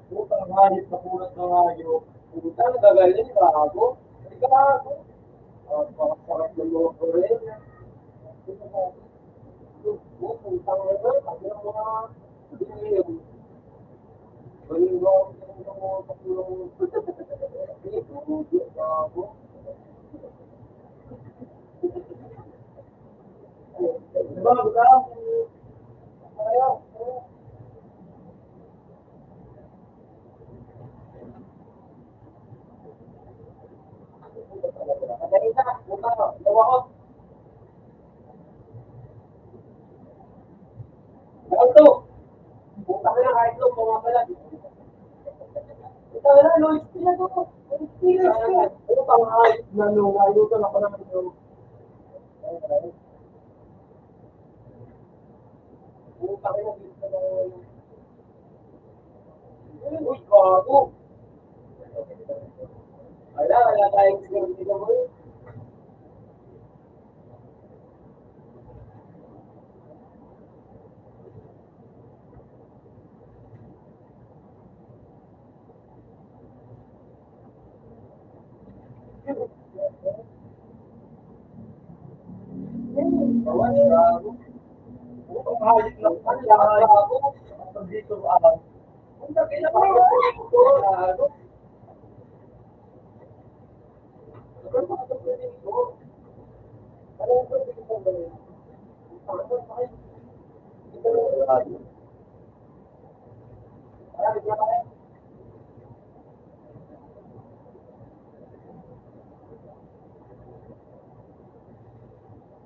Putang hayop na punas ng hayop. Putang gagaling, gago. Ay, gago. Ah, pakasakit ng mga problema. Putang ina, pati ang mga, ano yun? Galing ba ang mga katulong? Gago. Ito na, Lord, sila to. Lord, sila to. Ano pang ayos na nung ayusan ako ng ano? Ano pang ayos na nung Uy, gago. Wala, wala tayong siguro dito, boy.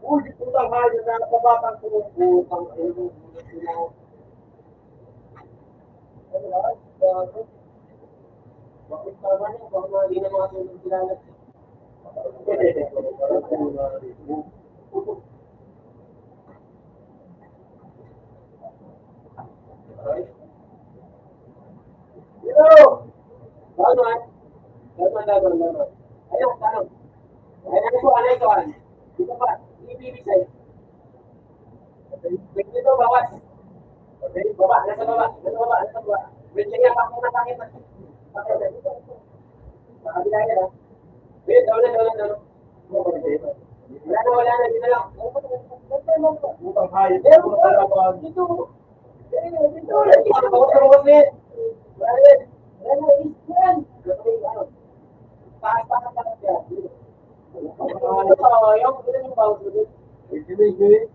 Uy, putang hayop na kabatang ko. Putang ina mo. Ano ba? Gago. Bakit tama niya? Baka hindi na makatulog sila. Yo! Laman. Laman, laman, laman. Ayun, tanong. Ayun, ano ito, ano ito, ano? Dito pa, ibibisay. Dito, bawas. Okay, baba, nasa baba, nasa baba, nasa baba. Wait lang yan, baka masakit. Baka masakit. Sa kabila yan, ha? Wait, down na, down na, down na. Wala na, wala na, dito lang. Putang hayop. Meron pa. Dito. Dito, dito. Dito, dito. Dito, dito. Taas, taas, taas yan. Ito, yung, ito yung bawal dito. Sige, sige.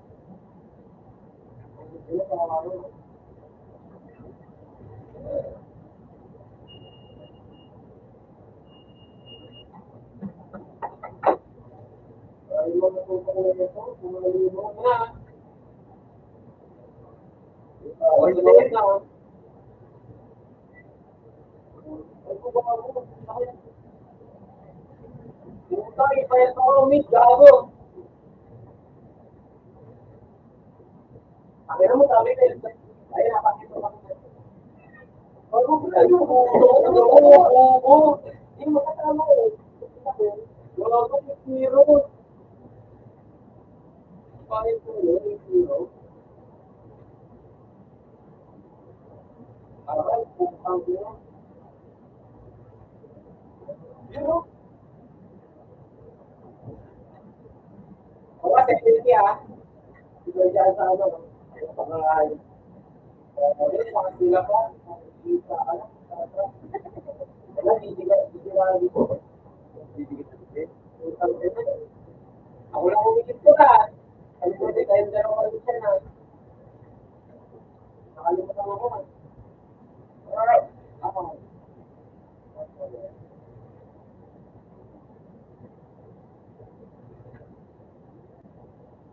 Putang, ipayat mo ako, Mitch, gago. Sabi mo, sabi ko, ayun, napakita ko. Bago ko na yun. Oo, oo, oo. Hindi makasama eh. Gago, Mitch, meron. Mga security, ah. Dito dyan sa ano, sa mga, eh, sa sila pa, sa ano, sa, sa, wala, hindi ka, hindi ka, hindi ka, ako lang umiinom ko na. Ano ba, di tayo dalawa ulit yan, ah. Nakalimutan ako, ah. Ah, ako.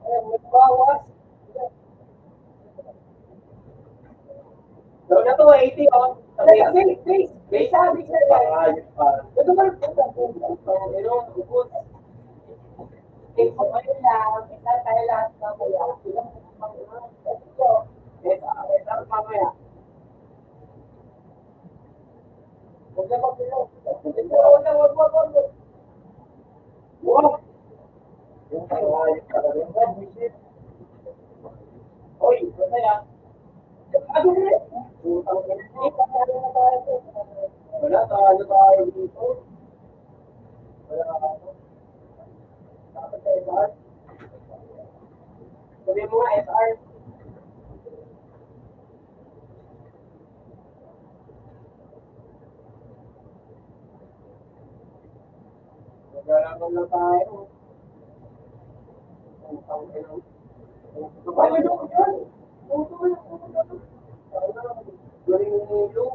Ayan, magbawas. Daw na to, eighty, oh. Please, please, please. Sabi siya yan. Ayos pa. Ito ba yung puta po? Ang ino, ubos. Ito ba yun lang? Ito tayo lahat mamaya. Ito, ito, mamaya. Wala, talo tayo dito. Wala, dapat sa S R. Sabi mo nga, S R. Maglalaban na tayo. Ang tangin ng, ang tangin ng, galing ng ulo.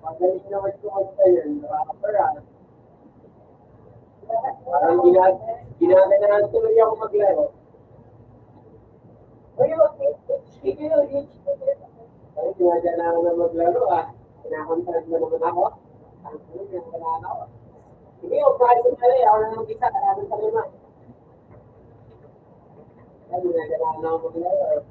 Magaling naman ko magtayo, rapper, ah. Parang ginag-, ginaganahan tuloy ako maglaro. Uy, mag-, speaking of which, parang ginaganahan na maglaro, ah. Kinakontrol mo naman ako. Ang, ano, ginaganahan ako. Sige, huwag tayo sumali. Ako na lang isa, kailangan sa lima. Ay, ginaganahan ako maglaro, eh.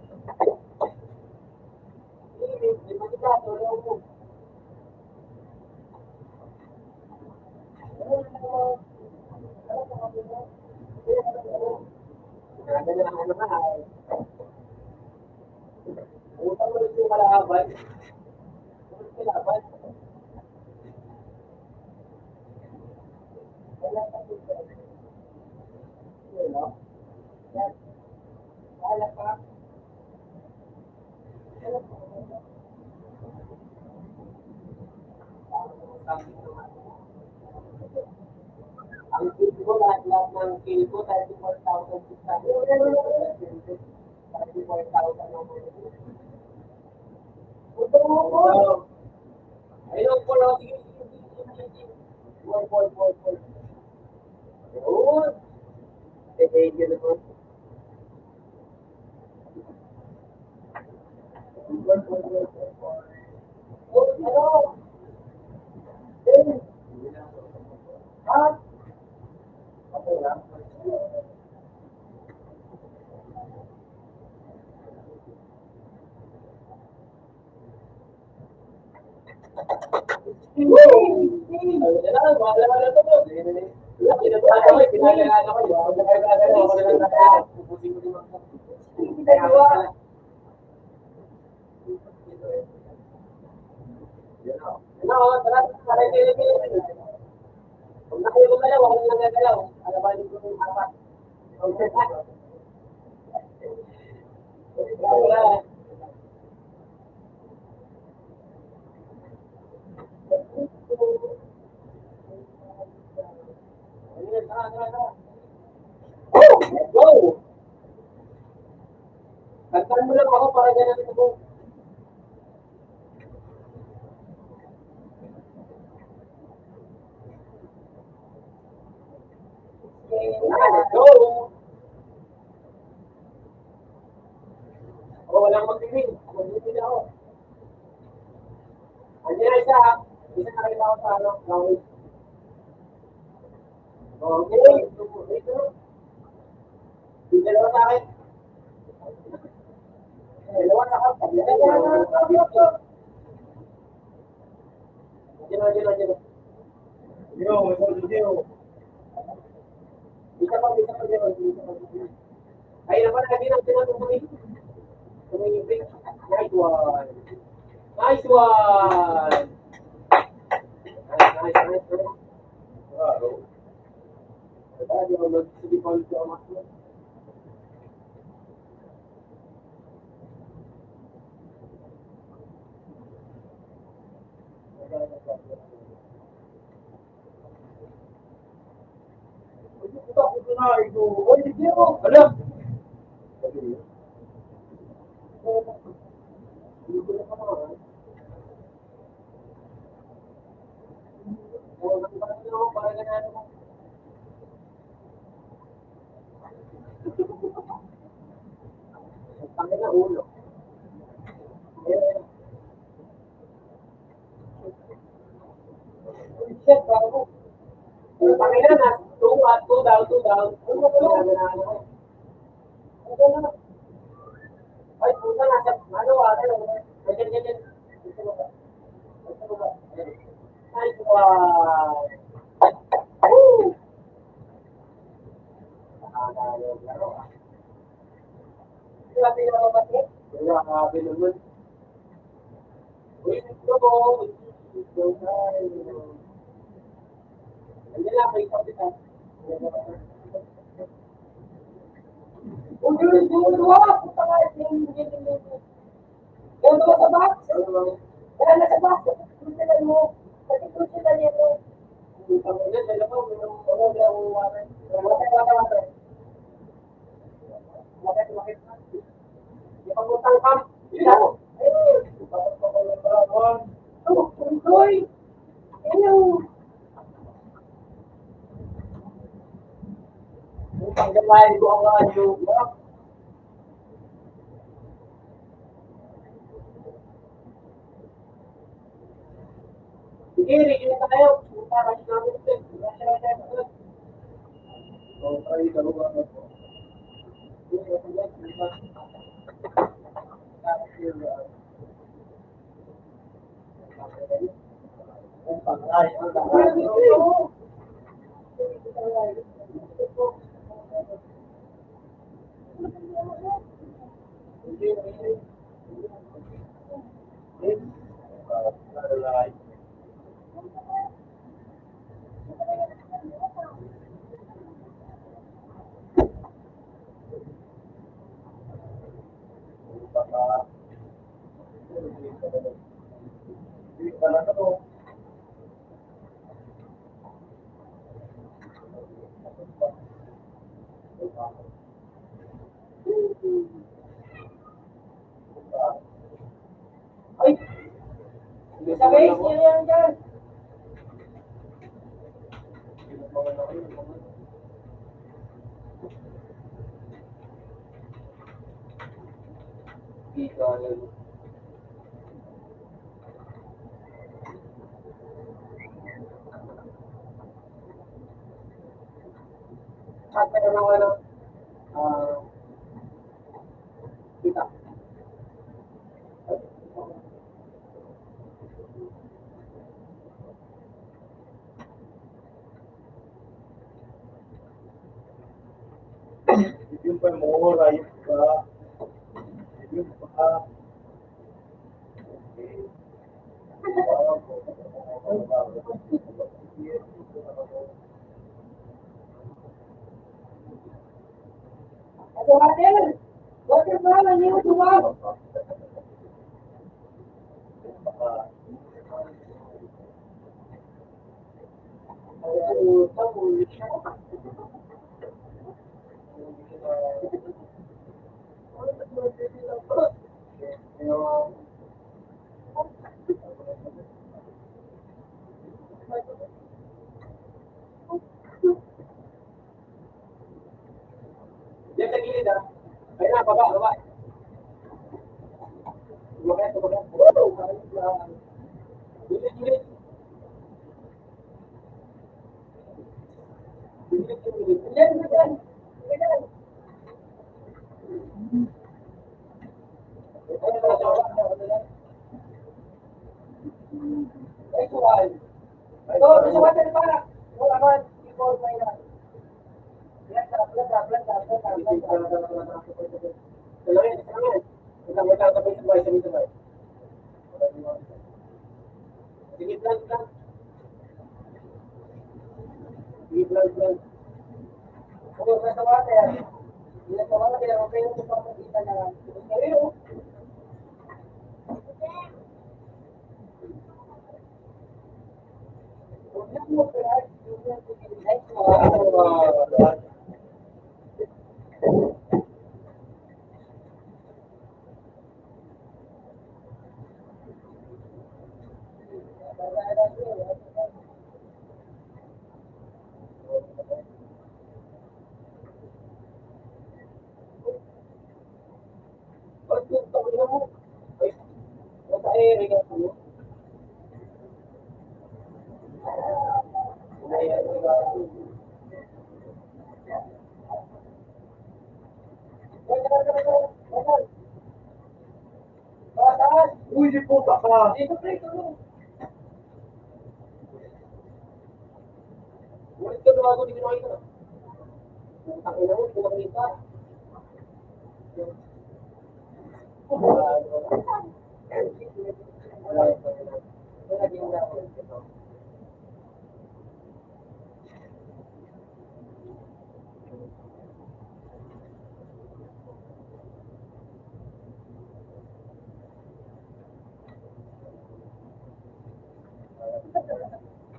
Ang bill ko, lahat-lahat ng bill ko, thirty-four thousand six hundred. Ayun po, no? Sige, sige, sige, sige, sige. Boy, boy, boy, boy. Ayun. Eh, eh, yun naman. Ano? Eh, ha? Okay lang. Go! Kantahan mo lang ako para ganun ako. Go! O, walang magpiling. Magpiling ako. Andiyan na isa, ha? Isa na kayo ako sa ano, gawin. Okay. Ito, ito. Yung dalawa sa akin. Dalawa sa akin. Andiyan na, andiyan na, andiyan na. Yo, ito, ito. Isa pa, isa pa, isa pa, isa pa. Ay, naman, lagi ng pinatong kami. Nice one. Nice one. Nice, nice, nice, nice. Wow. Diba, di ba, mag-, sige pa ulit ako, mas-, Hala! Tangina ulo. Shit, bago. Tangina na, two, ah, two down, two down. Ano ba to? Ano na? Ay, puta, nasa, ano, ano, ano, ganyan, ganyan. Ay, wow. Woo! Nakakaya yung laro, ah. Grabe naman. Uy, ito po. Ito tayo. Hindi lang, may kapitan. Uy, uy, uy, uy, uy, puta ka, ito yung, ito yung, ito yung, ito yung sa box. Wala na sa box. Gusto na mo. Pati gusto na niya to. Ang ina, dala ko, may mga wala, wala, wala. Wala, wala, wala. Bakit, bakit? Ipagutang ka. Utang ka lain ko ang radyo. Sige, ready na tayo. Punta, ready na tayo. Ay! Sa base niya yan dyan. At meron ng ano, ah, kita. Yung pa mo, rayo ka. Yung pa. Ate, water, water pa, ano yung tumaw? Diyan sa gilid, ah. Ayun na, baba, baba. Umakyat, umakyat. Gilid, gilid. Sige, plan, plan. Sige, plan, plan. Oo, nasa water. Nasa water, okay yung papakita na. Ayun. Huwag na mo, plan. Uy, di puta ka. Ulit ka, gago, di ko nakita. Putang ina mo, di ko nakita.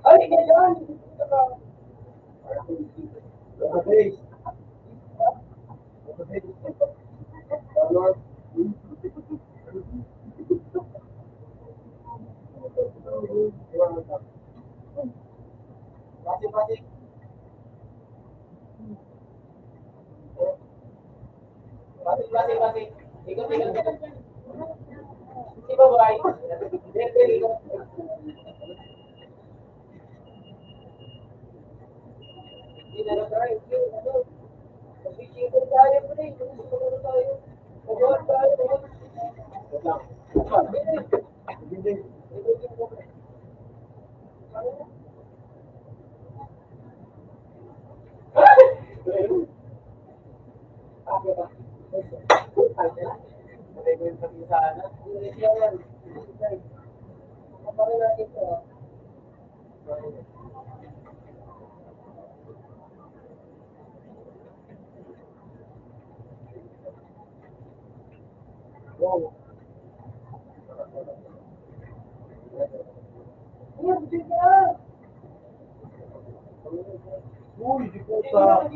Ay, ganyan! Pati, pati. Pati, pati, pati. Ikot, ikot, ikot. Di ba, boy? Ikot, ikot. Hindi na lang tayo. Kasi ikot tayo, pre. Ikot tayo. Ikot tayo. Wait lang. Uy, di puta.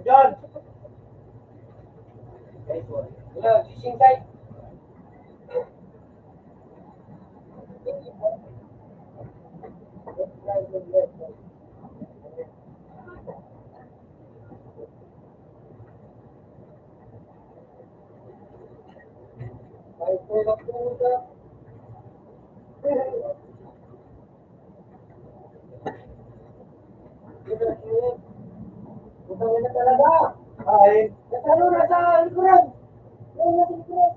John! Putang ina talaga. Ay. Nasa ano, nasa likuran. Yan, nasa likuran.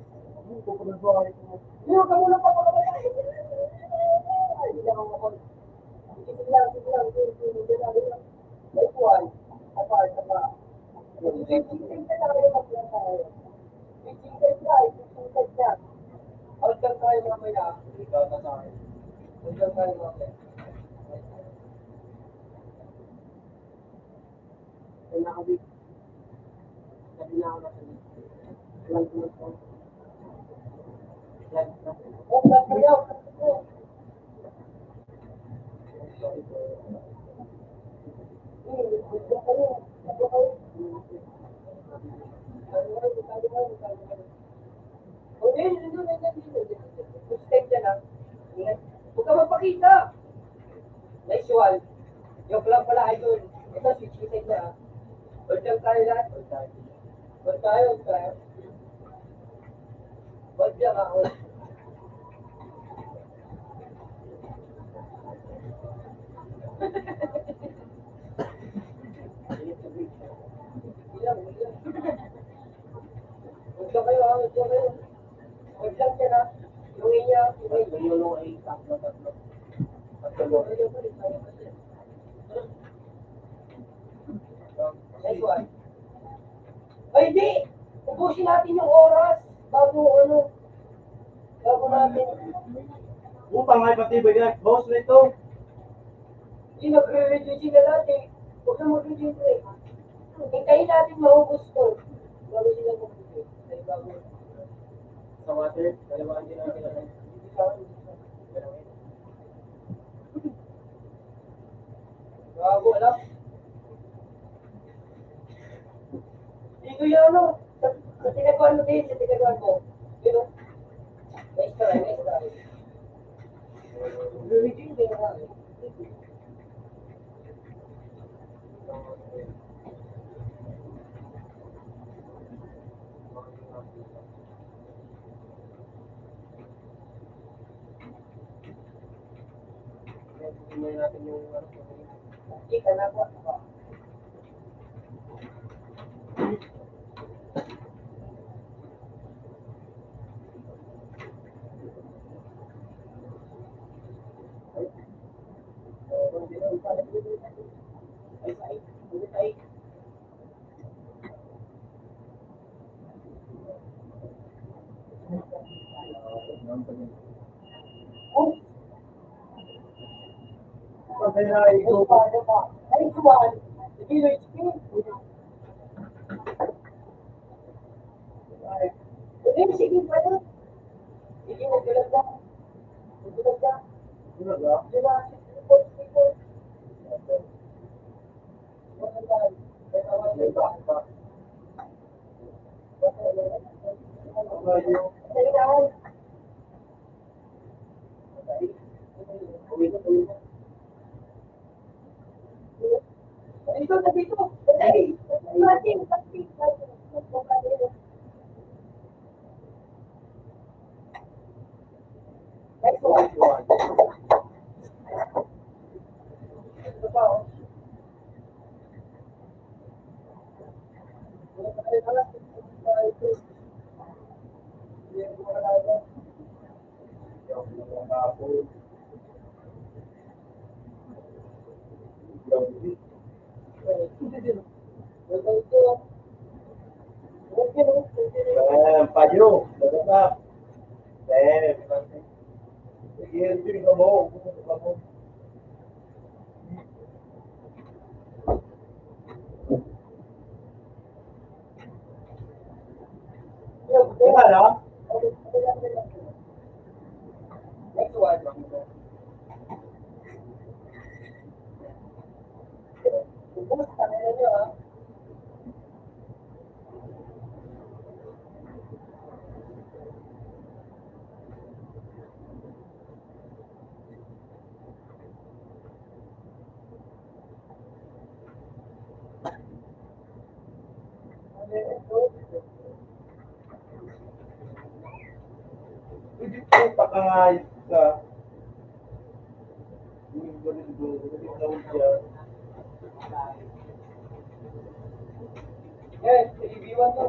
Hindi ko pa nagbahay. Hindi ka muna papakabay. Ay, hindi ako makapag-, sige lang, sige lang, sige, sige, sige, sige, sige. May kuwan. Apa, apa. Sige, sige, sige, sige, sige, sige, sige. Order tayo mamaya. Ikaw na sa akin. Order tayo mamaya. Kaya nakabit. Sabi na ako na. Walang tumatawag. Walang tumatawag. Huwag ka magpakita. Nice one. Joke lang pala, idol. Ito, sixty-six na, ah. Hold lang tayo lahat. Hold tayo. Hold tayo, hold tayo. Hold lang ako. Hold lang kayo, ah. Hold lang kayo. Hold lang yan, ah. Yung inya, yung inya. Tatlo, tatlo. Tatlo. Next one. Ay, di! Ubusin natin yung oras bago, ano, bago natin. Utang ay pati ba yan? Boss, nito. Di, magre-reduce na natin. Huwag na magre-reduce eh. Hintayin natin maubos to. Bago sila magbigay. Ay, bago. Sa water, dalawa ang ginagawa. Gago, alam. Di ko yun, ano, sa, sa tinagwan mo din, sa tinagwan mo. Yun, oh. Nice try, nice try. Review din, ah. Tingnan natin yung ano, ika na po. Ayan, payo. Maganda. Ayan. Sige, sige, kamo. Kamo. Pwede po pakahayop ka. Yes, ibiwan to.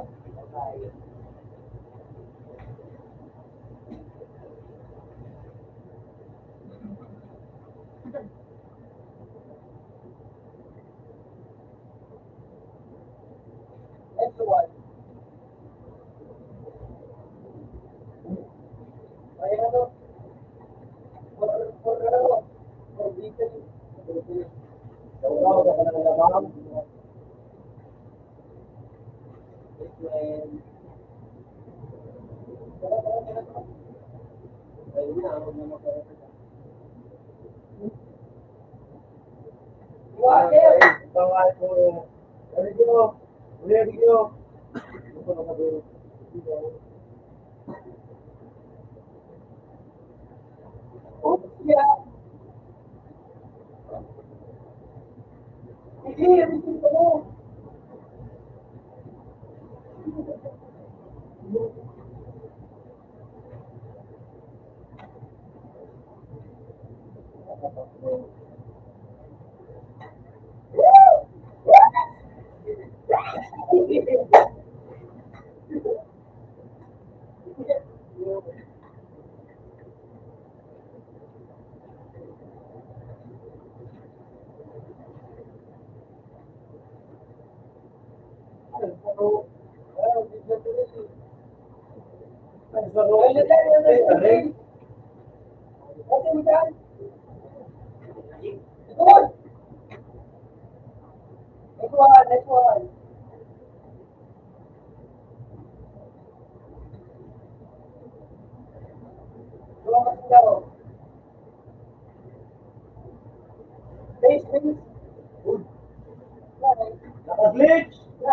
Naka-glitch. Sa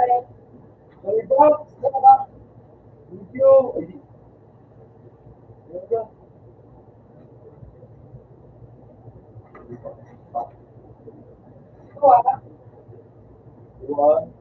iba. Video. Ay, di. One.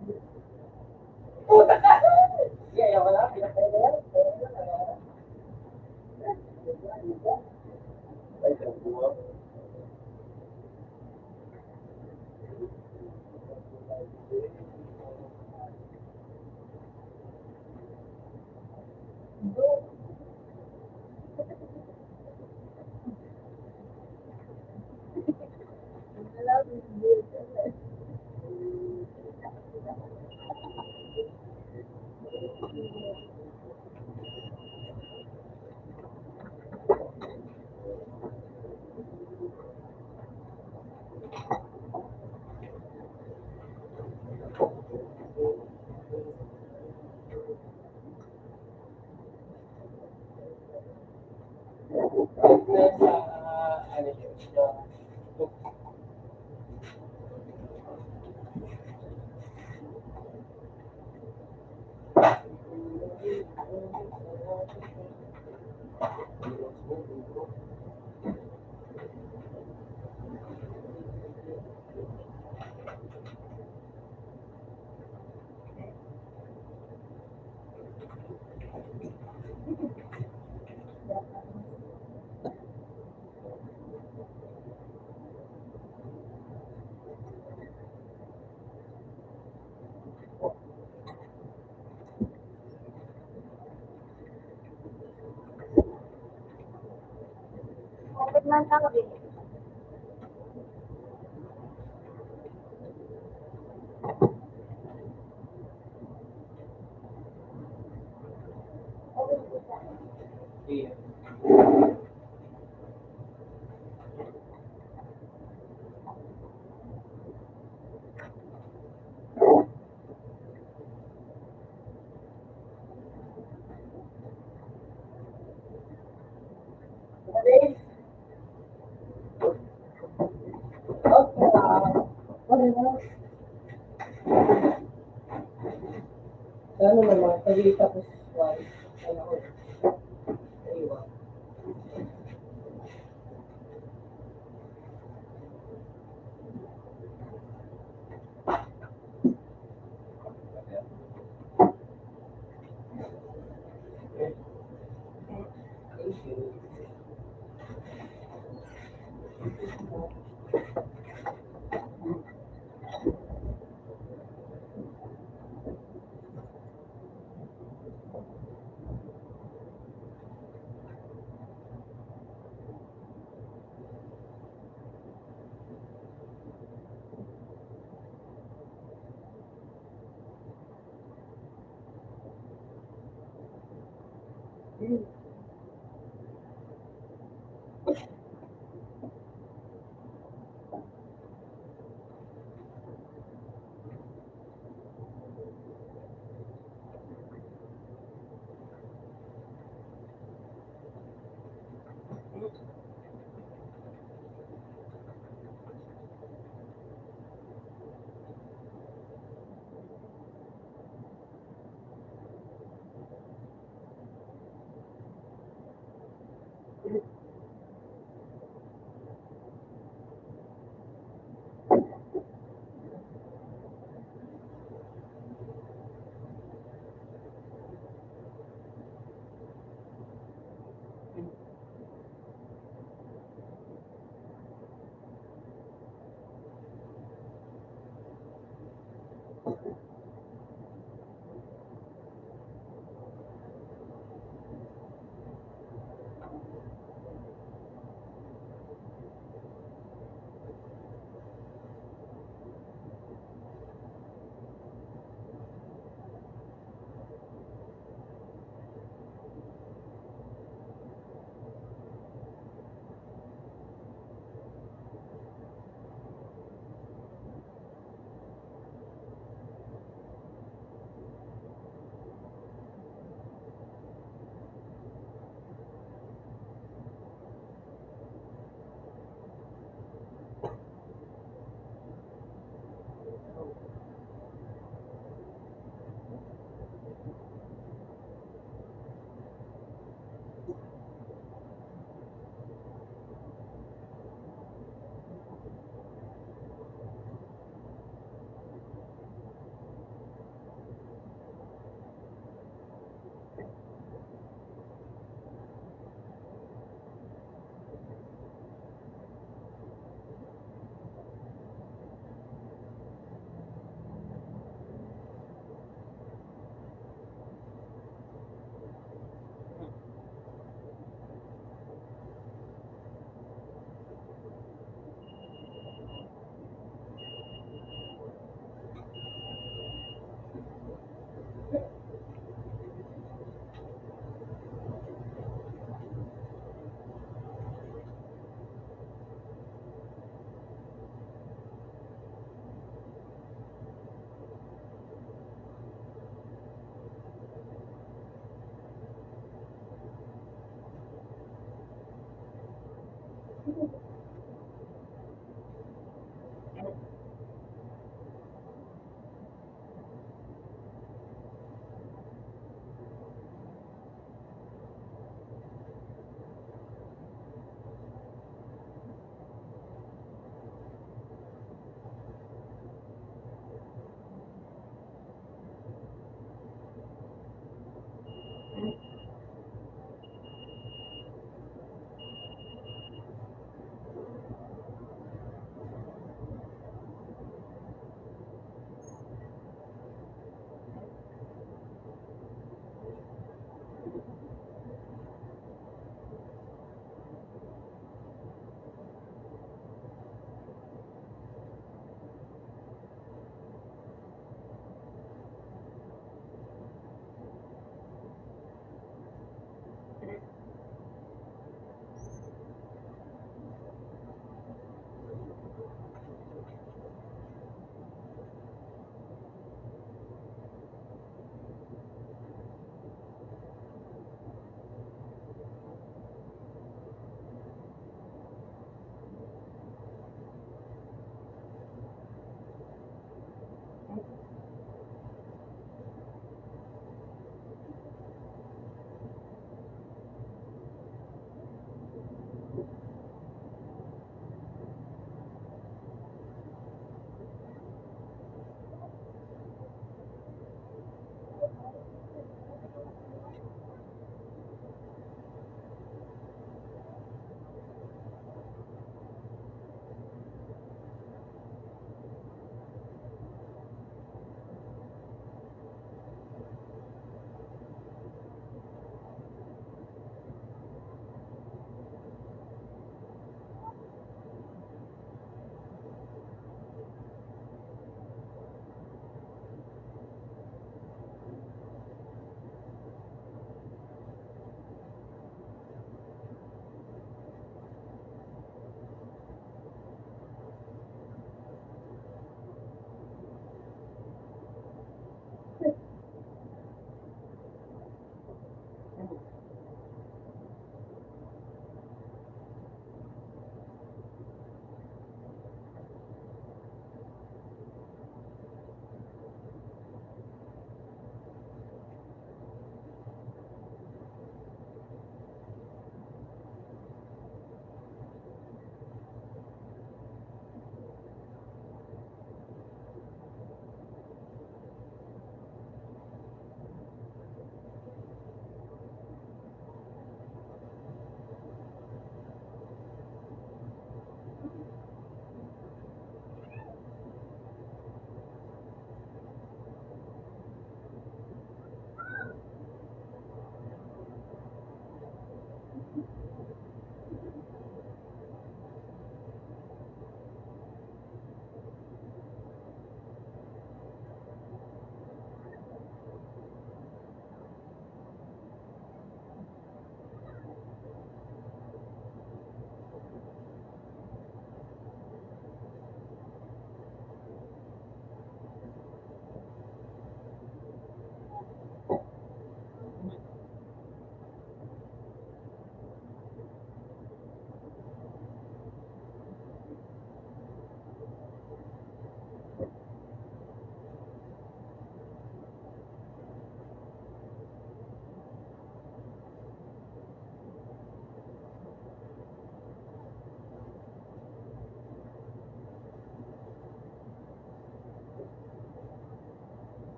Kapit man ako din. Ano naman, pag-iitapos one, ano ko, iwan.